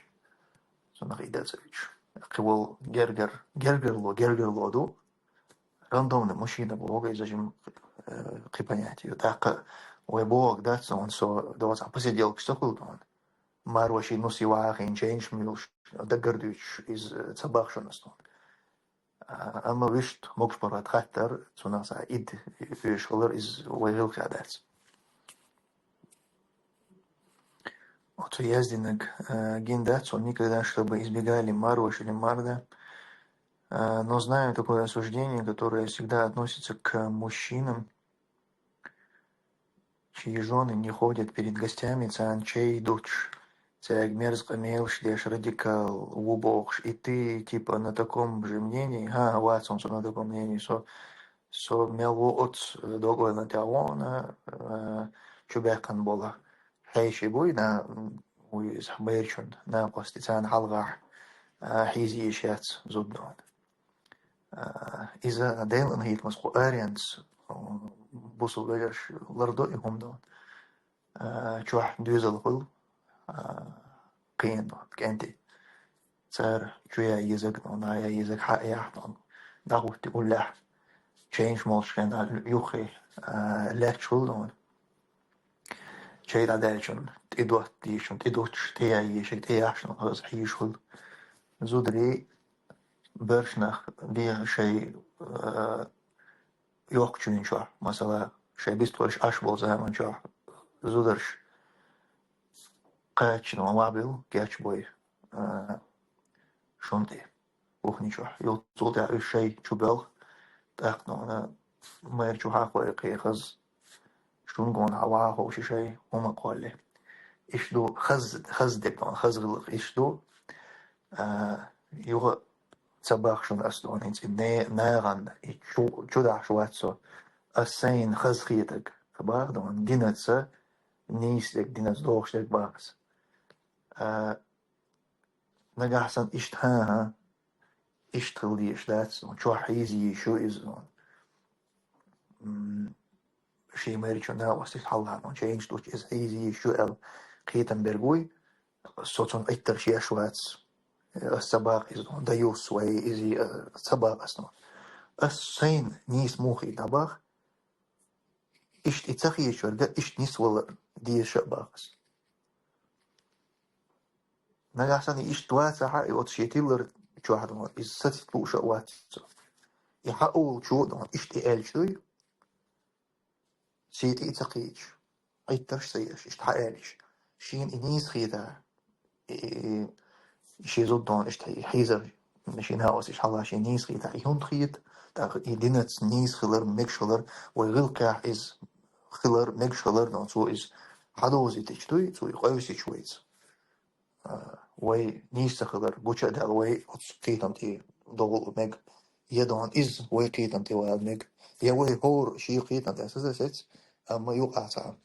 Цунах и дац оьшуш. Кхин волу гергар, гергарло, гергарло ду. Рандомный мужчина боху иза жим, э, кхин понятие ю. ТӀаккха вай бохург дац, он со доцахь посиделкаш ца хуьлу тхуна. Мар ваши нуси вахийна чейнаш муьйлуш, даггара дуьйцуш, иза ца бахшана стон. А, амма вуьшта могуш паргӀат хаттар, цунах цхьа и д оьшуш хилар, иза вай гӀиллакхехь дац. Оцу яздинарг, э, гин дац, он никогда, чтобы избегали мар ваши или мар да. Э, но знаю такое осуждение, которое всегда относится к мужчинам, чьи жены не ходят перед гостями, царна чай дуттуш, цаьрга мерза къамелаш деш, радикал ву бохуш, и ты, типа, на таком же мнении? ХӀан, вац хьуна со на таком мнении, со, со мел ву оцу, э, дог-ойланна тӀехь ву хьуна, э, чубаьккхина болу. Хьеший буй, на, м, вуй иза, майрачун накъостий, царна хьалхахь, э, хьийза йиш яц зуда дона. А, иза Делан хӀитамца кху аренца, а, бусалба вежарш лардо и хӀума дона. А, чохь доьзал хуьлу, а, кхин дона, кӀентий. Цара чу ян езаг дона, ян езаг хьа а яхь дона. ДӀахӀутти уллехь, чейнаш молуш хенахь юххе, а, лаьтташ хуьлу дона. Чай дӀадаьллачун, тӀе доттийшун, тӀе дуттуш, тӀе яйешиг, тӀе яхьашна хаза хьийша хуьлу. Зударий, берш нах беха шай, э, йоккхачуьн чохь, масала, шай бистхуьлуш Ӏаш болу заман чохь, зударш кхаччина ма бил, кечбой, э, шун тӀе. Кухни чохь. Юха цул тӀаьхьа уьш шай чу белха, тӀаккха нуна майра чу хьакхой кхехаза, шунгона хьан ваха ховши шай хӀума кхолли. Иш ду хаз-, хаза дегнон, хаза гӀиллакх иш ду. А, юха ца бахшун ас дона, хӀинца и не-, нагӀанна, и чу, чу дахьаш вац со. Ас сайна хаза хетаг, ца баха дона, динаца, нийса дерг, динаца дохуш дерг бахас. А, нагахь сан иштта хӀан-хӀа, иштта хила дезаш дац, ну, чохь хьийза йиш ю иза, ну, м, шен майрачу накъосташна хьалха, ну, чейнаш дучу иза хьийза йиш ю аьлла кхетам берг вуй, со цунна Ӏиттарш еш вац. Ас ца баккха иза, ну, даюс вай иза, э, ца баккха ас, ну. Ас сайна нийса муха хета баккха, иштта и ца хеташ верг иштта нисвала дезаш а баккха ас. Нагахь санна иштта вацахь а, и оцу шен тиллар чохь ду, иза сацийта лууш а вац цо. И хьаолучо а ду, иштта и аьлча дуй, цу тӀе и ца кхеташ, Ӏиттарш а ца еш, иштта хьааьлча. Шена и нийса хетахь, и, и шен зуда ду, иштта хьийзар, шен накъосташ хьалха шена нийса хетахь, и хӀунда хета, тӀаккха и динца нийса хилар, мегаш хилар, вай гӀиллакхехь иза хилар, мегаш хилар, ну, цо иза хьадовзийтича дуй, цо и къевсича вайца. А, вай нийса ца хилар гуча а даьлла, вай оцу кхетам тӀе догӀу мега. Я дан иза вай кхетам тӀе вала мега. Я вай хӀора шен кхетам тӀе саза сецна, амма юкъахь цхьа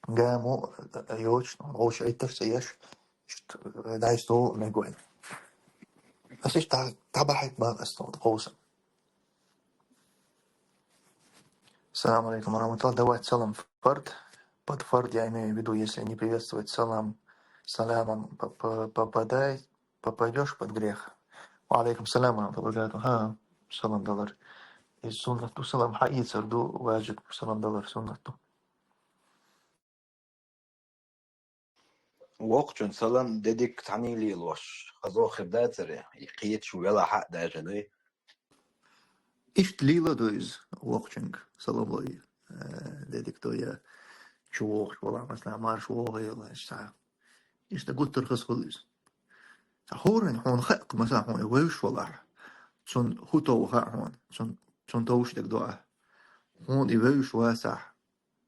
гамо, а, йоцуш, вовшийн Ӏиттарш ца еш, иштта, а, дайсто мега вайн. Ас иштта дӀа-, дӀабахьийта бан ас тхуна тховса. Салам алейкум ва рахматуллах. Давать салам в фард. Под фард я имею в виду, если не приветствовать салам, саламом п-, п-, попадай, попадёшь под грех. Ва алейкум салам ва рахматуллах ва баракатух. Ха, салам далар. Из суннат ду, салам хьаийцар ду, важиб, салам далар суннат ду. Вокхучун салам де дика цхьаьна лелош, хазо хир дацара, и кхеташ велахь а даже дуй. Иштта лела ду иза вокхучуьнга, салам лой, э, де дика ду я чу вогӀуш валахь, масала, марша вогӀийла, иштта. Иштта гуттар хаза хуьлу иза. Цхьа хӀоранна хьуна хаьа, масала, хьуна и вевзаш валахь, цунна хӀун тов хаьа хьуна, цунна, цунна товш дерг ду ахь. Хьуна и вевзаш вацахь,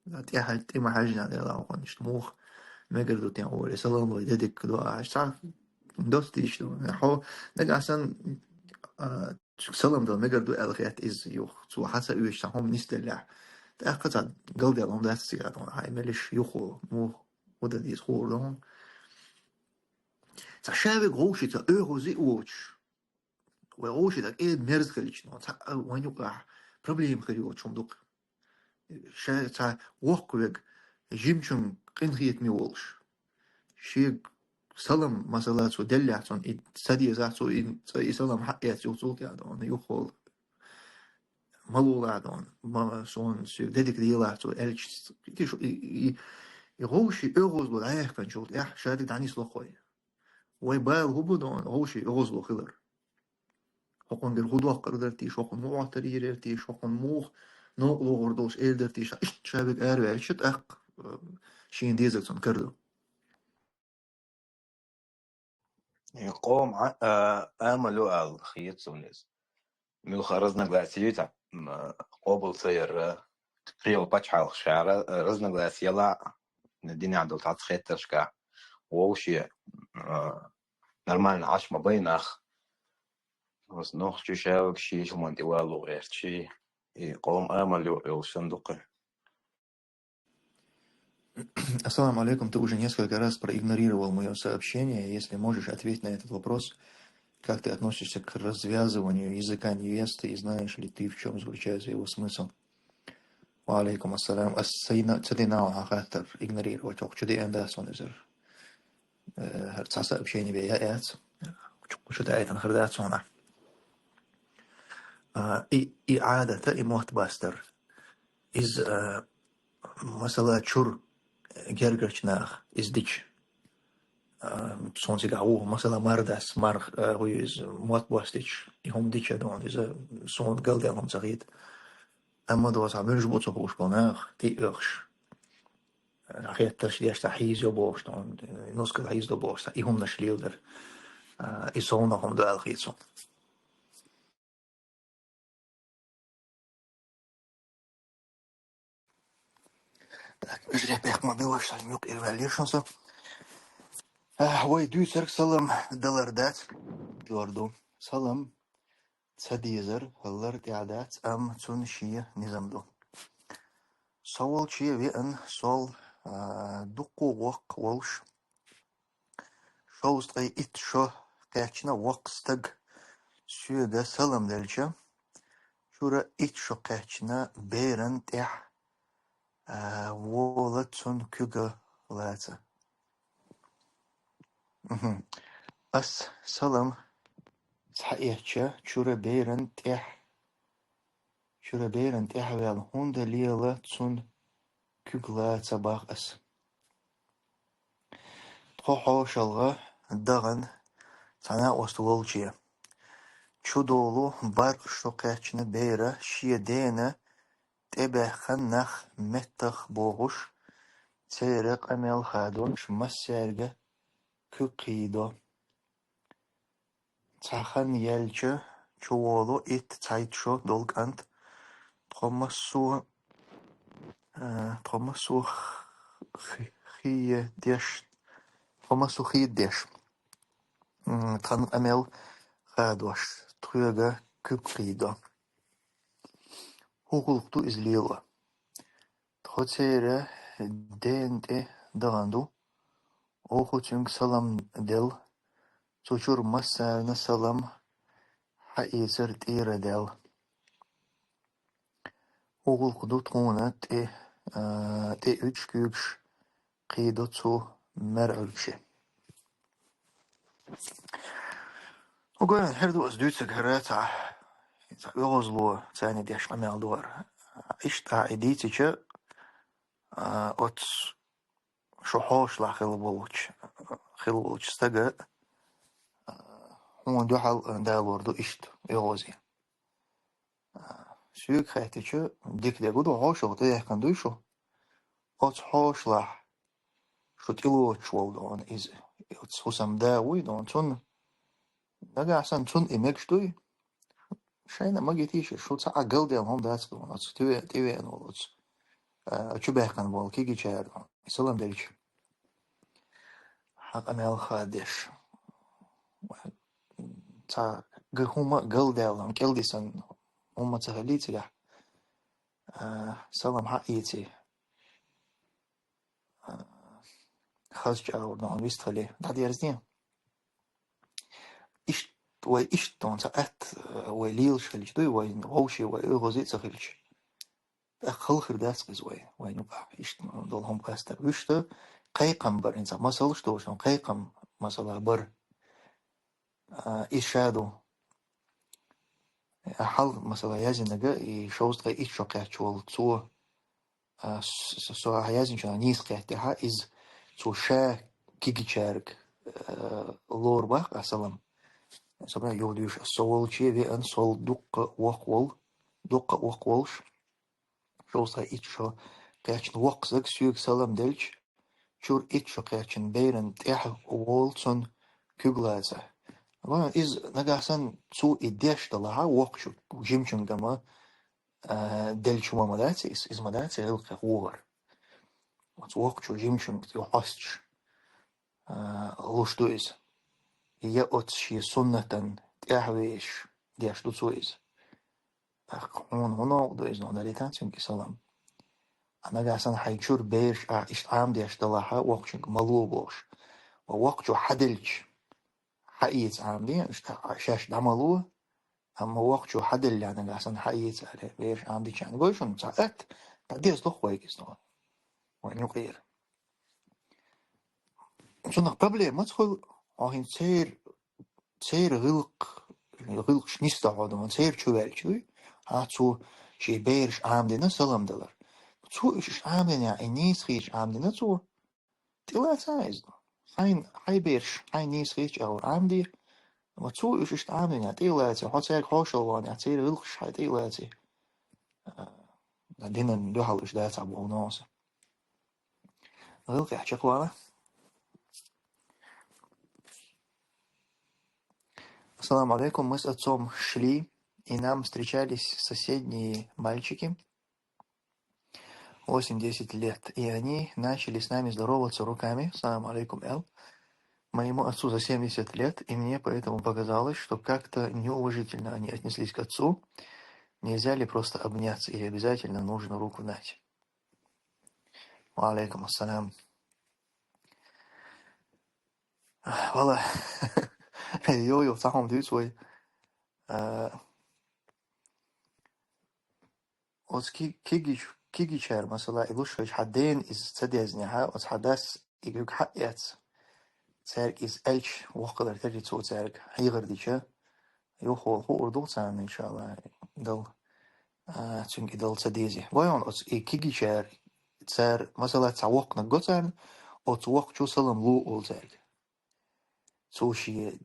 тӀаьхьа, тӀе ма хьаьжжина дела хьуна, иштта муха мегар ду тен хӀора, салам лой де дика ду ахь, цхьа доцу дийш ду. Хьо, нагахь санна, а, салам дала мегар ду аьлла хетта иза юха. Цо хьан ца оьшуш цхьа хӀума нисделлехь, тӀаккха цхьа галдаьлла хӀума дац цигахь, хьайн мелаш юха, муха, хӀун дан деза хуур ду хьуна. Цхьа ша вега гӀовши ца оьгӀази а воцуш, вай гӀовши дӀа кӀеда мерза хилча, ну, цхьа а вайн юкъахь проблема хир йоцуш хӀума ду-кх. Ша цхьа воккха вега, жимачун къинхетаме волуш, шега салам, масала, цо деллехь, цунна и ца дезахь, цо и, цо и салам хьаэца юха цул тӀаьхьа ду хьуна, юха хӀолла. Ма лулахь ду хьуна, ма, суна соьга де дика делахь, цо аьлча, и, и, и, и гӀовши оьгӀазло дӀаяьккхинчул тӀаьхьа ша дика дӀанисло-кх вай. Вай бала хӀун бу ду хьуна, гӀовши оьгӀазло хилар? ХӀокхунгара хӀун доккхур дара тийша, хӀокхунна муха Ӏоттар йийр яра тийша, хӀокхунна муха новкъа лохур долуш эр дара тийша, иштта ша вега араваьлча, тӀаккха, э, шена дезарг цунна кара ду. Э, къоман, а, амал ю аьлла хета суна иза. Муьлхха разногласие ю цхьа, м, а, къобал ца яр, а, кхерал пачхьалкхашкара, а, разногласие яла динехь долу цхьацца хеттаршкахь. Вовше, а, нормально Ӏаш ма бай нах. Ас нохчи ша вега ши хӀуманна тӀе валу гӀерташ, и къоман амал ю йолуш санна ду-кх. Ассаламу алейкум, ты уже несколько раз проигнорировал мое сообщение. Если можешь, ответь на этот вопрос. Как ты относишься к развязыванию языка невесты и знаешь ли ты, в чем заключается его смысл? Ва алейкум ассалам. Ас сайна ца дина хьан хаттар игнорировать. Охчу де эн дац он изер. Э, хӀара цхьа сообщение бе я эц. Охчу даитан хир дац хьуна. А, и, и Ӏадата, и мотт бастар. Из, а, масала, чур гергарчу наха из дича. А, суна цигахь ву, масала, мар дац, мар, а, ву иза, мотт бостича, и хӀума дича дон, иза суна галдел хӀума ца хета. Амма доза муьлш бу ца хууш бо нах, тӀе оьхуш. Хеттарш деш, цхьа хьийза йо бохуш, тхуна, нускал хьийза до бохуш, цхьа и хӀуманаш леладар. А, и совна хӀума ду аьлла хета суна. Так, уьш репех ма билаш, сан юкъ ирваьллера шун со. А, вай дуьйцург салам далар дац, дор ду. Салам ца дезар, хӀаллар тӀехь дац, амма цунна шен низам ду. Со волче веана сол, а, дуккха воккха волуш, шовзткъе итт шо кхаьчна воккха стаг, соьга салам делча, чура итт шо кхаьчна беран тӀехь, а, вола цун куьг лаца. Мгм. Ас салам схьаэцча, чура беран тӀехь, чура беран тӀехь ваьлла, хӀунда лела цун куьг лаца бах ас. Тхо хьошалгӀа дахана цхьана ост волче. Чудолу баркъ шо кхаьчна бера шен дена тӀебаьхкина нах меттах бохуш, церан къамел хадош массаьрга куьг кхийдо. Цхьа хан яьлча, чуволу итт цхьайтта шо долу кӀант, тхо массо, а, тхо массо х-, хи-, хие деш, тхо массо хие деш, м, тхан къамел хадош, тхоьга куьг кхийдо. ХӀун гӀуллакх ду иза лело? Тхо церан дена тӀе дахана ду. Оха цуьнга салам делла, цу чуьра массарна салам хьаэцар тӀера даьлла. ХӀун гӀуллакх ду тхуна тӀе, а, тӀе уьдуш куьйгаш кхийдо цу маьрӀуьргаше. Уган хӀара ду ас дуьйцург, хӀара цхьа, цхьа оьгӀазло царна деш къамел ду хӀара. Иштта и дийцича, а, оцу шо хьошалгӀа хилла волчу, хилла волчу стага, а, хьуна дуьхьал далор ду иштта оьгӀазе. А, соьга хаьттича, дика дерг ду, хьошалгӀа тӀеяьккхина дуй шу? Оцу хьошалгӀахь шу тӀелоцуш волу дона иза. Оцу хӀусамда вуй дона, цунна нагахь санна цунна и мегаш дуй? Шайна магийта шу, шу цхьа а галдаьлла хӀума дац дона, оцу тӀеве-, тӀевеана волу оцу, а, чубаьхкина болу кегийчара дона. И салам делча, хьан къамел хадеш. Цхьа га-, хӀума галдаьлла, кӀелдисина хӀума ца хилий цигахь, а, салам хьаэций. А, хаза чӀагӀо дона вистхилий. ДӀадерзний? Иштта вай, иштта дона цхьа атта, а, вай лелаш хилча дуй, вай вовший, вай оьгӀазе а ца хилча. ТӀаккха хала хир дац иза вай, вайн юкъахь иштта долу хӀума къастар. Вуьшта кхайкхам бар, хӀинца масалш долуш, кхайкхам, масала, бар. А, иза ша ду. Хьал, масала, яздинарг, и шовзткъе итт шо кхаьчча волу цо, а, с-, с-, со ахьа яздинчунах нийса кхетта тӀехьа, иза цо ша кегийчаьрга, а, лору бах, а, салам. Со бах, юха дуьйшу, со волче веана, сол дуккха воккха вол-, дуккха воккха волуш. Шовзткъе итт шо кхаьчна воккха стаг соьга салам делча, чуьра итт шо кхаьчна беран тӀехь волу цунна куьг лаца. Ва иза нагахь санна цо и деш далахьа воккхачу жимачуьнга ма, а, делча ма дац иза, иза ма дац гӀиллакхех вогӀар. Оцу воккхачу жимачуьнга тӀе хьостуш, а, луш ду иза. Я оцу шен суннатан тӀаьхьавеш деш ду цо иза. ТӀаккха хьуна хӀун новкъа ду иза, нагахь далийтан цуьнга и салам? А нагахь санна хьайн чуьра бераш а иштта Ӏамадеш далахьа, воккхачуьнга ма ло бохуш. Ва воккхачо хьаделча, хьаэца Ӏамаде, иштта шаьш дӀа ма ло, амма воккхачо хьаделлехь нагахь санна хьаэца аьлла, бераш Ӏамадичарна. Гой шуна, цхьа атта, дӀадерзадо вайга иза, вайн юкъера. Цунах проблема маца хуьлу, хьо хӀинца церан, церан гӀиллакх-, гӀиллакхаш нисдан хьо ду, церан чу ваьлча вуй, хьан цо шен бераш Ӏамадина салам далар. Цо уьш иштта Ӏамадина, и нийса хеташ Ӏамадина цо, тӀелаца иза. Хьайн, хьайн бераш, хьайн нийса хеташ агӀор Ӏамаде, амма цо уьш иштта Ӏамадина, тӀелаца, хьо цаьрга хьошалла вахана, церан гӀиллакхаш хьайн тӀелаца. А, динан дуьхьал уьш дацахь боху новкъа. ГӀиллакхехь чекхвала. Ассаламу алейкум. Мы с отцом шли, и нам встречались соседние мальчики, восемь-десять лет, и они начали с нами здороваться руками. Салам алейкум, Эл. Моему отцу за семьдесят лет, и мне поэтому показалось, что как-то неуважительно они отнеслись к отцу. Нельзя ли просто обняться или обязательно нужно руку дать? Ва алейкум ассалам. Вала, йо, йо, цхьа хӀума дуьйцу вай. А, оцу ки-, кигич-, кигичара, масала, и луш хилча хьан дена иза ца дезнехьа, оцу хьан дас и гуьг хьа а эцна, цаьрга иза аьлча, воккхалар терри цо цаьрга хьехар дича, юха хуур ду царна, иншалла, Дала, а, цуьнга и Дала ца дезе. Вай хьуна оцу и кигичара, цара, масала, цхьа воккханиг го царна, оцу воккхачо салам ло олу цаьрга. Цо шен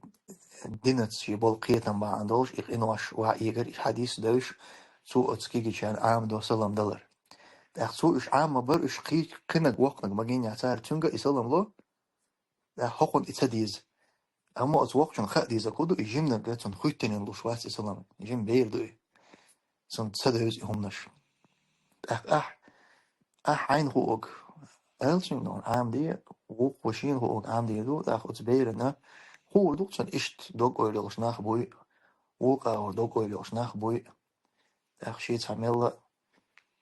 динаца шен болу кхетам бахьана долуш, и къинош ваха эгар, и хьадис а девзаш, цо оцу кигичарна Ӏамадо салам далар. ТӀаккха цо уьш Ӏамабар, уьш кхи-, кхиниг воккханиг магийна цара, цуьнга а и салам ло, тӀаккха хӀокхунна и ца деза. Амма оцу воккхачунна хаа деза хӀун ду, и жиманиг цунна хӀоьттинийн луш вац и салам, жима бер ду и. Цунна ца девза и хӀуманаш. ТӀаккха ахь, ахь хьайна хуург аьлла цуьнга, Ӏамаде, вукхо шена хуург Ӏамаде ду, тӀаккха оцу берана хуур ду цунна иштта дог-ойла йолуш нах буй, вукху агӀор дог-ойла йолуш нах буй. ТӀаккха шен цхьа мелла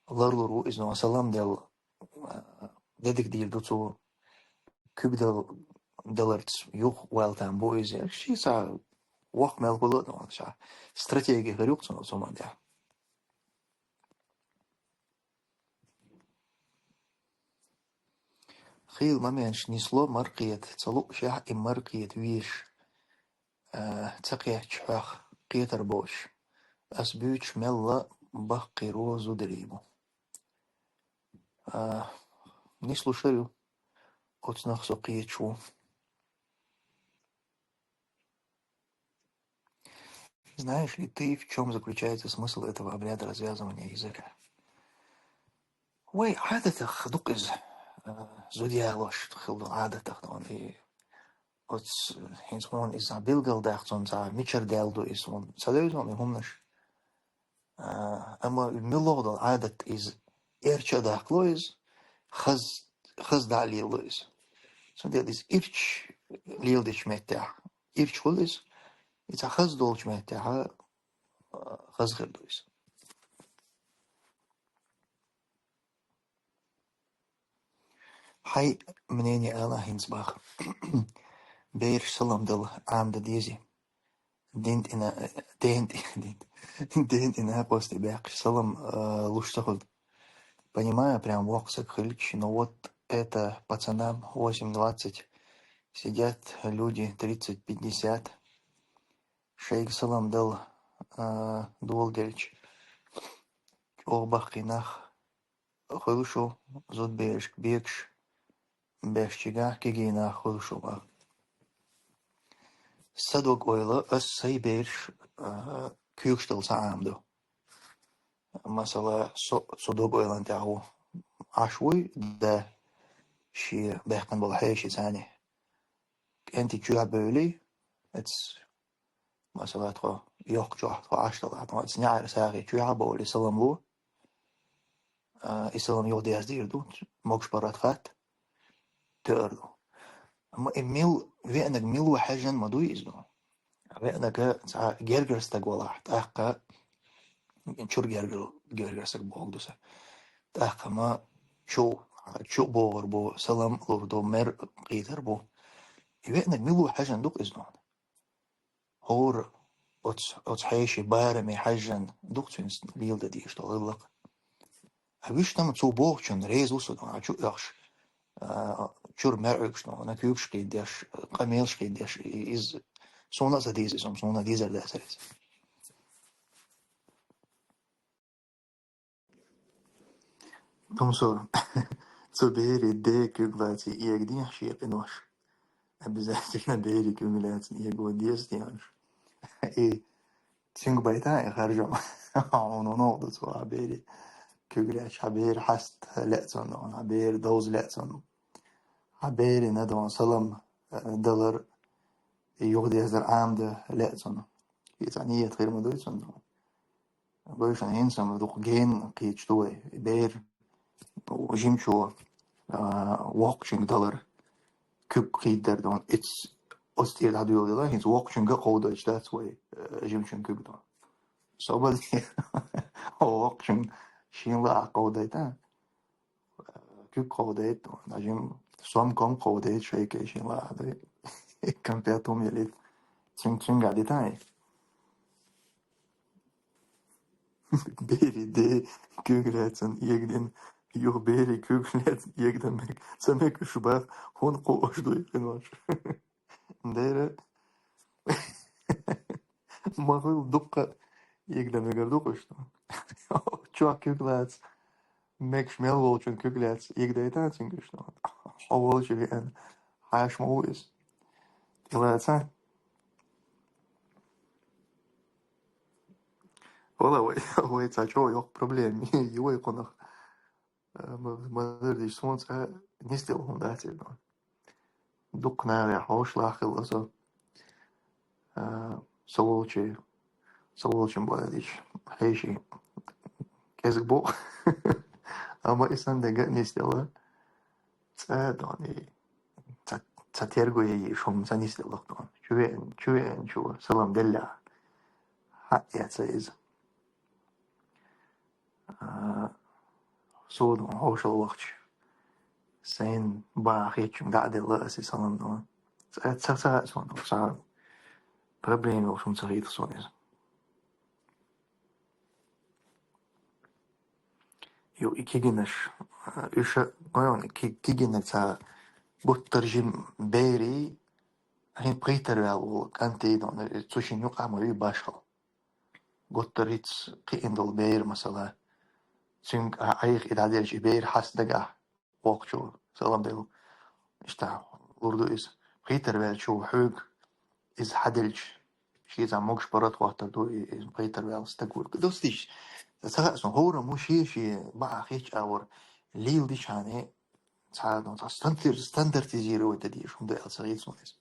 ларлур ву иза, салам делла, а, дедиг дийр ду цо, куьг дал-, даларца юха ваьлла там бу иза. Шен цхьа воккха мел хуьлу а ша стратеги хир ю-кх цунна оцу хӀуманна тӀехь. Хийла моменташ нисло маркхета, ца луъушехь и маркхета везаш, а, ца кхетча хьох кхетар боцуш. Ас буьйцуш мелла баккхийро зударий бу. А, нислуш хир ю, оцунах со кхеташ ву. Знаешь ли ты, в чём заключается смысл этого обряда развязывания языка? Вай Ӏадатах ду-кх иза, а, зуда ялош хила долу Ӏадатах ду, и оцу хӀинца хьуна иза билгалдаккха, цунна цхьа мичара даьлла ду иза, хьуна ца девза хьуна и хӀуманаш. А, амма муьлхха долу Ӏадат иза эрча а даккхало иза, хаз-, хаза дӀа а лелало иза. Цундела иза ирча леладечу меттехь ирча хуьлу иза, и цхьа хаза долчу меттехь, а, хаза хир ду иза. Хьайн мнение ала хӀинца боху. Бераш салам дала Ӏамадан дезий? Дин тӀина-, ден тӀи-, ден тӀи-, ден тӀина кхости баьккхича салам, а, луш ца хуьлу. Понимаю, прям воккха саг хилча, но вот это пацанам восемь двадцать сидят люди тридцать пятьдесят. Шайга салам дала, а, доладелча, чӀогӀа баккхий нах хуьлу шу, зудберашка бегаш беш чигахь кегий нах хуьлу шу боху. Сан дог-ойла, ас сайн бераш, а, куьйгаш дала ца Ӏамадо. Масала, со цу дог-ойлан тӀехь ву. Ӏаш вуй да шен баьккхина болу хьеший царний? КӀентий чоьхьа бевлий, эц Масала, тхо йоккхачохь, тхо Ӏаш далахь, тхо оцу неӀаран сагӀий чоьхьа а бовлий салам ло, а, и салам юха дездийр ду, могуш паргӀат хатта, тоьар ду. Амма и мил-, веанаг мило хьаьжжина ма дуй иза ду. Веанага цхьа гергара стаг валахь, тӀаккха чуьра гергара, гергара стаг бохург ду сан. ТӀаккха ма чу, чу богӀур бу, салам лур ду, мер кхийтар бу. И веанаг мило хьаьжжина ду-кх иза ду. ХӀора оцу, оцу хьеший бараме хьаьжжина ду-кх цуьнца леладан дезаш долу гӀиллакх. Ткъа вуьшта-м цо бохучунна реза ву со, а, чу оьхуш, а, чуьра мер Ӏуьйгуш, а, куьйгаш кхийдеш, къамелаш кхийдеш, и-, иза суна а ца деза иза, суна а дезар дацара иза. Тумсо, цу берийн ден куьг лаций эгадехьа шен къинош. Обязательно берийн куьг лаьцна эго деза техьаш. И цуьнга байта и харжо. Хьуна ногӀу ду цо хьан берийн куьг лаьцна, хьан бер хьаста лаьцна, хьан бер довза лаьцна. Хьан берийн надо салам, э, далар, юхадезар Ӏамадан лаьцна. И цхьа нийят хир ма дуй цунна. Вайшна хӀинца-м дукха гена кхеташ ду вай. Бер жимчо, а, воккхачуьнга далар, куьг кхийдар ду. Эц-, оцу тӀера дӀадоьлла дела, хӀинца воккхачуьнга а кховдойтуш дац вай, а, жимчуьнга куьг ду. Собар де, воккхачуьнга шен лаахь кховдайта. Куьг кховдайта, а жим сом-ком кховдайта, шайкай шен лаахь ду. Конфет хӀума ялийта. Цуьнга, цуьнга а дита и. Берий де куьйга лаьцна эгадина, юха берий куьйга лаьцна эгадина мег, ца мег уьш баха, хӀунда кхоош ду и къинош. Дера, ма хуьлу дуккха а эгадина мегар ду-кх уьш. Чохь куьйга лаьцна, мегаш мел волчун куьйга лаьцна эгадайтахьа цуьнга уьш. Хьо волчу веана, хьаша ма ву иза. ТӀелаца. Вала, вай, вай цхьа чӀогӀа йоккха проблема ю вай кхунах. Э, ма-, ма-, дерриш суна цкъа нисделла хӀума дац иза. Дуккха нахе хьошалгӀа хилла со. Э, со волчу, со волчун бахьана дича, хьеший кӀезиг бу. Амма и санна дерг а нисделла. Цкъа а дона и ца, ца терго яйиш хӀума ца нисделла дона. Чу веана, чу веана чу салам деллехь, хьаэца иза. А, со дона хьошалла вахча, сайна баха хетачуьнга дӀа а делла аса и салам дона. Цкъа ца, ца хаьа суна, цхьа проблема йолуш хӀума ца хийтира суна иза. Ю, и кигинаш, а, уьш а, ой, ки-, кигинарца гуттар а жима берий, хӀинца пхийттара ваьлла волу кӀант а, цу шина юкъахь ма вуй башхалла. Гуттар а хӀинца кхиъна долу бер, масала, цуьнга а Ӏайха и дӀаделча, и бер хьаста дагахь воккхачо салам делла. Иштта лур ду иза. Пхийттара ваьллачо хьоьга иза хьаделча, шен цхьа могуш паргӀат хӀоттар ду и, иза пхийттара ваьлла стаг вуй. Достича, ца хаьа суна, хӀораммо шен-шен баха хетачу агӀор леладичхьана, цхьа, ну, цхьа стандартизировать дан дезаш хӀума ду аьлла ца хета суна иза.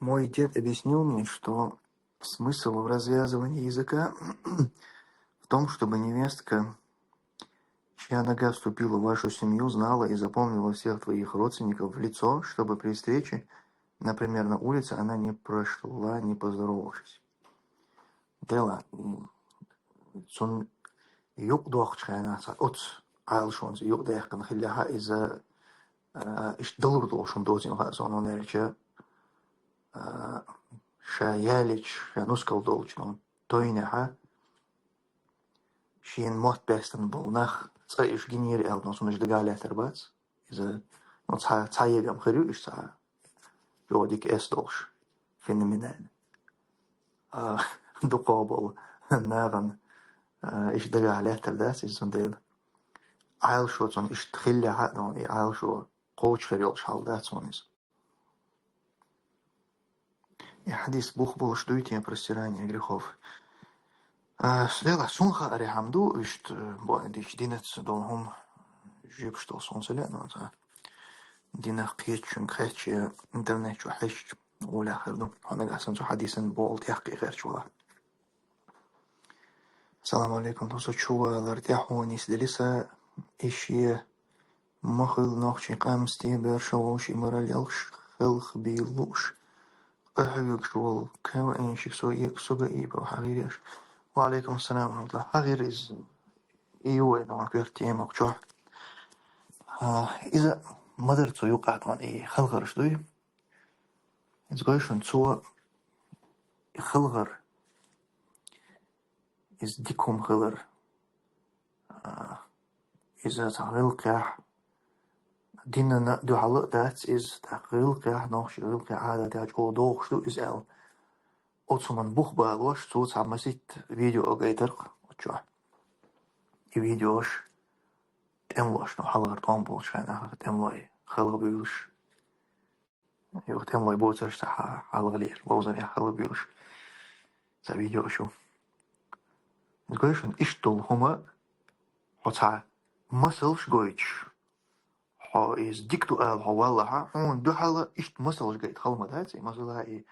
Мой дед объяснил мне, что смысл в развязывании языка в том, чтобы невестка, чья нога вступила в вашу семью, знала и запомнила всех твоих родственников в лицо, чтобы при встрече, например, на улице, она не прошла, не поздоровавшись. Дела, м, цунна юкъ доккхучу хенахь цхьа оцу Ӏалашонца юкъ даьккхина хиллехь а иза, а, иштта далур долуш хӀума доцийна хаьа суна, хӀунда аьлча, а, ша ялийча, ша нускал долчу, ну, тойнехь а, шена мотт баьстина болу нах цкъа уьш гинера аьлла, ну, цунна уьш дагахь лаьттар бац. Иза, ну, цхьа, цхьа егам хир ю уьш цхьа чӀогӀа дика эс долуш, феноменально. А, дукхах болу нахана, а, иштта дагахь лаьттар дац иза, цундела Ӏалашо цунна иштта хиллехь а, ну, и Ӏалашо кхочуш хир йолуш хьал дац хьуна иза. И хьадис бух болуш дуй те про стирание грехов? А, делахь, суна хаарехь хӀума ду, иштта, э, бо-, дича динаца долу хӀума, жепаш долу суна ца леа, но цхьа динах кхеччуьнга хьаьжча, интернет чу хьаьжча, гӀолехь хир ду. Хьо нагахь санна цу хьадисан боху тӀехкхе херча вала. Салам алейкум, тхо со чувалар тӀаьхьо нисделира сан, и шен ма хуьлу нохчийн къам стебар шо вовшийн мораль ялхаш, хелхабийла лууш, къахьоьгуш волу КВНщик со е-, Сугаипов, хьан гӀийр еш? Ва алейкум ассалам ва рахматуллах. Хьан гӀийр иза? И ю вай нохчийн тема чохь. А, иза ма-дарра цу юкъахь тхуна и халхарш дуй. Иза гой шуна цо и халхар, иза дика хӀума хилар. А, иза цхьа гӀиллакхехь, динана дуьхьал а дац иза, тӀаккха гӀиллакхехь, нохчийн гӀиллакхехь, Ӏадатехь чӀогӀа догӀуш ду иза аьлла. Оцу хӀуманна бух балош, цо цхьа масийтта видео а гайтарх оцу чохь. И видеош тӀемалош, ну, хьалхара тӀом болчу хенахь тӀемалой халхабуьйлуш. Юха тӀемалой боцурш цхьа хьа-, хьалхалера, ловзанехь халхабуьйлуш. Цхьа видео шу. Иза гой шуна, иштта долу хӀума, хьо цхьа масалш гойтуш, хьо иза дика ду ала хьо валлахьа, хьуна дуьхьала иштта масалш гайта хала ма дац, и масала и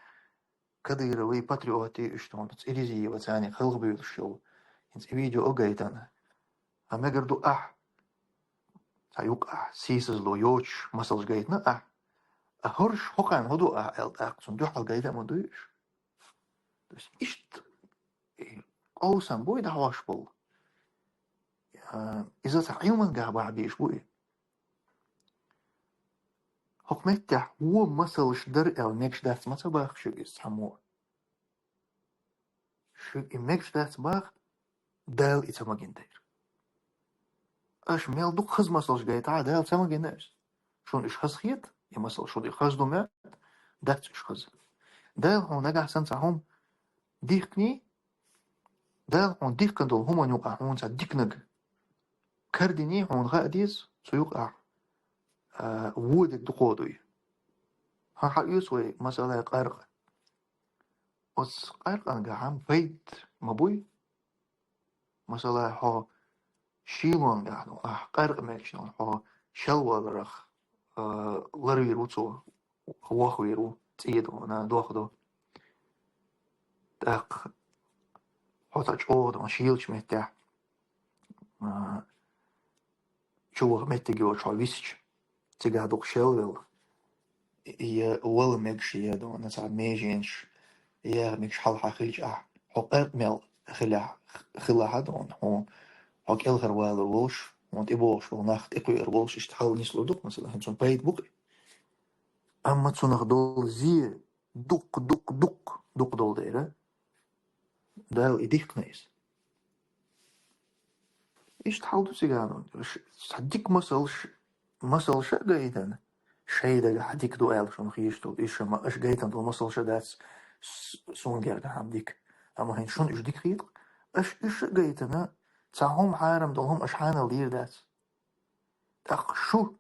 кадыровый патриотий, уьш тхуна Циризиева царна халхабуьйлуш йолу. ХӀинца и видео а гайтана. А мегар ду ахь, цхьа юкъахь сийсазло йоцуш масалш гайтина ахь. А хӀорш хӀокхарна хӀун ду ахь аьлла тӀаккха цунна дуьхьал гайта а ма дуй уьш. То есть иштта, э, къовсам бой дӀахьош болу. А, иза цхьа Ӏилманга бахьа бийш бу и. ХӀокху меттехь вон масалш дара аьлла мегаш дац ма ца боху шуьга иза цхьаммо. шуьга и мегаш дац баха, Дала и ца магийна дера. Аша мел дукха хаза масалш гайтахьа, Дала ца магийна уж. Шуна уж хаза хета, и масал шуна и хаза ду моьтту, дац уж хаза. Дала хьуна нагахь санна цхьа хӀума дихкиний, Дала хьуна дихкина долу хӀуманна юкъахь хьуна цхьа диканиг карадиний, хьуна хаа деза, цу юкъахь, а, вон дерг дукха дуй. Хьан хьаоьцу вай, масала, къаркъа. Оцу къаркъангахь хьан пайда ма буй? Масала, хьо шийлонгахь ду, ахь къаркъа мегаш ду, хьо шелваларах, а, ларвийр ву цо, вохвийр ву, цӀе ду, на, дох ду. ТӀаккха хьо цхьа чӀогӀа ду, шийлачу меттехь, а, чу ваха меттиг йоцуш хьо висча, цигахь дукха шелвелла, я вала мегаш, я ду, на, цхьа меженаш, я мегаш хьалха хилча ахь, хьо къаркъа мел хилахь, хилахь а ду, хьо, хьо кӀелхьарвалар волуш, хьуна тӀебогӀуш болу нах тӀекхуьур волуш, иштта хьал нислур ду-кх, масала, хӀинца цунна пайда бу-кх. Амма цунах долу зе дукха, дукха, дукха, дукха долу дера, Дала и дихкина иза. Иштта хьал ду цигахь, ш-, цхьа дика масалш, масалш а гайтина, шайн дагахь дика ду аьлла шуна хезаш долу, и ша ма, аша гайтина долу масалш а дац с-, суна гергахь хӀама дика. Амма хӀинца шуна уьш дика хета-кх, аша уьш а гайтина, цхьа хӀума хьарам долу хӀума аша хьанал дийр дац. ТӀаккха шу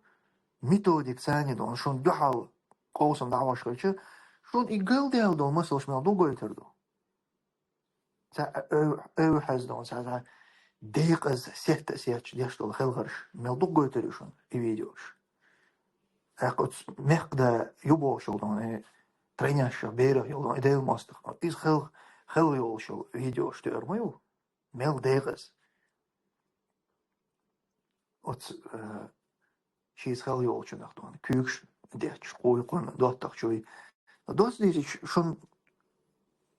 методик царна долу, шуна дуьхьал къовсам дӀахьош хилча, шуна и галдаьлла долу масалш мел ду гойтур ду. Ца ой-, ойхьаза долу, ца, ца декъаза сетта а сетташ деш долу хелхарш мел ду гойтур ю шуна и видеош. ТӀаккха оцу мехкда ю бохуш йолу долу, и тройняшках берах йолу долу, и Делан мостагӀа. Иза хел-, хелха йолуш йолу видеош тоьар ма ю. Мел декъаза. Оцу, э, шийца хала йолчунах дуьхьал куьйгаш детташ, кхойкхунна доттагӀчуй. Доцца дийцича, шун,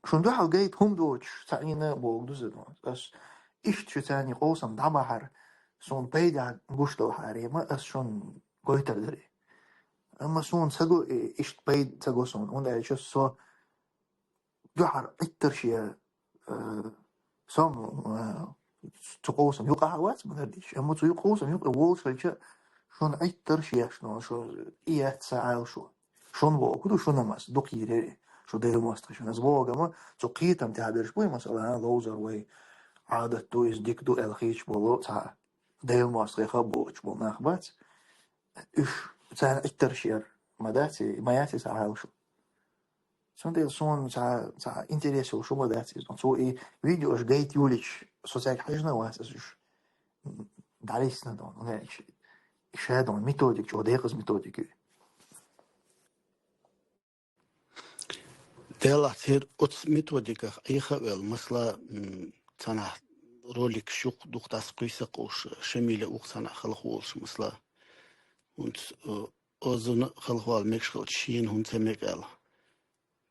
шун дуьхьал гайта хӀума доцуш, цхьа ийна богу дуза ду. Ас иштта шу царний къовсам дӀабахьара, суна пайда гуш долхьарий, ма ас шун гойтар дарий. Амма суна ца го, и-, иштта пайда ца го суна, хӀунда аьлча со дуьхьара Ӏиттарш я, э, сом, э, цу къовсам юкъахь а вац ма гардиш. Амма цу ю-, къовсам юкъа волуш хилча, шуна Ӏиттарш еш, ну, шу и яц ца Ӏалашо. Шуна вогу ду, шуна мас, дукха йийрери, шу Делан мостагӀа шуна. Ас богама, цу кхетам тӀехь берш буй, масала, а, ловзар вай, Ӏадат ду, иза дика ду, аьлла хийча болу, цхьа Делан мостагӀа хаб боцуш болу нах бац. Уьш, царна Ӏиттарш яр, ма дац и, ма яц и ца Ӏалашо. Цундела суна цхьа, цхьа интерес йолуш хӀума дац иза. Цо и видеош гайта йолийча, со цаьрга хьаьжна вац аса уьш. М, дӀалисна дон, хӀунда аьлча ша дон методик, чӀогӀа декъаза методик ю. Делахь церан оцу методиках Ӏеха а ваьлла, масала, м, цхьанхьа роликаш юкъа дукха дӀасакхуьйса а кхуьуш, Шамиля ух цхьанхьа халхаволуш, масала. ХӀунца, э, озана халхавала мегаш хилча шена хӀунда ца мега аьлла.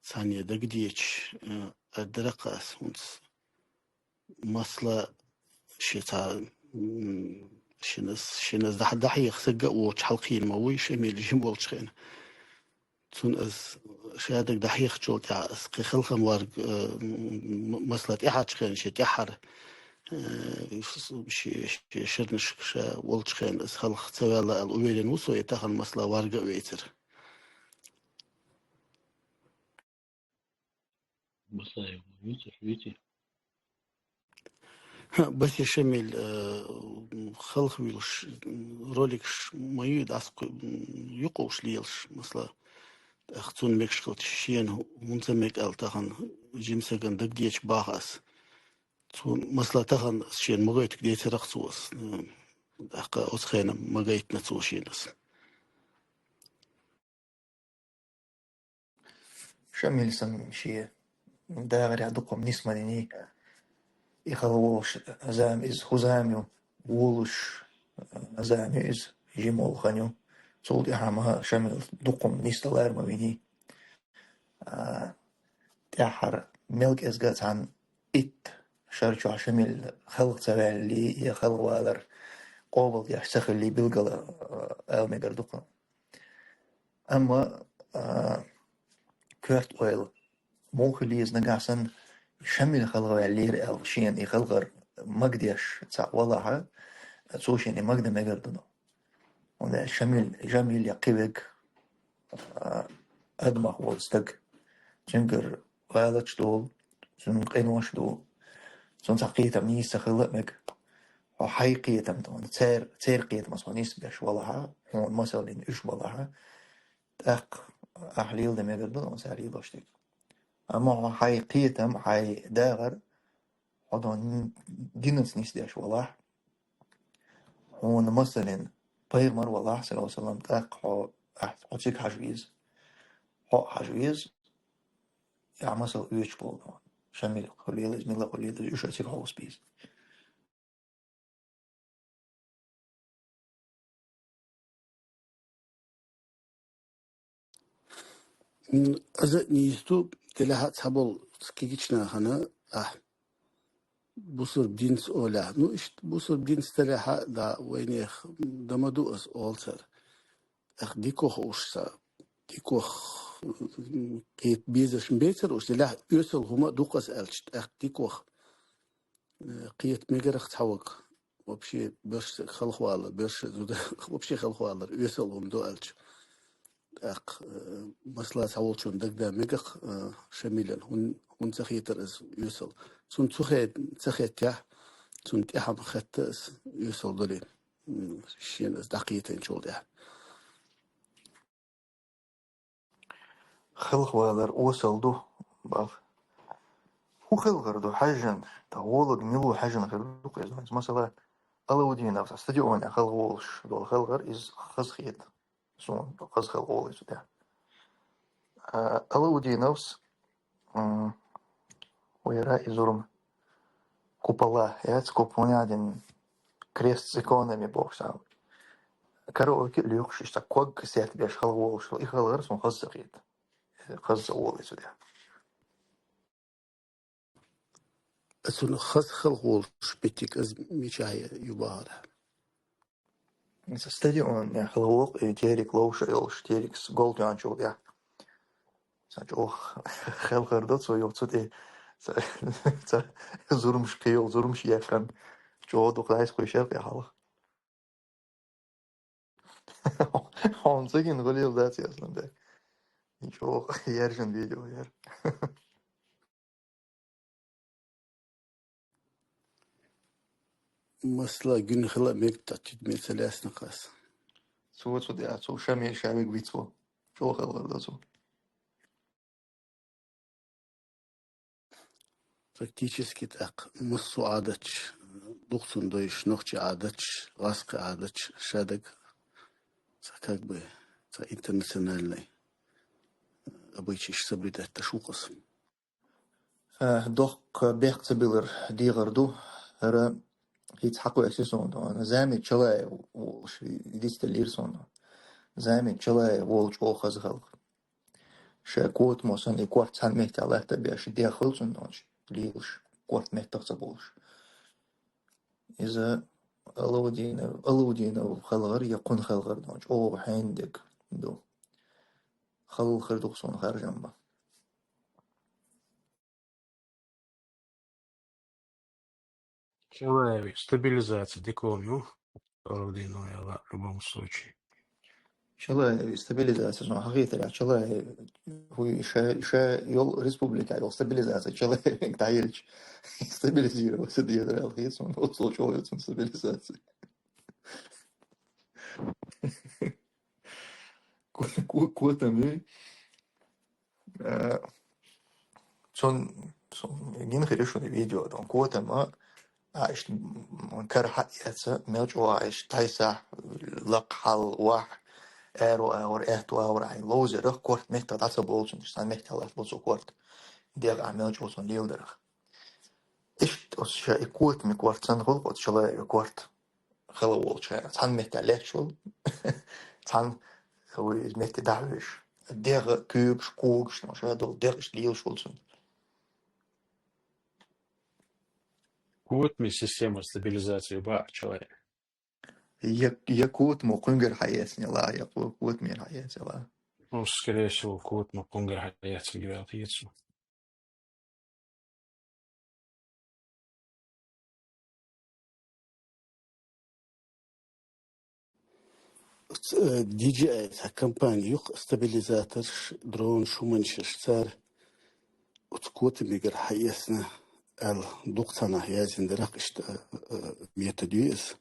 Цхьанне дагадеъча, э, ардара кхас хӀунца. Масала, ши цхьа, м, шинас, шинас дӀа-, дӀахьеха сагга а воцуш хьалкхийна ма вуй, Шамиль жима волчу хенахь. Цунна ас ша дага дӀахьехачул тӀаьхьа ас кхин халхам варг, э, м-, м-, масала, тӀаьхьарчу хенахь ши тӀаьххьара, э, ши, ши шернаш ша волчу хенахь ас халха ца ваьлла аьлла уверен ву со, и тахана масала варга а вейцира. Масаев, вици, вици. Ха, Баси Шамиль, э, халхавуьйлуш, м, роликаш ма ю, дӀасакху-, м, юкъуш лелаш, масала. ТӀаккха цунна мегаш хилча шена хӀу-, хӀунца мега аьлла тахана жима сагана дагадеъча баха ас. Цунна, масала, тахана ас шена ма гойтуш децарах цо ас. М, тӀаккха оцу хенахь ма гайтина цо шена ас. Шамиль санна шен дагӀарехь дукха нис ма диний. И хала волуш зама иза хӀу зама ю, волуш зама ю иза, жима волу хан ю. Цул тӀаьхьа ма Шамиль дукха нис далар ма виний. А, тӀаьххьара мел кӀезга цхьана итт шар чохь Шамиль халха ца ваьллий, я халхавалар къобалдеш ца хиллий билгала, а, ала мегар ду-кх. Амма, а, коьрта ойла, муха хила еза нагахь санна, Шамил халгӀа ваьллера аьлла, шена и халгӀар магадеш цхьа валахь, цо шена и магадан мегар ду. ХӀунда аьлча Шамил, Шамил я кхин верг, а, адамах волу стаг. Цуьнгара гӀалаташ долу, цуьнан къинош ду. Цунна цхьа кхетам нийса ца хила а мега. Хьо хьайн кхетам, церан, церан кхетамца хьо нисбеш валахь, хьуна масаллин уьш балахь, тӀаккха ахь леладан мегар ду, хьуна цара лелош дерг. Амма хьо хьайн кхетам, хьайн дагӀар, хьо дон динца нисдеш валахь, хьуна масаллин пайхамар валахь, саллаллаху Ӏалайхи ва саллам, тӀаккха хьо, ахь, хьо цига хьажа веза. Хьо а хьажа веза, я масал оьцуш болу. Шамил хуьлийла иза, мила хуьлийла иза, уьш а цига хьовса беза. М, аза а нийса ду, делахь а цхьаболу кегийчу нахана, ахь, бусурба динца олехь. Ну, иштта бусурба динца делахь а, да, вайнех дан ма ду аса олу цара. Эх, дикох уьш са, дикох, м, кхета безаш ма бецара уьш, делахь а оьсал хӀума а ду-кх аса аьлча, тӀаккха дикох, э, кхета мегарах цхьа вага. Вообще, берш халхавалар, берш зуда, вообще халхавалар, оьсал хӀума ду аьлча. ТӀаккха, э, масала, цхьаволчунна дагадаа мегах, э, Шамилан, хӀун-, хӀунда ца хетара аса оьсал. Цунна цу хе-, ца хеттехь, цунна тӀаьхьа ма хетта аса оьсал долий. М, шена аса дӀакхетийначул тӀаьхьа. Халхавалар осал ду, бах. ХӀун халхар ду хьаьжжина, тхан гӀолаг мила ву хьаьжжина хир ду-кх иза. Масала, Алаудиновс стадионехь халхаволуш долу халхар, иза хазахета. Суна хаза халхаволу иза тӀе. А, Алаудиновс, м, вера и зурма купола, яц купола дин крест с иконами бохуш цхьа. Караоке а лоькхуш, иштта ког кассет беш халхаволуш, и халхар суна хаза ца хета. Хаза ца волу иза тӀе. Цунах хаза халхаволуш меттиг иза мичахь ю бахара? Иза стадионехь халхаволу, и терик ловш а йолуш, терикс гол тоьхначул тӀаьхьа. Сан чӀогӀа халхар ду цо юха цу тӀе. Ца, ца зурмаш кхийолу, зурмаш яьккхина. ЧӀогӀа дукха дӀасакхуьйшура кхин хьалха. Хьуна ца гина гӀолийла дац ясна бе. ЧӀогӀа яьржина видео яра. Масала, гина хила а мега, тӀаккха тидаме ца лаьцна кхас. Цо цу тӀе, цо Шамил ша вега вицво. ЧӀогӀа халхар ду цо. Практически тӀаккха массо а Ӏадаташ, дукха цунна дойуш, нохчийн Ӏадаташ, гӀазкхийн Ӏадаташ, ша дага, ца как бы, ца интернациональный обычайш соблюдать деш ву-кх аса. Э, доккха бехк ца билар дегӀар ду, хӀара хӀинца хьакхоьссина суна, Замит Чалаев волуш дицделира суна. Замит Чалаев волу чӀогӀа хаза халхар. Ша котамо санна и корта цхьана меттехь латта а беш, дегӀ хуьлу цунна долчу лелаш, корта меттах ца болуш. Иза Алаудинов, Алаудинов халхар я кхуьнан халхар долчу, чӀогӀа хьенан дерг ду. Халхар ду-кх суна харжамма. Чалаевый стабилизация дика волу ю, Алаудинов яла, в любом случае. Чалаевый стабилизация, ну, хьахийтарехь, Чалаев, хӀуй, ша, ша йолу республика йолу стабилизация Чалаевый дӀаелча, стабилизироваться дезар аьлла хета суна, оццул чӀогӀа ю цунна стабилизация. Ко-, ко-, котам ю. Э, цун, цун гина хир ю шуна видео, дон котама, а, иштта, м, кара хьаэца, мел чӀогӀа иштта тхьайсахь, лакха хьал вахь, аьрру агӀор, аьтту агӀор, ай, ловзарах, корта меттах дӀа ца болу цунна, цхьана меттехь латтабо цо корта. ДегӀ а мел чӀогӀа цунна леладарах. Иштта оцу ша и котами корта санна хуьлу-кх оцу Чалаевый корта. Хала волчу хенахь. Цхьана меттехь лаьтташ волу. Цхьана вуй иза метте дӀахьоьжуш. ДегӀ, куьйгаш, когаш, ну, ша долу дегӀ иштта лелаш волу цунна. Котами система стабилизации баъ Чалаевый. Я, я котамо кхуьнгара хьаэцнела, я ко-, котамера хьаэцнела. Ну, скорее всего, котамо кхуьнгара хьаэцнера ваьлла хета суна. Ц-, э, ди джи ай цхьа компания юха стабилизаторш, дрон, шуманшаш цар оцу котамегара хьаэцна аьлла, дукха цхьанахьа яздина дара-кх иштта, э, э, метод ю иза.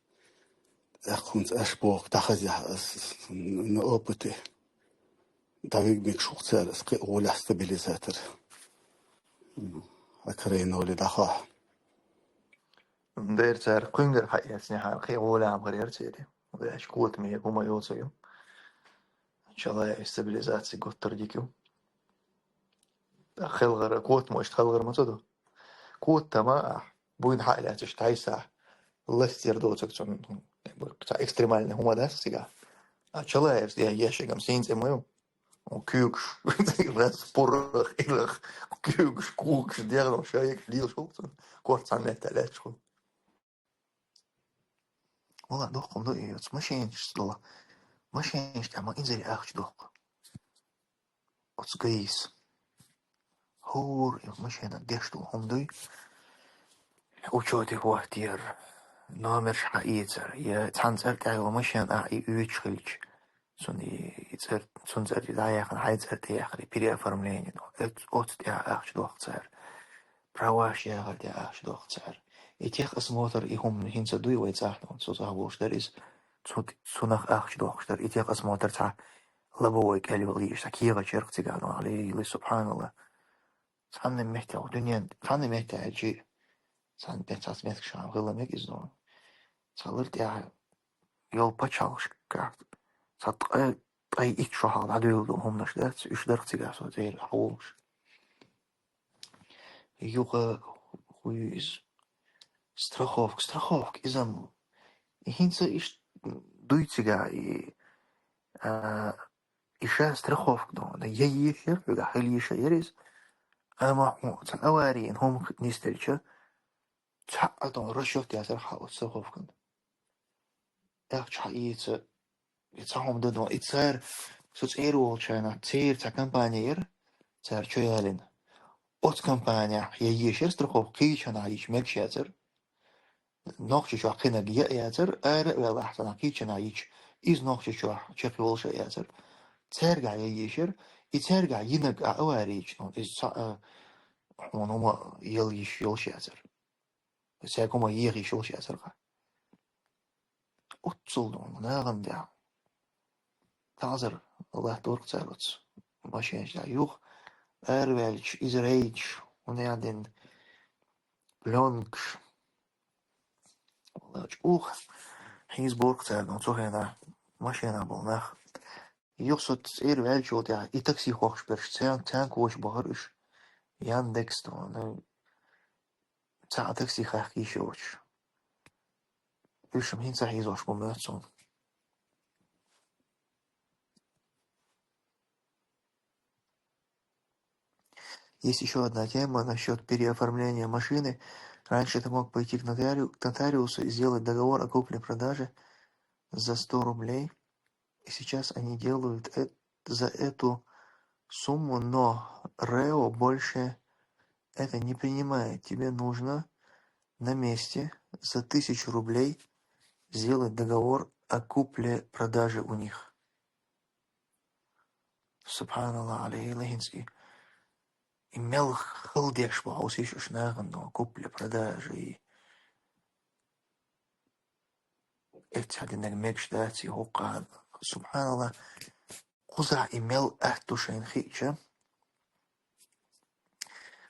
ТӀаккха хӀинца аш боху дӀахазехь ас на опыте. ДӀавига мегаш ву-кх цара ас кхин а гӀолехь стабилизатор. М, Украиноли дӀахахь. Дера цара кхуьнгара хьаэцнехьара кхин а гӀолехь ма хир яра церан. Ваьш котаме хӀума йоцу ю. Чалая стабилизаци гуттар дика ю. ТӀаккха хелхара, котамо иштта хелхар ма ца ду. Котама ахь, буйна хьа а лаьцна иштта хьайсахь, ластера доцург цунна, цхьа экстремальный хӀума дац цигахь. А чалаевс я ешигам сийна цӀе ма ю. Куьйгаш, распорах, ирах, куьйгаш, кугаш, дегӀно, шайгаш лелаш хӀума цунна, корта цхьана метта лаьтташ хӀума. Вала, доккха ду и оцу машинаш дола. Машинаш тӀехь ма инзаре ахча доккху. Оцу ГАИ-с. ХӀора и машина деш долу хӀума дуй. Учёте хӀоттаяр, номерш хьаэцар, я цхьана цӀара тӀехь йолу машина ахь и оьцуш хилча, цунна и, и цӀар, цунна цӀар и дӀаяьккхина, хьайн цӀар тӀе яьккхина, и переоформление. Оц-, оцу тӀехь ахча доккху цара. Праваш яхар тӀехь ахча доккху цара. И техосмотр, и хӀума хӀинца дуй вай цӀахь, цу цӀахь волуш дара иза. Цу, цунах ахча доккхуш дара. И техосмотр цхьа лобовой кӀел йолу йиш, цхьа кехат чарх цигахь, ну, алейли, субханалла. Цхьанна метте, дуьнен, цхьанна метте аьлчи, цхьанна бен цхьацца меттигаш хилла мега иза, ну. Цхьа лар тӀехь йолу пачхьалкхашкахь, цхьа ткъа, ткъе итт шо хьалха дӀадуьйла долу хӀуманаш дац, уьш дарх цигахь со цӀера хьаволуш. Юха хуй иза. Страховка, страховка, иза м-, и хӀинца иштта дуй цигахь, и, а, и ша страховка ду, да, я ешар, хьуьга хила ешар иза. Амма хьо цхьа аварийна хӀума нисделча, цхьа а тӀом расчет яцара хьан оцу страховкан. Ахча хьаийца, и цхьа хӀума дан дон. И цара, со цӀера волчарна, церан цхьа компания яра, цара чу ялийна. Оцу компанехь я ешар страховка, кхечанхьа йича мегаш яцара. Нохчийчохь кхинарг я а яцара, ара а ваьлла ахь цхьанхьа кхечанхьа йича, иза Нохчийчохь чекхйолуш а яцара. Цаьргахь я ешар, и цаьргахь йинарг а аварийча, ну, иза цхьа а хьуна хӀума яла йиш йолуш яцара. Цаьрга хӀума еха йиш йолуш яцара-кх. Оццул ду нахана тӀехь. ТаӀзар латтор-кх цара оцу машинаш тӀехь. Юха араваьлча, иза рейдаш, хӀунда аьлла дина плёнкаш. Валлахь, чӀогӀа хьийзабора-кх цара, ну, цу хенахь машинахь болу нах. Юха со цӀера ваьллачул тӀаьхьа и такси хохкуш берш цхьаьн-, цхьаьнга коча бахара уьш. Яндекс, ну, цхьа а такси хахка йиш йоцуш. Уьш-м хӀинца хьийзош бу моьтту суна. Есть ещё одна тема насчёт переоформления машины. Раньше ты мог пойти к нотариу-, к нотариусу и сделать договор о купле-продаже за сто рублей. И сейчас они делают э-, за эту сумму, но РЭО больше это не принимает. Тебе нужно на месте за тысячу рублей сделать договор о купле-продаже у них. Субханаллах, алейхи, хӀинца и, и мел хала деш бу хьовсийша уьш нахана, ну, купле-продаже и. Эццахь динарг мегаш дац и хӀокху. Субханаллах, кхузахь и мел атта ду шайна хиъча,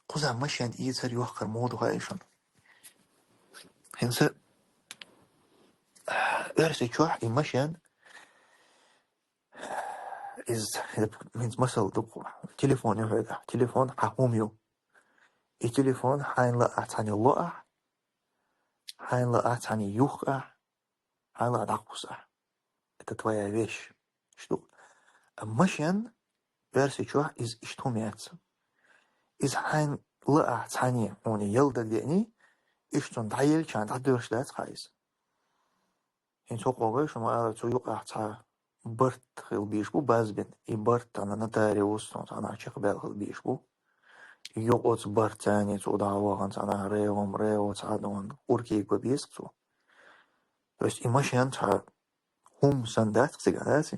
кхузахь машен ийцар йохкар муха ду хаьий шуна? ХӀинца Оьрсийчохь и машен, иза, хӀинца масал ду-кх, телефон ю хьоьгахь, телефон хьан хӀума ю. И телефон хьайна лаахь цхьаьна ло ахь, хьайна лаахь цхьаьна юху ахь, хьайна лаахь дӀакхуссу ахь. Это твоя вещь. Иштта ду-кх. А машен Оьрсийчохь иза иштта хӀума яц. Иза хьайна лаахь цхьаьна хьуна яла дагадеъний, иштта цунна дӀаелча дӀадоьрзуш дац хьан иза. ХӀинца хӀокхо вай шуна ма-аллара, цу юкъахь цхьа барт хила безаш бу базбина. И барт цхьана нотариус, цхьана чекхбаьлла хила безаш бу. Юкъа оцу барт царний цо дӀа а вахана, цхьана РЭО-м, РЭО цхьа а дӀавахана, уркийга бан беза цо. То есть и машен цхьа хӀума санна дац цига, дац?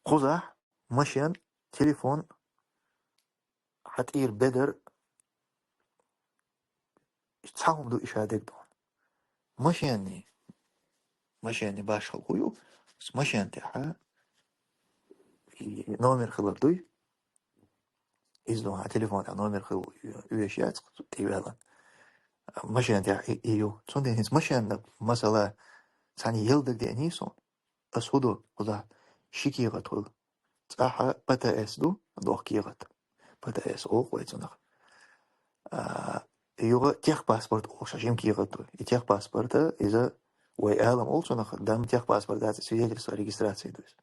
Кхузахь машен, телефон, хьан тӀера бедар, цхьа хӀума ду иша дегдон. Машенни, машенни башхал хӀу ю, с машен тӀехьа и номер хилар дуй. Иза ду хьан телефон тӀа номер хилла уьш яц, тӀеваьлла. Машен тӀехь и, и ю. Цундела хӀинца машенна, масала, цхьаьна елдагадеъний сон. Ас хӀу ду, кхузахь ши кехат хуьлу. ЦӀахьа П Т С ду, доху кехат. П Т С олу вай цунах. А, юха техпаспорт олуш жима кехат ду. И техпаспорта иза вай алам олу цунах, дан техпаспорт дац, свидетельство о регистрации ду иза.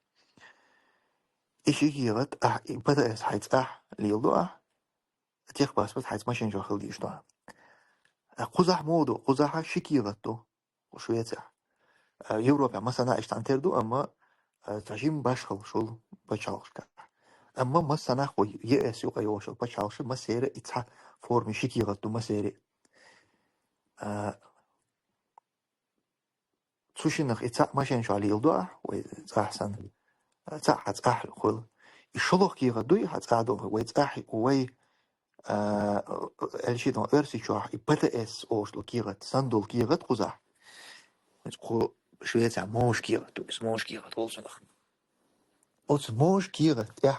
И ши кехат, ахь, и П Т С хьайн цӀахь леладо ахь, техпаспорт хьайн машен чохь хила дийш ду ахь. А кхузахь муха ду, кхузахь ши кехат ду. Швецехь. А, Европехь массанхьа иштта тера ду, амма, а, цхьа жима башхалла шул пачхьалкхашкахь. Амма массанхьа вай Е С юкъа йолуш йолу пачхьалкхаш массеран а и цхьа форма ши кехат ду массеран а. А, цу шиннах и цхьаъ машен чохь леладо ахь, вай цӀахь санна. А, цхьаъ хьан цӀахь хуьлу. И шолгӀа кехат дуй хьан цӀахь долу, вай цӀахь, вай а, аьлчи дан Оьрсийчохь и П Т С олуш долу кехат, санна долу кехат кхузахь. Иза кху Швецехь можа кехат ду, иза можа кехат олу цунах. Оцу можа кехат тӀехь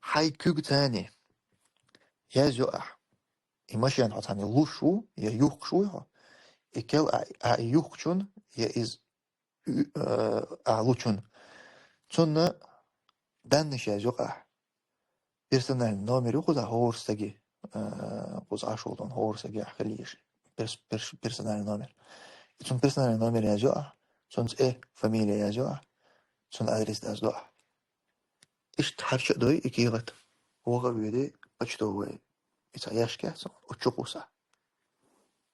хьайн куьг царна язйо ахь. И машен хьо царна луш ву, я юхкуш вуй хьо, и кел а, а и юхкучун, я иза уь-, а, а лучун. Цунна даннаш язйо ахь. Персональный номер ю кхузахь хӀора стаге, а, кхуза Ӏаш волу хӀора стаге ахь хила еза. Перс-, перс-, персональный номер. И цунна персональный номер язйо ахь, цунна цӀе, фамилия язйо ахь, цунна адрес даздо ахь. Иштта хьарча а дой и кехат. Ваха а воьду почтовый. И цхьа ящик яц, оцу чу кхуссу ахь.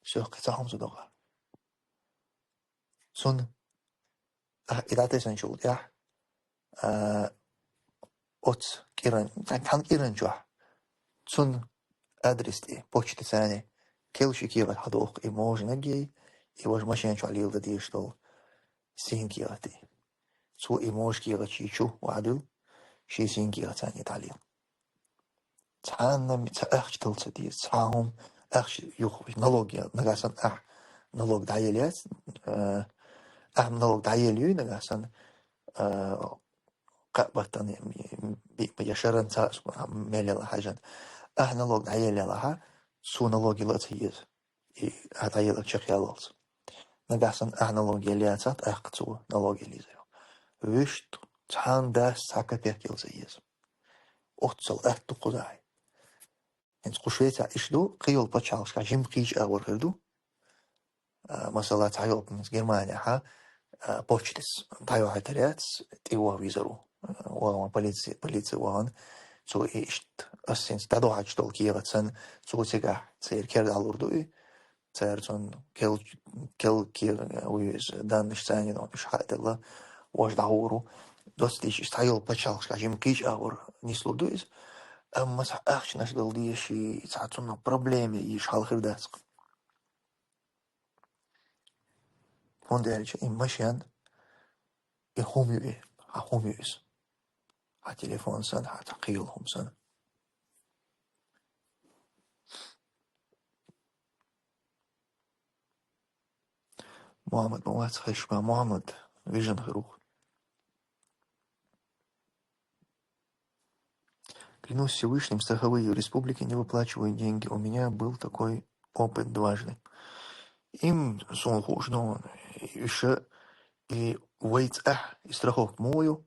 Всё, кхин цхьа хӀума ца догӀу. Цунна, а, и дӀатесначул тӀехь, а, оцу кӀиран, цхьана кӀиран чохь, цунна адрес тӀе, почта царна, кел ши кехат хьадоху и можанаг, и важа машен чохь леладан дезаш долу син кехат. Цо и можа кехат ши чу вахьадуьллу, ши син кехат царна дӀалело. Цхьанна ца ахча дала ца деза, цхьа хӀума ахча юха налог я, нагахь санна ахь налог дӀаелла яц, а, ахь налог дӀаелла юй, нагахь санна, а, кхаа баттана, би-, я шаран ца мел яла хьажан. Ахь налог дӀаелла яла хьа, цо налог йила ца еза. И ахь дӀаелла чекхъяллалц. Нагахь санна ахь налог елла яцахь, тӀаккха цо налог елла еза. Вуьшта цхьанна дас цхьа капек йила ца еза. Оццал атта ду кхузахь. ХӀинца кху Швецехь иштта ду, кхин йолу пачхьалкхашкахь жима кхечу агӀор хир ду. А, масала, цхьа йолу, хӀинца Германехьа, а, почтас дӀайохьуьйтур яц, тӀе ваха везар ву. А, вахана полици, полици вахана, цо и иштта, ас хӀинца дӀадохьуьйтуш долу кехат санна, цо цигахь церан кара дӀалур ду и. Цара цунна кел-, кел-, ке-, вуьйза даннаш царна, уьш хьа а делла, важа дӀагӀур ву. Доццийча иштта цхьа йолу пачхьалкхашкахь жима кхечу агӀор нислур ду иза. Амма цхьа ахчанаш дала дезаш, цхьа цунах проблема йиш хьал хир дац-кх. ХӀунда аьлча и машен, и хӀума ю и, хьан хӀума ю иза. Хьан телефон санна, хьан цхьа кхин йолу хӀума санна. Мухьаммад, ма вац хезаш, ма Мухьаммад, вижна хир ву. Клянусь Всевышним, страховые в республике не выплачивают деньги. У меня был такой опыт дважды. Им суна хууш ду, уьш и вай цӀахь и страховка муха ю,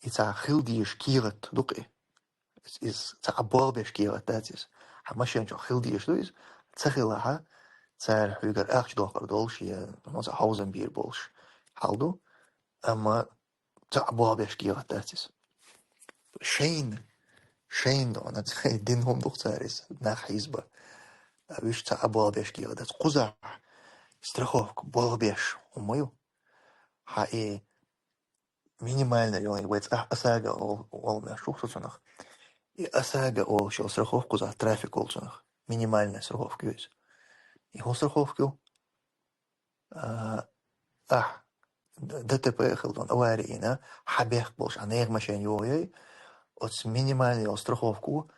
и цхьа хила дезаш кехат ду-кх и. Иза, иза цхьа болх беш кехат дац иза. Хьан машен чохь хила дезаш ду иза. Ца хилахь, цара хьоьгара ахча доккхур долуш, я, ну, цхьа хьовзам бийр болуш хьал ду. Амма цхьа болх беш кехат дац иза. Шайна, шайна дона, цхьа дина хӀума ду-кх цара иза, нах хьийзабан. Уьш цхьа болх беш кехат дац. Кхузахь страховка болх беш хӀума ма ю. Хьан и минимальная, вай цӀахь ОСАГО ол-, олу мел шу цунах. И ОСАГО олуш йолу страховка кхузахь трафик олу цунах. Минимальная страховка ю иза. И хӀун страховка ю? А, ахь ДТП хилла долу, авари йина, хьан бехк болуш, хьан нехан машен йогӀу яй, оцу минимальный йолу страховка,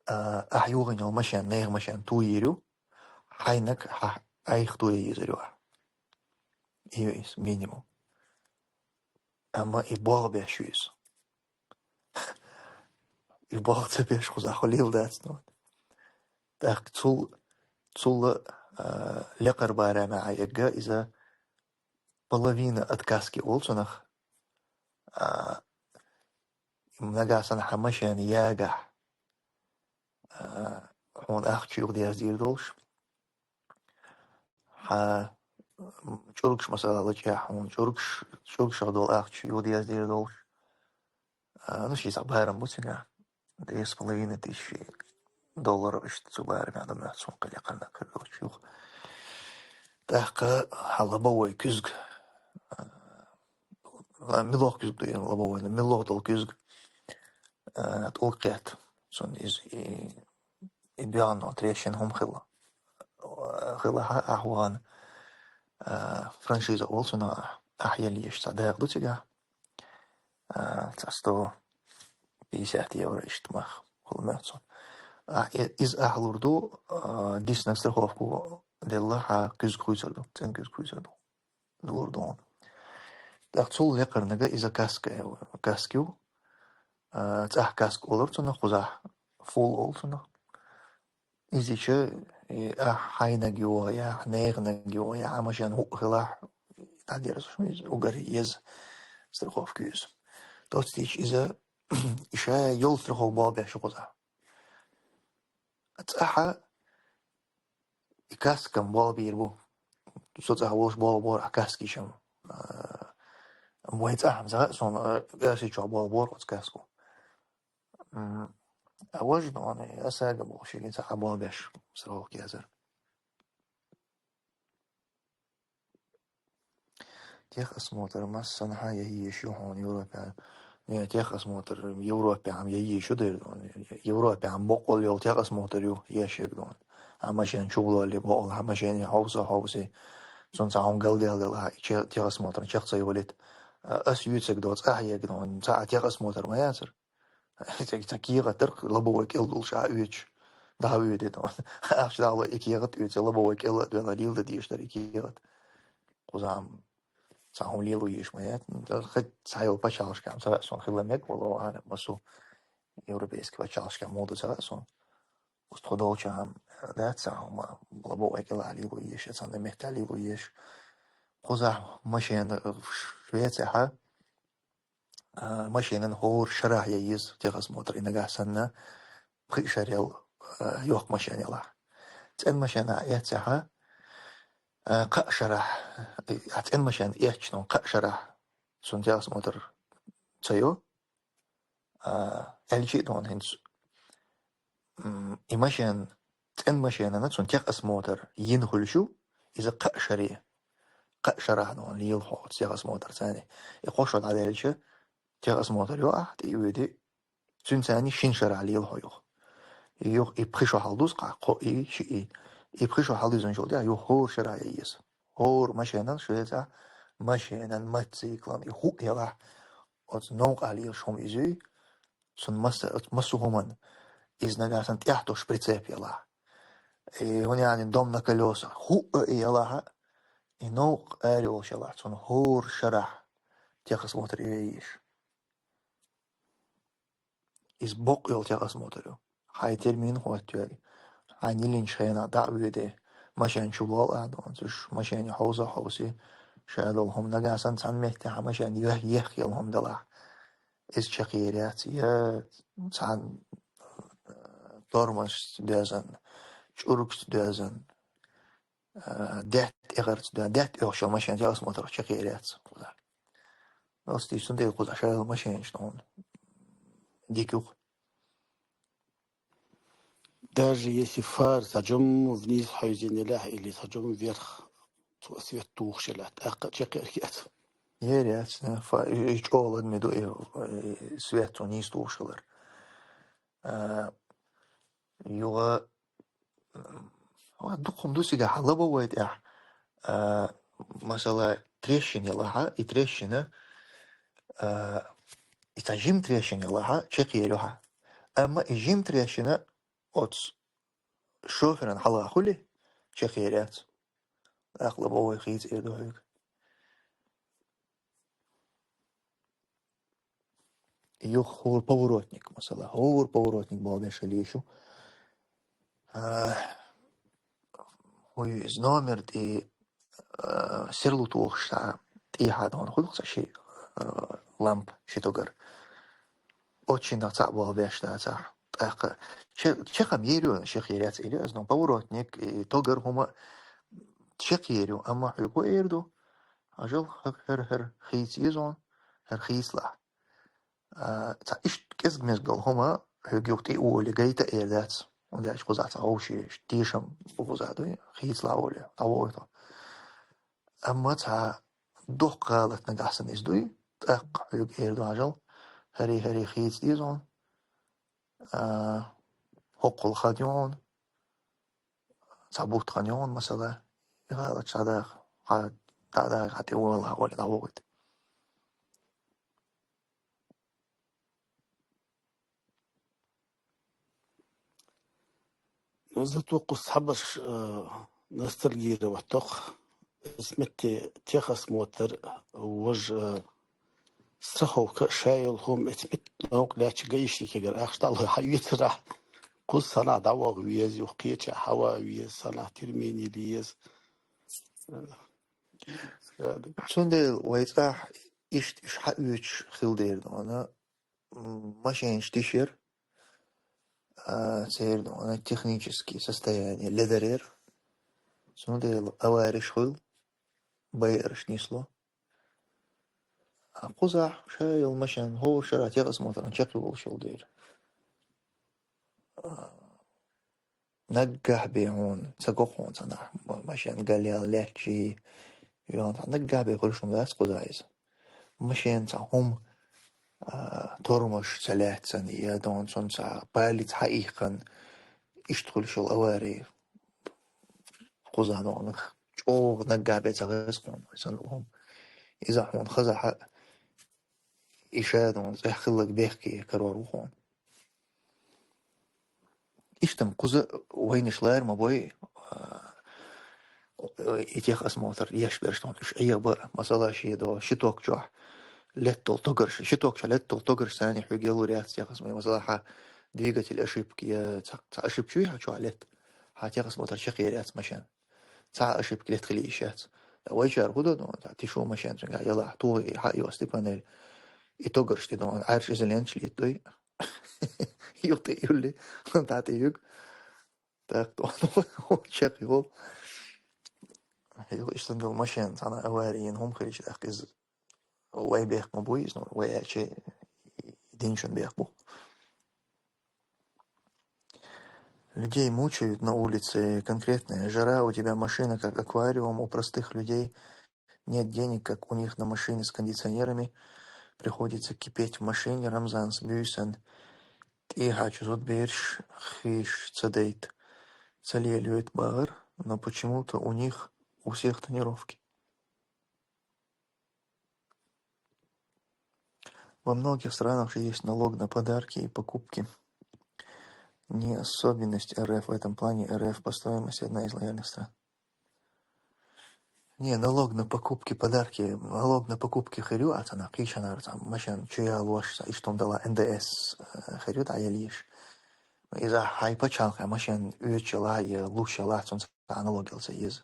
а, ахь йогӀийна йолу машен, нехан машен туйийр ю, хьайнаг хьа айхьа туйе йезар ю ахь. И ю иза минимум. Амма и болх беш ю иза. И болх ца беш кхузахь хӀун лела дац, ну. ТӀаккха цул, цул, а, лекхара барам а эгга, иза половина от каски олу цунах. А, нагахь санна хьан машен ягахь, а, хьуна ахча юхадездийр долуш. Хьан чӀургаш масала лачкъехь, хьуна чӀургаш, чӀургашах долу ахча юхадездийр долуш. А, ну, ши схьа барам бу цигахь. Две с половиной тысячи долларов иштта цу барамехь ду моьтту суна кхин лекхарниг хир долчу юха. ТӀаккха хьан лобовой куьзга, а, милох куьзга ду, лобовой, милох долу куьзга, а, тӀулг кхетта. Цунна иза и, и доьгӀна трещина хӀума хилла. Хилла хьан ахь вахана, а, франшиза олу цунах ахь, ахь елла езаш цхьа дакъа ду цигахь. А, цхьа сто пятьдесят евро иштта мах хуьлу моьтту суна. А, и-, иза ахь лур ду, а, диснарг страховка делла хьан куьзга хуьйцур ду, цӀена куьзга хуьйцур ду. Лур ду хьуна. ТӀаккха цул лекхарниг иза каска, каска ю. А, цӀахь каска олура цунах кхузахь, фул олу цунах. Изича, и, ахь хьайнаг йогӀу, я ахь неханаг йогӀу, я ахь машен хӀуъа хилахь, дӀадерзаш ма иза, угар еза страховка ю иза. Доцу дийча иза, и ша йолу страховка болх беш ю кхузахь. ЦӀахьа и каскам болх бийр бу. Со цӀахь волуш болх бора ахь каскийчам. А, вайн цӀахьам ца хаьа суна, а, Оьрсийчохь болх бора оцу каско. М, а важа, ну, аса га боху, шига ца а болх беш, страховка езар. Техосмотр массанхьа яйеш ю хьуна Европехь. Не, техосмотр Европехь ам яйеш ю дер. Европехь ам боккъал йолу техосмотр ю, еш ерг ду. Хьан машен чу лолли боккъал, хьан машене хьовса хьовси. Цунца хьуна галдел дела, хьан че-, техосмотр чекх ца йолит. А, ас юьйцург доцу ахь ерг ду. Ца а техосмотр ма яцара. Ца, ца кехат дара, лобовой кӀел долуш а оьцуш, дӀа а оьдуьйту. Ахча дӀало и кехат оьцу, лобовой кӀел а доьлла, лийла дан дезаш дара и кехат. Кхузахь ца хӀума лело езаш ма яц. Хьан цхьа йолу пачхьалкхашкахь ца хаьа суна хила мега вала, вахана, массо европейский пачхьалкхашкахь муха ду ца хаьа суна. Устхо долчахьа дац цхьа хӀума, лобовой кӀел а лело езаш, цхьана метта лело езаш. Кхузахь машена, Швецехьа, а, машенан хӀора шарахь яйза техосмотр, и нагахь санна пхи шарел, а, йоккха машен ялахь. ЦӀена машен а эццехьа, а, кхаа шарахь, а, цӀена машен эцча, ну, кхаа шарахь цунна техосмотр ца йо. А, аьлча а дуьйна хӀинца, м, и машен, цӀена машенана цунна техосмотр йина хуьлуш ю, иза кхаа шаре, кхаа шарахь дуьйна лела хьо техосмотр царна. И кхо шо дӀадаьлча, техосмотр йо ахь, тӀе а оьду, цуьнан царна шина шарахь лела хьо юха. И юха и пхи шо хьалдузу кху, кхо и, ши и. И пхи шо хьалдуьзначул тӀаьхьа юха хӀора шарахь яйза. ХӀора машенан, Швецехь, машенан, мотоциклан, и хӀуъа ялахь, оцу новкъахь лелаш хӀума иза юй, цунна масса, оцу массо а хӀуманна, иза нагахь санна тӀехь долуш прицеп ялахь. И хӀун яьлла дом на колесах, хӀуъа и ялахь, и новкъа ара йолуш ялахь, цунна хӀора шарахь техосмотр яйеш. Иза боккъал йолу техосмотр ю. Хьайн термин хӀоттайоьллий. Хьайн йиллинчу хенахь дӀа а воьдий, машен чу лол а дуьйна, цуьш машене хьовса а хьовсий, ша долу хӀума нагахь санна цхьана метте хьан машен ех-, ехка йолу хӀума далахь. Иза чекхъер яц, я цхьана, э, тормозца доьзна, чӀургашца доьзна, а, даьтта эгӀарца да, даьтта оьхуш йолу машен техосмотрах чекхъер яц кхузахь. Просто иза цундела кхузахь ша йолу машенаш дуьйна дика ю-кх. Даже если фара схьажимма вниз хьаьвзина елахь или схьажимма вверх, цо свет тухуш елахь, тӀаккха чекхъяр яц. Ер яц, да, фа-, и, и чӀогӀа ладаме ду и, и свет цо нийса тухуш хилар. А, юха, м, ва, дукха хӀума ду цигахь, лобовой тӀехь, а, масала, трещина елахь, и трещина, а, и цхьа жима трещина елахь, чекхъер ю хьа. Амма и жима трещина оцу шоферан хьалха хуьлий, чекхъер яц. Аккха лабо вай хийца эр ду хьоьга. Юха хӀора поворотник, масала, хӀора поворотник боху беш хила йиш ю. А, хӀуй иза номер тӀе, а, серло тохуш цхьа тӀехьа дона хуьлу цхьа ши, а, лампа, ши тогар. Оцу шиннах цхьаъ боху беш дацахь. ТӀаккха че-, чекхам ер ю, чекхъер яц эр ю, иза, но поворотник, и тогар хӀума чекхъер ю, амма хьоьга хӀун эр ду? Хьажал, хӀара, хӀара, хӀара хийца еза хьуна, хӀара хийцалахь. А, цхьа иштта кӀезиг-мезиг долу хӀума хьоьга юха тӀе олий гайта эр дац. ХӀунда аьлча кхузахь цхьа вовшийн тешам бу кхузахь дуй, хийцалахь олий, дӀавохуьйту. Амма цхьа доккха гӀалат нагахь санна иза дуй, тӀаккха хьоьга эр ду хьажал, хӀара, хӀара хийца деза хьуна, а, хӀоккхул хан ю хьуна, цхьа бутт хан ю хьуна, масала, и гӀалат схьадаха, хьа, дӀадаха, хьа тӀе вала, хьа вала, дӀавохуьйту. Ну, зато кху схьабарш, э, ностальгировать доккху. Иза метте техосмотр, важа, э, страховка, ша йолу хӀума, иза метте новкъа лаьттачу гаишникегара ахча дӀалур хьан оьцурахь, кхуза санна дӀаваха веза, юха кхечахьа хьава веза, санна термини леза. Э, Цундела вай цӀахь иштта уьш хьаоьцуш хила дера ду хьуна, м, машенаш тишера, а, церан вана технический состояние ледарера. Цундела авариш хуьлу, байараш нисло. А кхузахь ша йолу машен хӀора шарахь техосмотран чекхйолуш йолу дела. А, наггахь бен хьуна, ца го хьуна цхьанхьа, м-, машен галъял лаьттачий, йоьхна цхьа наггахь бен хуьлуш хӀума дац кхузахь иза. Машен цхьа хӀума, а, тормоз ца лаьцна, я дона цунна цхьа палец хьаихкина, иштта хуьлуш йолу авари кхузахь дона чӀогӀа наггахь бен ца хеза хьуна, санна хӀума. Иза хьуна хазахь, и ша дона цӀехь хилларг бехке карор ву хьуна. Иштта-м кхуза вайнаш лара ма бой, а, и техосмотр еш берш дона, уьш Ӏеха бара, масала, шен дона, щиток чохь леттал тогарш, щиток чохь леттал тогарш санна хьоьга ялур яц техосмотр, масала, хьан двигатель ошибка я цхьа, цхьа ошибка чуй хьан чохь летта, хьан техосмотр чекхъер яц машен. Цхьа ошибка летта хила йиш яц. Ткъа вайчара хӀун до дона, цхьа тишу машен цуьнгахь ялахь, тухий хьан йосту панель. И тогарш тӀе дона, Ӏаьржа иза ленташ леттадой. Юха тӀе юьллий, дӀа тӀе юьгу. Так, то чекхйолу. Юха иштта долу машен цхьана авари йина хӀума хилча, тӀаккха иза вай бехк ма бу иза, ну, вай аьлча динчун бехк бу. Людей мучают на улице, конкретная жара, у тебя машина как аквариум, у простых людей нет денег, как у них на машине с кондиционерами, приходится кипеть в машине, Рамзан с Бюйсен, тӀехьа чу зудберш хиш ца дайта, ца лелоьт бахар, но почему-то у них у всех тонировки. Во многих странах же есть налог на подарки и покупки. Не особенность РФ в этом плане. РФ по стоимости одна из лояльных стран. Не, налог на покупки, подарки, налог на покупки хир ю, а цхьана кхийчанара цхьа машен чу ялош, цхьа иштта хӀума дала НДС, э, хир ю, дӀаялийша. Иза хьайн пачхьалкхе машен оьцуш елахь, я луш елахь, цунна цхьа налог яла ца еза.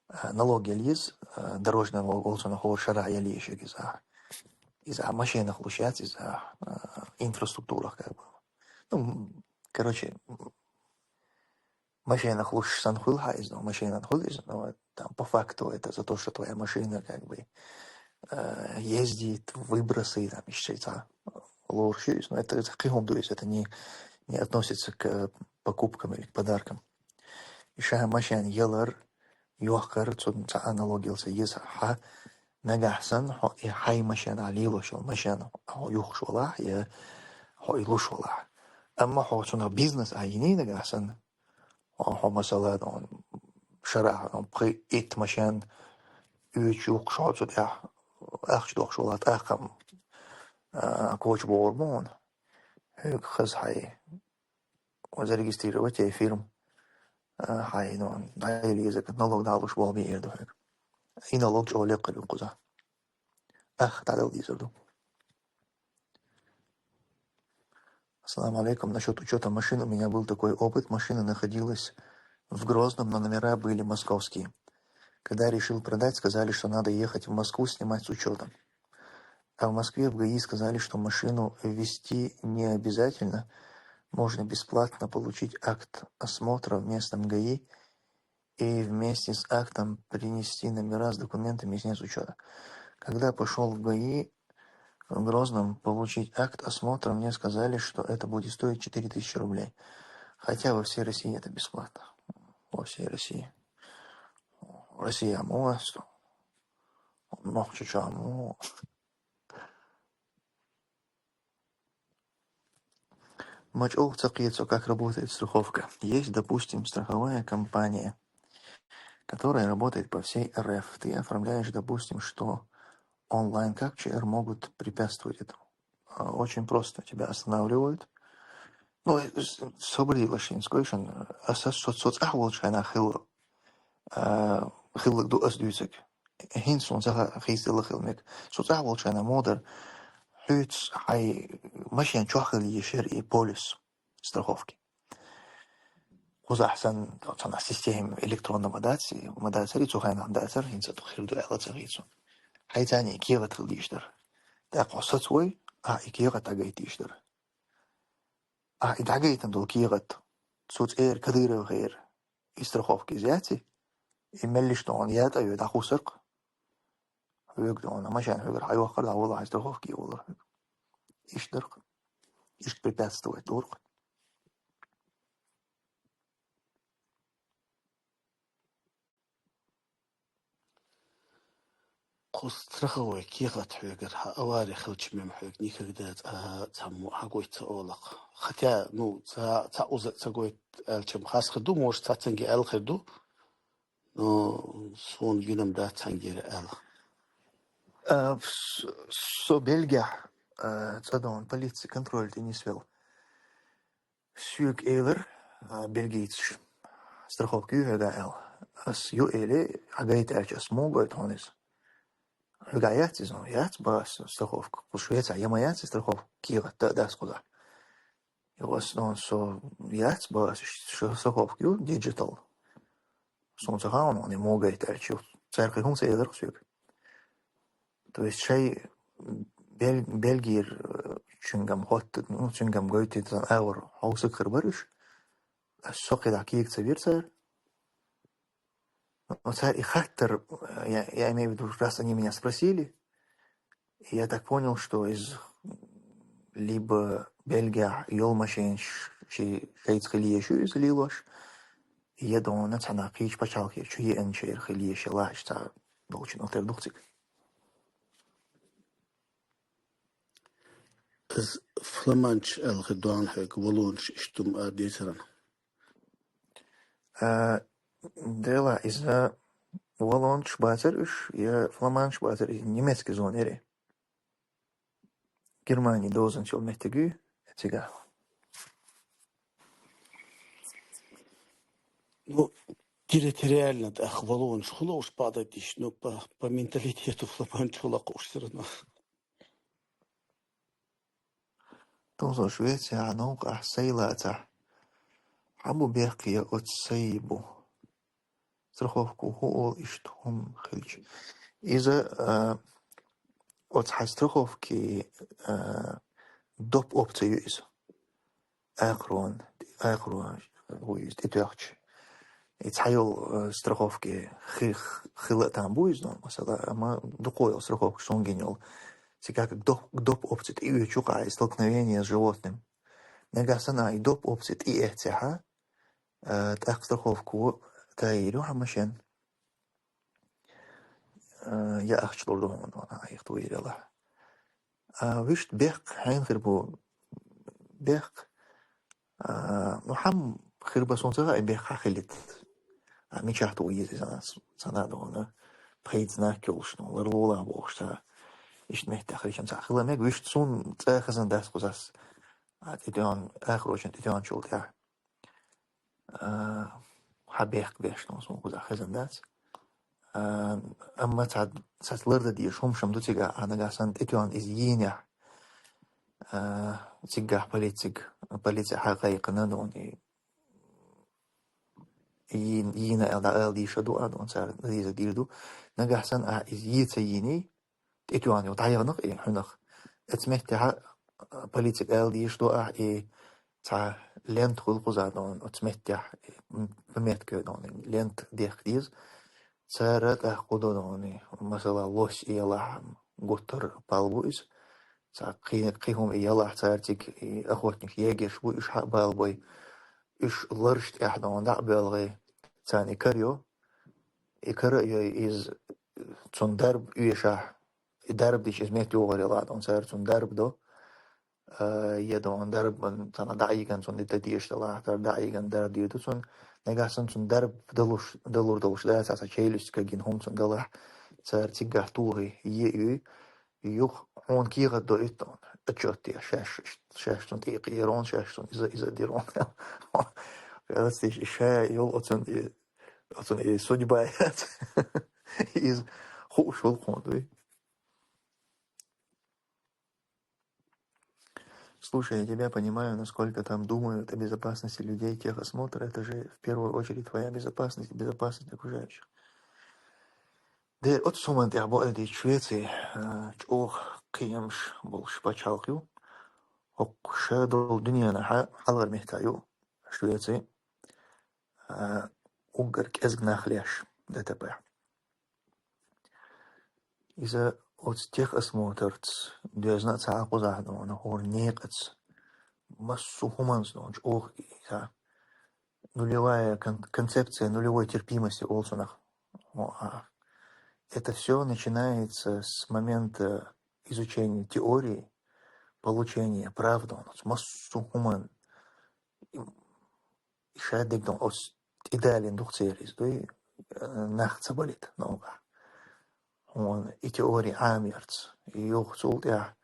А, налог яла еза, а, дорожный налог олу цунах хӀора шарахь яла еза иза. Иза машенах луш яц, иза, а, инфраструктурах как бы. Ну, м, короче, м, машенах луш санна хуьлу хьан иза, но машенан хуьлу иза, но там по факту это за то, что твоя машина как бы, э, ездит, выбросы, там, ещё цхьа лоруш ю иза, но это, это кхин хӀума ду иза, это не, не относится к покупкам или к подаркам. И ша машен ялар, йохкар, цунна цхьа налог яла ца еза хьан, нагахь санна хьо и хьайн машенахь лелош йолу машен хьо юхуш валахь, я хьо и луш валахь. Амма хьо цунах бизнес а йиний нагахь санна, хьо, хьо масала, дон, шарахь, дон, пхи итт машен уьйчу юхкуш хьо цу тӀехь ахча дохуш валахь, тӀаккха, а, коча богӀур бу хьуна. Хьоьга хаза хьай зарегистрировать яй фирма, а, хьай, ну, дӀаелла езарг налог дӀалуш болх бен эр ду хьоьга. И налог чӀогӀа лекха ю кхуза. Ах, дӀадала дезар ду. Ассаламу алейкум. Насчет учета машин у меня был такой опыт. Машина находилась в Грозном, но номера были московские. Когда решил продать, сказали, что надо ехать в Москву снимать с учетом. А в Москве в ГАИ сказали, что машину ввести не обязательно. Можно бесплатно получить акт осмотра в местном ГАИ и вместе с актом принести номера с документами и снять с учета. Когда пошёл в ГАИ в Грозном получить акт осмотра, мне сказали, что это будет стоить четыре тысячи рублей. Хотя во всей России это бесплатно. Во всей России. Россия аму, что? Нохчи чё аму? Ма чӀогӀа ца кхета, как работает страховка. Есть, допустим, страховая компания, которая работает по всей РФ. Ты оформляешь, допустим, что онлайн капчи могут препятствовать этому. А, очень просто. Тебя останавливают. Ну, э, с-, собри лашин, скойшан, а со, со, со цӀахь волчу хьайна хилла, а, хиллаг ду ас дуьйцург. ХӀинца суна ца ха-, хийцаделла хила мега. Со цӀахь волчу хьайна мудар, хьуьйцу хьай машен чохь хила йиш яра и полис страховки. Кхузахь санна, цхьана система электронно ма дац, ма дацари, цу хенахь дацара, хӀинца а хир ду аьлла ца хийцу. Хьайцани и кехат хила дийш дара. ТӀаккха хьо сацавой, а и кехат дӀагайта дийш дара. А и дӀагайтина долу кехат, цу цӀера Кадыров хера, и страховка иза яций? И меллиш тхуна ятӀа а йой, дӀахуссаркх. Хьоьга тхуна, машен хьоьгара хьайохкар, дӀавала хьайн страховка а волура хьоьга. Иштта дарх. Иштта препятствовать дурх. Кху страховой кехат хьоьгара хьан авари хилча мема хьоьга никогда цкъа цхьаммо а хьагойт ца олакх. Хотя, ну, цхьа, цхьа уза а ца гойт аьлчам хас хир ду, может, цхьаццанге аьлла хир ду, но суна гинам дац цхьаьнгера аьлла. А, с-, со Бельгехь, а, цӀа дон полици контроль тӀе нисвелла. Соьга элира, а, бельгийцаш, страховка ю хьоьга аьлла. Ас ю эле, хьагайта аьлча, ас муха гойту хьуна иза? Хьоьга яц иза? Яц бах ас страховка. Кху Швецехь я ма яц и страховка, кехат а дац кхузахь. И в основном со яц бах ас, ш-, страховка ю диджитал. Суна ца хаьа, хьуна муха гойту аьлча, цара кхин хӀума ца элира соьга. То есть шай Бел-, Бельгийра, э, цуьнгам хотту, ну, цуьнгам гойту сан агӀор хьовсаг хир бара уьш. Ас со кхидӀа кийга ца вира цара. Но цара и хаттар, э, я, я имею в виду, раз они меня спросили, я так понял, что из либо Бельгехь йолу машенаш ши-, шайца хила езаш ю иза лелош, я дона цхьана кхечу пачхьалкхе чу еанчеран хила езаш я лаьаш цхьа долчун отар ду-кх цига. Иза фламандча аьлла хир ду хьуна хьоьга, валлонаш иштта хӀума ара дезаран. А, дела, иза валлонаш бацара уьш, я фламандаш бацара, иза немецкий зона яра. Германи дозанца йолу меттиг ю цигахь. Ну, территориально тӀаккха валлонаш хуьлу уьш бакъдерг дийцича, ну, по, по менталитету фламандаш хуьлу-кх уьш всё равно. Тун со Швецехь новкъахь сай лацахь, хьан бу бехке я оцу сай бу? Страховка хӀун олу иштта хӀума хилча? Иза, а, оцу хьан страховки, а, доп опци ю иза. Акхарон, акхарон ву иза тӀетоьхча. И цхьайолу, а, страховки хи-, хила а там бу иза, ну, масала, амма дукха йолу страховка суна гина йолу. Цигахь как доп, доп опци тӀеоьцу юкъахь и столкновение с животным. Нагахь санна и доп опци тӀеэццехьа, а, тӀаккха страховка тайийр ю хьан машен. А, я ахча лур ду хьуна, вана, айхьа тойийр ялахь. А, вуьшта бехк хьайна хир бу? Бехк, а, ну, хьан хир бу, суна ца хаьа, бехк хьан хилийта. А, мичахь ту иза, сан, сан а ду хьуна. пайда знак йолуш, ну, ларлолахь бохуш цхьа. Иштта меттехь хилча цхьа хила мега, вуьшта суна цкъа а хезна дац кхузахь. А, тӀетоьхна, ахарочун тӀетоьхначул тӀаьхьа. А, хьан бехк беш, ну, суна кхузахь хезна дац. А, амма цхьа, цхьацца лардан дезаш хӀумнаш ду цигахь, а нагахь санна тӀетоьхна иза йийнехь. А, цигахь полициг, полици хьакхайкхина, ну, и йийна, йийна аьлла, дӀаала дийша ду, а, ну, цара деза дийр ду. Нагахь санна ахь иза йийца йийний, тӀетоьхна йолу дӀаяханах и хьуьнах. Оцу меттехь, а, полициг ала дийша ду ахь и цхьа лента хуьлу кхузахь, ну, оцу меттехь, м, пометка, ну, лента дехка деза. Цара тӀаккха хӀун до, ну, масала, лось ялахь, гуттар а бала бу иза. Цхьа кхин, кхин хӀума и ялахь цара цига, и охотник, егерш бу, уьш хьа а бала бой. Уьш лараш тӀехь, ну, дӀа а боьлхий, царна и кара йо. И кара а йой, иза цунна дарба оьшахь, и дарба дича иза метта йогӀур ялахь, ну, цара цунна дарба до. А, я, ну, дарба, царна дӀа а йигна, цунна и дан дезаш далахь, цара дӀа а йигна дарба дийр ду цунна. Нагахь санна цунна дарба далуш, далур долуш дац, цхьа челюсть кагйина хӀума цунна далахь, цара цигахь тухий, е а юй, юха хьуна кехат до итт, отчет де, шаьш, шаьш цунна тӀе а кхийрон, шаьш цунна иза, иза дирон. Оцу тӀе ша йолу оцунна и, оцунна и судьба яц. Иза хууш волу хьуна дуй. Слушай, я тебя понимаю, насколько там думают о безопасности людей, техосмотр, это же в первую очередь твоя безопасность и безопасность окружающих. Де, оцу хӀуманна тӀехь бу аьлла дийца, Швеци, а, чӀогӀа кхиамаш болуш пачхьалкх ю. ХӀокху ша долу дуьненахь хьалхара меттехь ю Швеци, а, уггар кӀезиг нах леш ДТП. Иза оцу техосмотрца доьзна а ца Ӏа кхузахь, ну, хӀора некъаца, массо а хӀуманца, ну, чӀогӀа иза нулевая кон-, концепция нулевой терпимости олу цунах. О, а. Это всё начинается с момента изучения теории, получения прав, ну, массо а хӀуманна. И ша дегдон оцу тӀедалийна ду-кх церан иза, дуй, э, нах ца балийта новкъахь. Хьуна и теория Ӏаморца, и юха цул тӀаьхьа,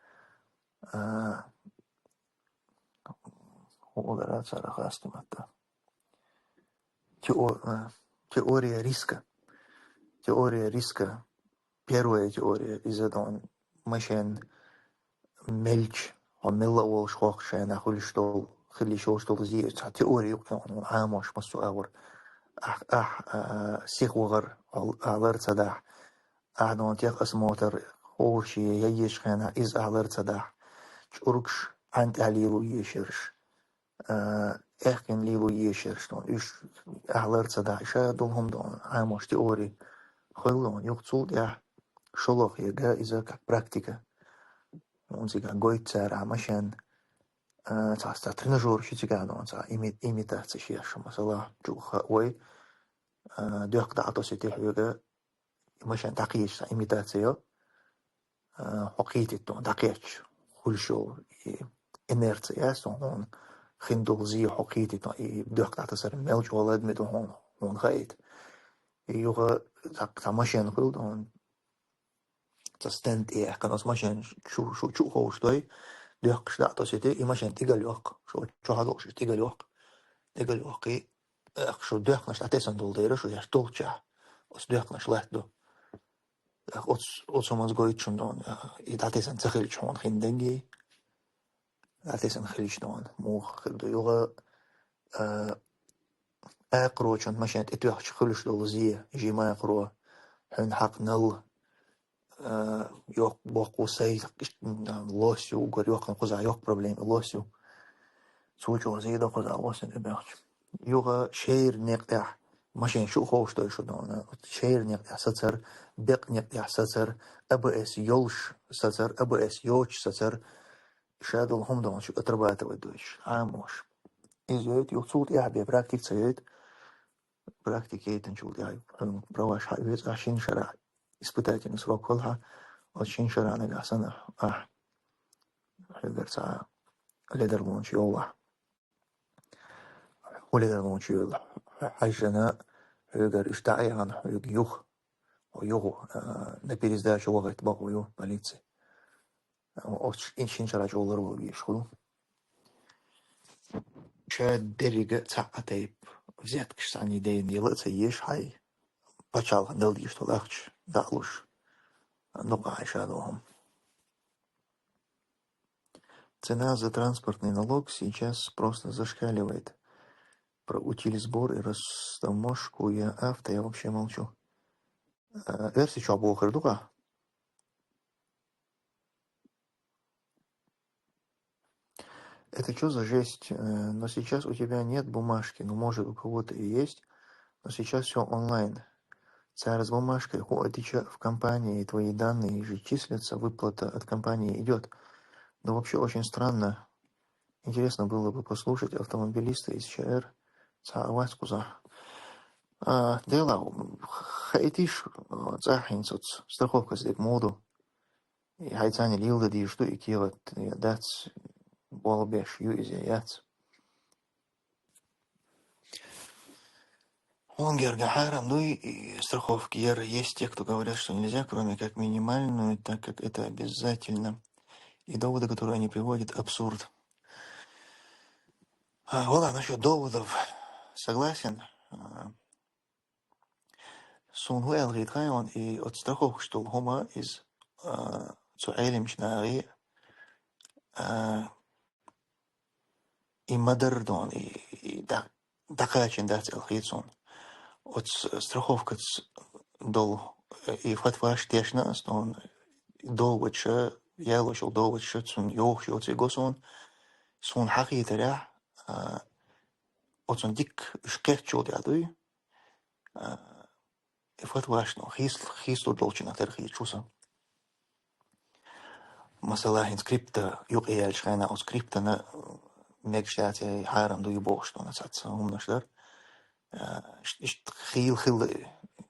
а, хӀун олура цара хастаматта? Тео-, а, теория риска. Теория риска. Первая теория, иза дан машен мелча, хьо мелла а волуш хӀокху шайна хуьлуш долу, хила йиш йолуш долу зен, цхьа теория юкъа Ӏамош массо а агӀор. Ахь, ахь, а, сиха вахар, ахь лар ца дахь. Ахь дан техосмотр ховший я езачу хенахь, иза ахь лар ца дахь. ЧӀургаш Ӏан тӀехь лело езаш яраш. А, аьхкина лело езаш яраш, ну, уьш ахь лар ца дахь, ша долу хӀума дан, Ӏамош теория хуьлу, ну, юха цул тӀаьхьа шолгӀа яга иза как практика. Ну, цигахь гойту цара ахь машен, а, цхьа, цхьа тренажёр ши цигахь, ну, цхьа ими-, имитаци ши еш, масала, чу ха-, вай, а, доьхка дӀа а тосуьйтий хьоьга, машен дӀакхеча, цхьа имитаци йо. А, хьо кхийтитта, дӀакхечча, хуьлуш йолу и инерция, со хьуна хин долу зен хьо кхийтитта, и доьхка дӀатасар мел чӀогӀа ладаме ду хьуна, хьуна хаийта. И юха цхьа, цхьа машен хуьлу, хьуна цхьа стенд тӀе яьккхина, оцу машен шу, шу чу а ховшадой, доьхкаш дӀа а тосуьйтий, и машен тӀигала йоккху, шу чохь а долуш тӀигала йоккху, тӀигала йоккхий, эх, шу доьхканаш дӀатесна долу дера, шу еш долччехь, оцу доьхканаш латта ду. Оцу, оцу хӀуманца гойту шуна, а, и дӀатесна ца хилча хьуна хин даггий. ДӀатесна хилча хьуна муха хир ду. Юха, а, акхарочун машен тӀетоьхча хуьлуш долу зен, жима акхаро, хьуьнан хьакъ нал, а, йоккха боккха ву, сай, лось ю, уггар йоккхана кхузахь йоккха проблема, лось ю. Цо чӀогӀа зен до кхузахь лосна тӀебоьхча. Юха шера некъ тӀехь машен шу а ховшадой шу дона, шера некъ тӀехь сацар, бекъа некъ тӀехь сацар, А Б С йолуш сацар, А Б С йоцуш сацар, ша долу хӀума дона шу отрабатывать дойтуш, Ӏамош. Иза йойту, юха цул тӀаьхьа бен практика ца йойту. Практика яйтинчул тӀаьхьа хьуна праваш хьаоьцу, ахь шина шарахь испытательный срок хуьлу хьан, оцу шина шарахь нагахь санна ахь хьоьгара цхьа ледарлонаш йоллахь. Хьо ледарлонаш йоллахь, хьаьжжина хьоьгара уьш дӀа а яхана хьоьга юха. хьо юху, а, на пересдачу вахать бакъо ю полиция. Оцу ин шин шарахь чӀогӀа ларвала везаш хуьлу. Ша деррига цхьа а тайпа взяткаш цхьаьний дайна яла а ца езаш хьай, пачхьалкхан дала дезаш долу ахча дӀа а луш, дукха хьайша доху. Цена за транспортный налог сейчас просто зашкаливает. Про утилизбор и растаможку я авто, я вообще молчу. Э, версия чё, бохур дукха? Это что за жесть? Э, но сейчас у тебя нет бумажки, ну, может, у кого-то и есть, но сейчас все онлайн. Цара с бумажкой ходит, ты чё, в компании твои данные же числятся, выплата от компании идет. Ну, вообще очень странно. Интересно было бы послушать автомобилиста из Ч Р. Цхьа а вац кхузахь. А, дела, хаийтиш, а, цӀахь хӀинца оцу страховкаца дерг муха ду? И хьайца лело дан дезаш ду и кехат, я дац, болх беш ю иза, яц. Хьуна герга хьарам дуй и страховка яр. Есть те, кто говорят, что нельзя, кроме как минимальную, так как это обязательно. И доводы, которые они приводят, абсурд. А, вала, насчёт доводов согласен. А, суна хӀун аьлла хета хьайна, и оцу страховкаш долу хӀума иза, а, цу Ӏелимчу нахе, а, и ма-дарра дона, и, и дӀа-, дӀакхачийна дац аьлла хета суна. Оцу страховкаца долу, э, и фатваш тешна ас, дона, доводаш, ялош йолу доводаш, цунна йохуш йоций го суна. Суна хьахийтарехь, а, оцунна дикка уьш кхеттачул тӀаьхьа дуй, а, и фатваш, ну, хийсл-, хийслур долчунах тера хийташ ву сан. Масала, хӀинца крипто юкъаяьллачу хенахь оцу криптона, м, мегаш яц, я хьарам ду ю бохуш, ну, цхьацца хӀуманаш дара. А, иш-, иштта хийла хилла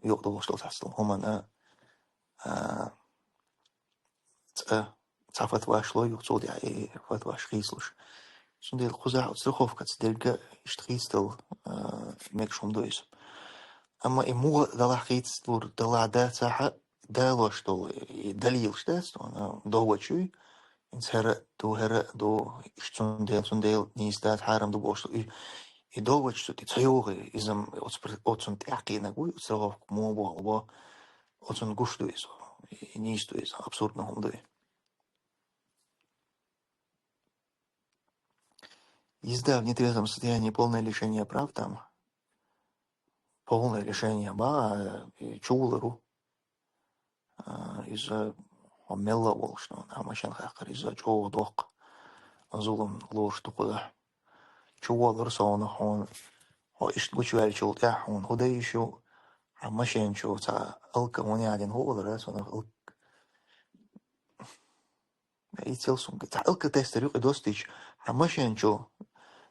юкъадолуш долу цхьацца хӀуманна, а, цкъа цхьа фатваш ло юха, цул тӀаьхьа и фатваш хийцалуш. Цундела кхузахь оцу страховкаца дерг а иштта хийцадала, а, мегаш хӀума ду иза. Амма и муха далахь хийцалур, далахь дацахь а, далош долу и далилаш дац, доводаш юй. ХӀинца хӀара а ду, хӀара а ду, иштта цундела, цундела нийса дац, хьарам ду бохуш ду. И, и доводаш цу тӀе ца йогӀий, иза-м оцу пр-, оцунна тӀаьхьакхиънарг вуй, оцу страховка муха боху бо, оцунна гуш ду иза, и нийса ду иза, абсурдно хӀума ду и. Езда в нетрезвом состоянии полное лишение прав там. Полное лишение, ба, и чувуллур ву. А, иза хьо мелла а волуш, ну, а машен хаккхар, иза чӀогӀа доккха зулам лоруш ду кхузахь. Чуволлур совнах хьуна, хьо иштта гучуваьллачул тӀаьхьа хьуна хӀун дан йиш ю, хьан машен чу цхьа алкӀа хӀунда яьдина хӀу олура, цунах алкӀа. И цел сумка. Цхьа алкотестер юкъа достича, хьан машен чу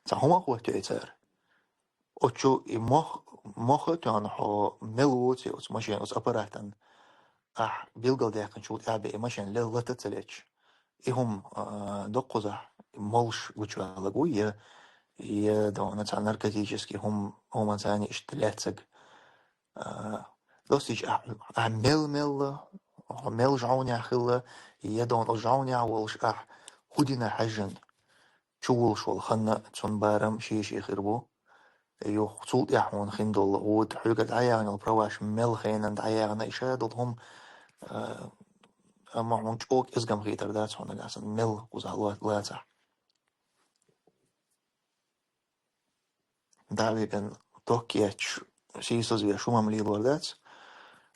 цхьа хӀума а хӀоттайой цара. Оцу и мох, мох а тоьхна хьо мел воций оцу машен, оцу аппаратан. Ахь билгалдаьккхинчул тӀаьхьа бен и машен лел лата а ца леташ. И хӀума, а, доккхузахь молуш гучуваьлларг ву, я, я дона цхьа наркотический хӀума, хӀуманца иштта лаьцнарг. А, достича ахь, ахь мел-мелла, хьо мел жӀовнехь хилла, я дона оцу жӀовнехь волуш ахь хӀу дина хьаьжжина, чувуллуш волу ханна цунна барам шен-шен хир бу. Юха цул тӀаьхьа хьуна хин долу гӀуда, хьоьгара дӀаяхна йолу праваш мел хенан дӀаяхна, и ша долу хӀума, а, амма хьуна чӀогӀа кӀезгам хийтар дац хьуна нагахь санна мел кхузахь ла-, лацахь. ДӀа а вигна, ток етташ, сийсазвеш хӀумам лелор дац,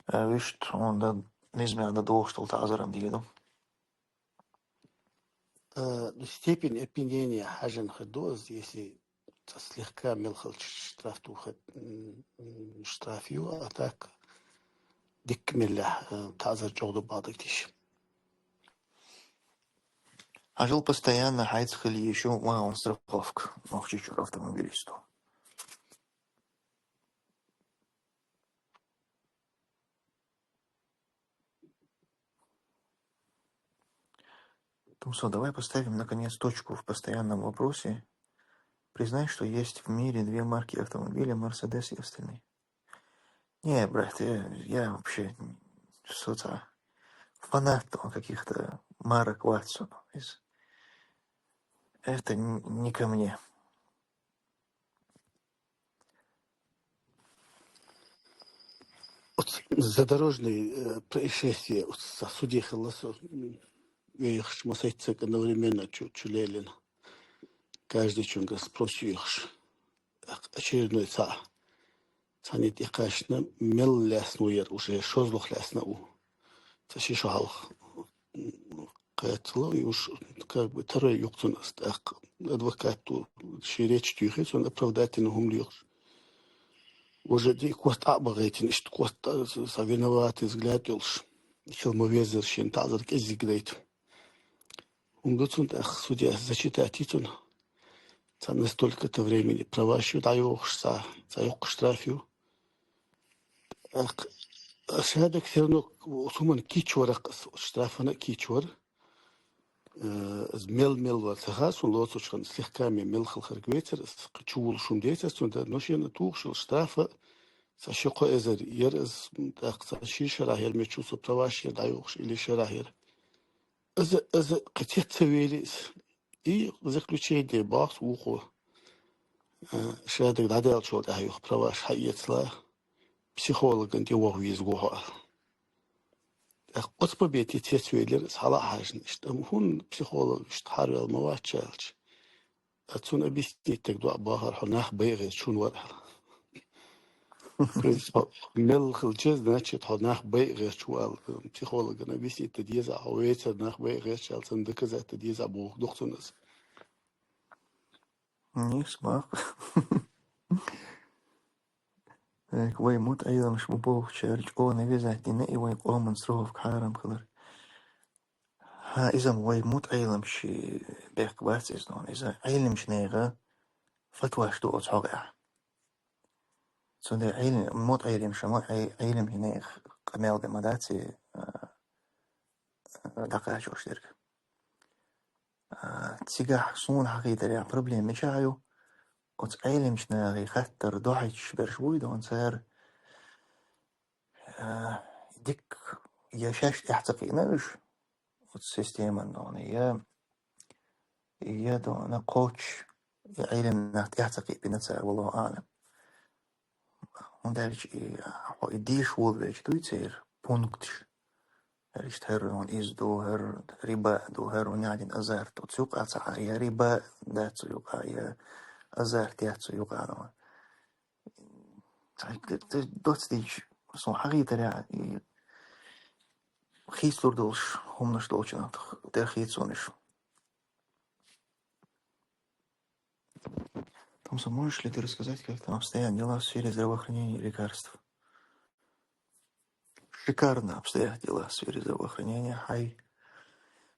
а, вуьшта хьуна дан, низамехь дан догӀуш долу таӀзар-м дийр ду. Э, степень опьянения хьаьжжина хир ду иза, если цкъа слегка мел хилча штраф ду хир, м, м, штраф ю, а так дикка меллехь, э, таӀзар чӀогӀа ду бакъдерг тиша. Хьажал, постоянно хьайца хила йиш ю ма хьуна страховка нохчийчуьра автомобилисту. Тумсо, давай поставим, наконец, точку в постоянном вопросе. Признай, что есть в мире две марки автомобиля, Мерседес и остальные. Не, брат, я, я вообще Что-то фанат он каких-то марок ватсон из. Это н- не ко мне. Вот задорожные э, происшествия, вот со судей Хелласа, м, вех шмасайцек одновременно чу чулелин. Каждый чунга спрос юхш. Очередной ца. Цани тихашна мел лесну ер уже шозлух лесна у. Ца шишо халх. Кайцло юш как бы второй юхтун астах. Адвокату ши реч тюхи, сон оправдательно хум льёхш. Уже ди кост абагайтин, ишт кост са виноватый взгляд юлш. Хилмовезер шин тазар кезигдейт. Хунга цун ах судья зачитать цун. Ца настолько-то времени права щу даёхш, ца, ца юк штраф ю. Ах, шадак всё равно суман кичварак штрафана кичвар. Э, мел-мел вар саха, сун лоцучхан слегка ме мел хал харгветер, чувул шум децер, сун да, но шена тухшил штрафа, са шико эзер, ер эз, так, са ши шарах ер ме чусо права шер даёхш или шарах ер. Эз, эз, катет савелис. И заключение бахс ухо. Э, шадак дадал чо да юх права шаецла. Психологан де вох виз гохо. Ах, оцпа бети цецвейлер сала хажин. Иштам хун психолог ишт харвел мавачалч. Ацун объяснить так дуа бахар хо нах байгъе чун вар. То есть, хо мел хилча, значит, хо нах байгъе чувал. Психологан объяснить так деза, хо вецер нах байгъе чал, сан доказать так деза, бу духтунас. Не смах. Так, вай мут айламш му бохчар, чо навязать дина, и вай коман сров харам хилар. Ха, изам вай мут айламши бехк бац из нон, иза айламш нега фатваш ду оц хога. Цунда айлам, мут айламш, мут ай-, айлам хинех къамел де мадаци, а, а, дакачош дерг. А, цигах сун хакъитар я проблема мичаю, оц айлам чна гъи хаттар дохич берш буй дон цар, а, дик я шаш тяхцакъинаш, оц система нон, я, я дона коч, я айлам нах тяхцакъи бина цар, валлаху аълам. Хундарич и, хо и диш вол веч дуй цер пунктш. Риш тер он из ду, хер риба ду, хер он ядин азарт. Оцу юкъа ца я риба, да цу юкъа я азарт, я цу юкъа но. Тай, тай, тай, доц дич, сон хагъи таря, и хислур долш, хумнаш долчна, тер хит сониш. Томса, можешь ли ты рассказать, как там обстоят дела в сфере здравоохранения и лекарств? Шикарно обстоят дела в сфере здравоохранения. Хай.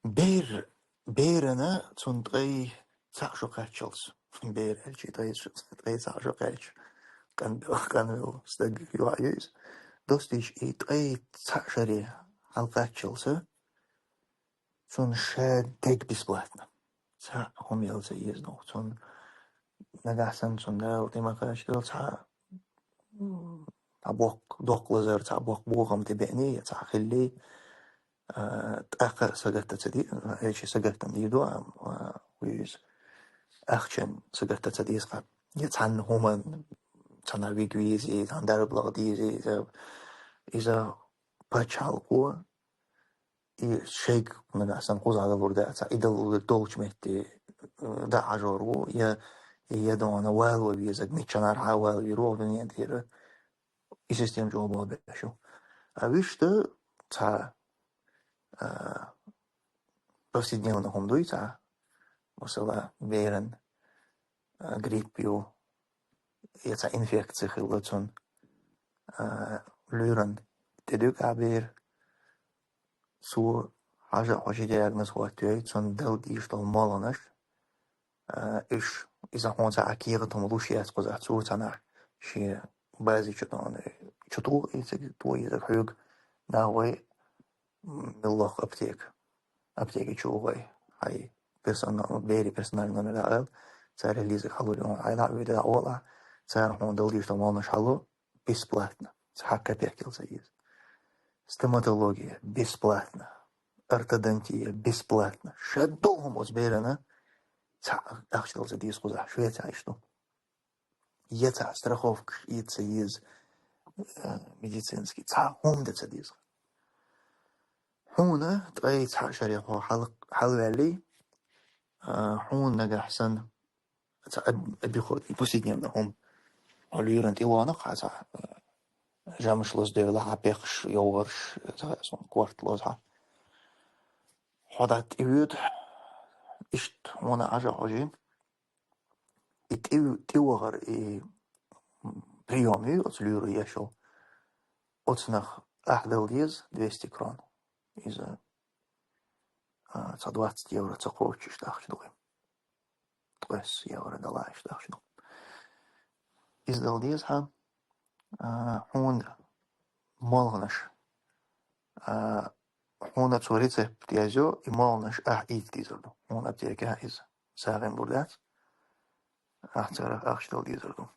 Бер, берана цун тай ца шо качалс. Бер элчи тай ш-, тай ца шо кач. Кан бел, кан бел, стаг юа юйс. Достич и тай ца шаре ал качалса. Цун ше дег бесплатно. Ца хумел ца езну. Цун нагасан цун дал, тема кач дал ца, м, ца бок, док лазар, ца бок бухам те бени, ца хилли, а, така сагатта ца ди, эчи сагаттан ди ду, а, уйз. Ахчен сагатта ца дисха. Я цан хуман, цана вид визи, цан дарблаг дизи, иза, иза пачалку, и шейк нагасан кузагал урда, ца идал долч метти, э, да ажору, я, я дона вал ва визаг, мичанар ха вал ви ровно нет, и систем жо бо бешу. А вишта ца, а, повседневно хум дуй ца, масала, берен, а, грипп ю, я ца инфекция хилла цун, а, люран, тедук абер, су хажа хожи диагноз хватуй, цун дал диш дол молонаш, а, иш, иза хонца акига том лушияц куза цу цана, ши бази чутон, чуту, иза ту, иза хюг, на вай, м, миллох аптек. Аптеки чугой. Хай персонал, бери персональный номер айл, цар лиза халу, айла вида ола, цар хон дал диш дол молонаш халу, бесплатно. Ца капекил ца из. Стоматология бесплатно. Ортодонтия бесплатно. Шадолу хӀума оцу берана цхьа ахча дала ца деза кхузахь. Швецехь иштта ду. Я цхьа страховкаш йица ца еза, э, медицинский, цхьа хӀума дан ца деза. Хьуна ткъе цхьа шаре хьо хьал-, хьалаваьллий, а, хьуна нагахь санна, цхьа об-, обиход-, повседневный хӀума. Хьо лоьран тӀе вахана, хьан цхьа, а, жамаш лозадевлла, хьан пехаш, йовхарш, цхьа сон корта лоза хьан. Хьо дӀа тӀе воьду, иштта хьуна Ӏажа хьожий. И тӀе-, тӀе вахар, и, м, приём ю оцу лоьро еш йолу. Оцунах ахь дала деза двести крон. Иза, а, цхьа двадцать евро ца кхочуш ахча ду. Ткъес евро дала иштта ахча ду. Иза дала деза хьан, а, хьуна молханаш. А, хьуна цо рецепт язйо, и молханаш ахь ийта дезар ду. Хьуна аптекехь иза сагӀина лур дац. Ахь царах ахча дала дезар ду.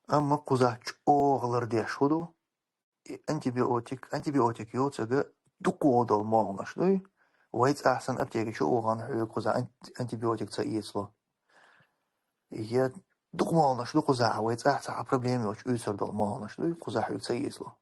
Амма кхузахь чӀогӀа лардеш хӀун ду? И антибиотик, антибиотик йоцург дукха вогӀу долу молханаш дуй? Вай цӀахь санна аптеке чу а вахана хьоьга кхузахь анти-, антибиотик ца эцало. Я дукха молханаш ду кхузахь, вай цӀахь цхьа проблема йоцуш уьйцур долу молханаш дуй, кхузахь хьоьга ца эцало.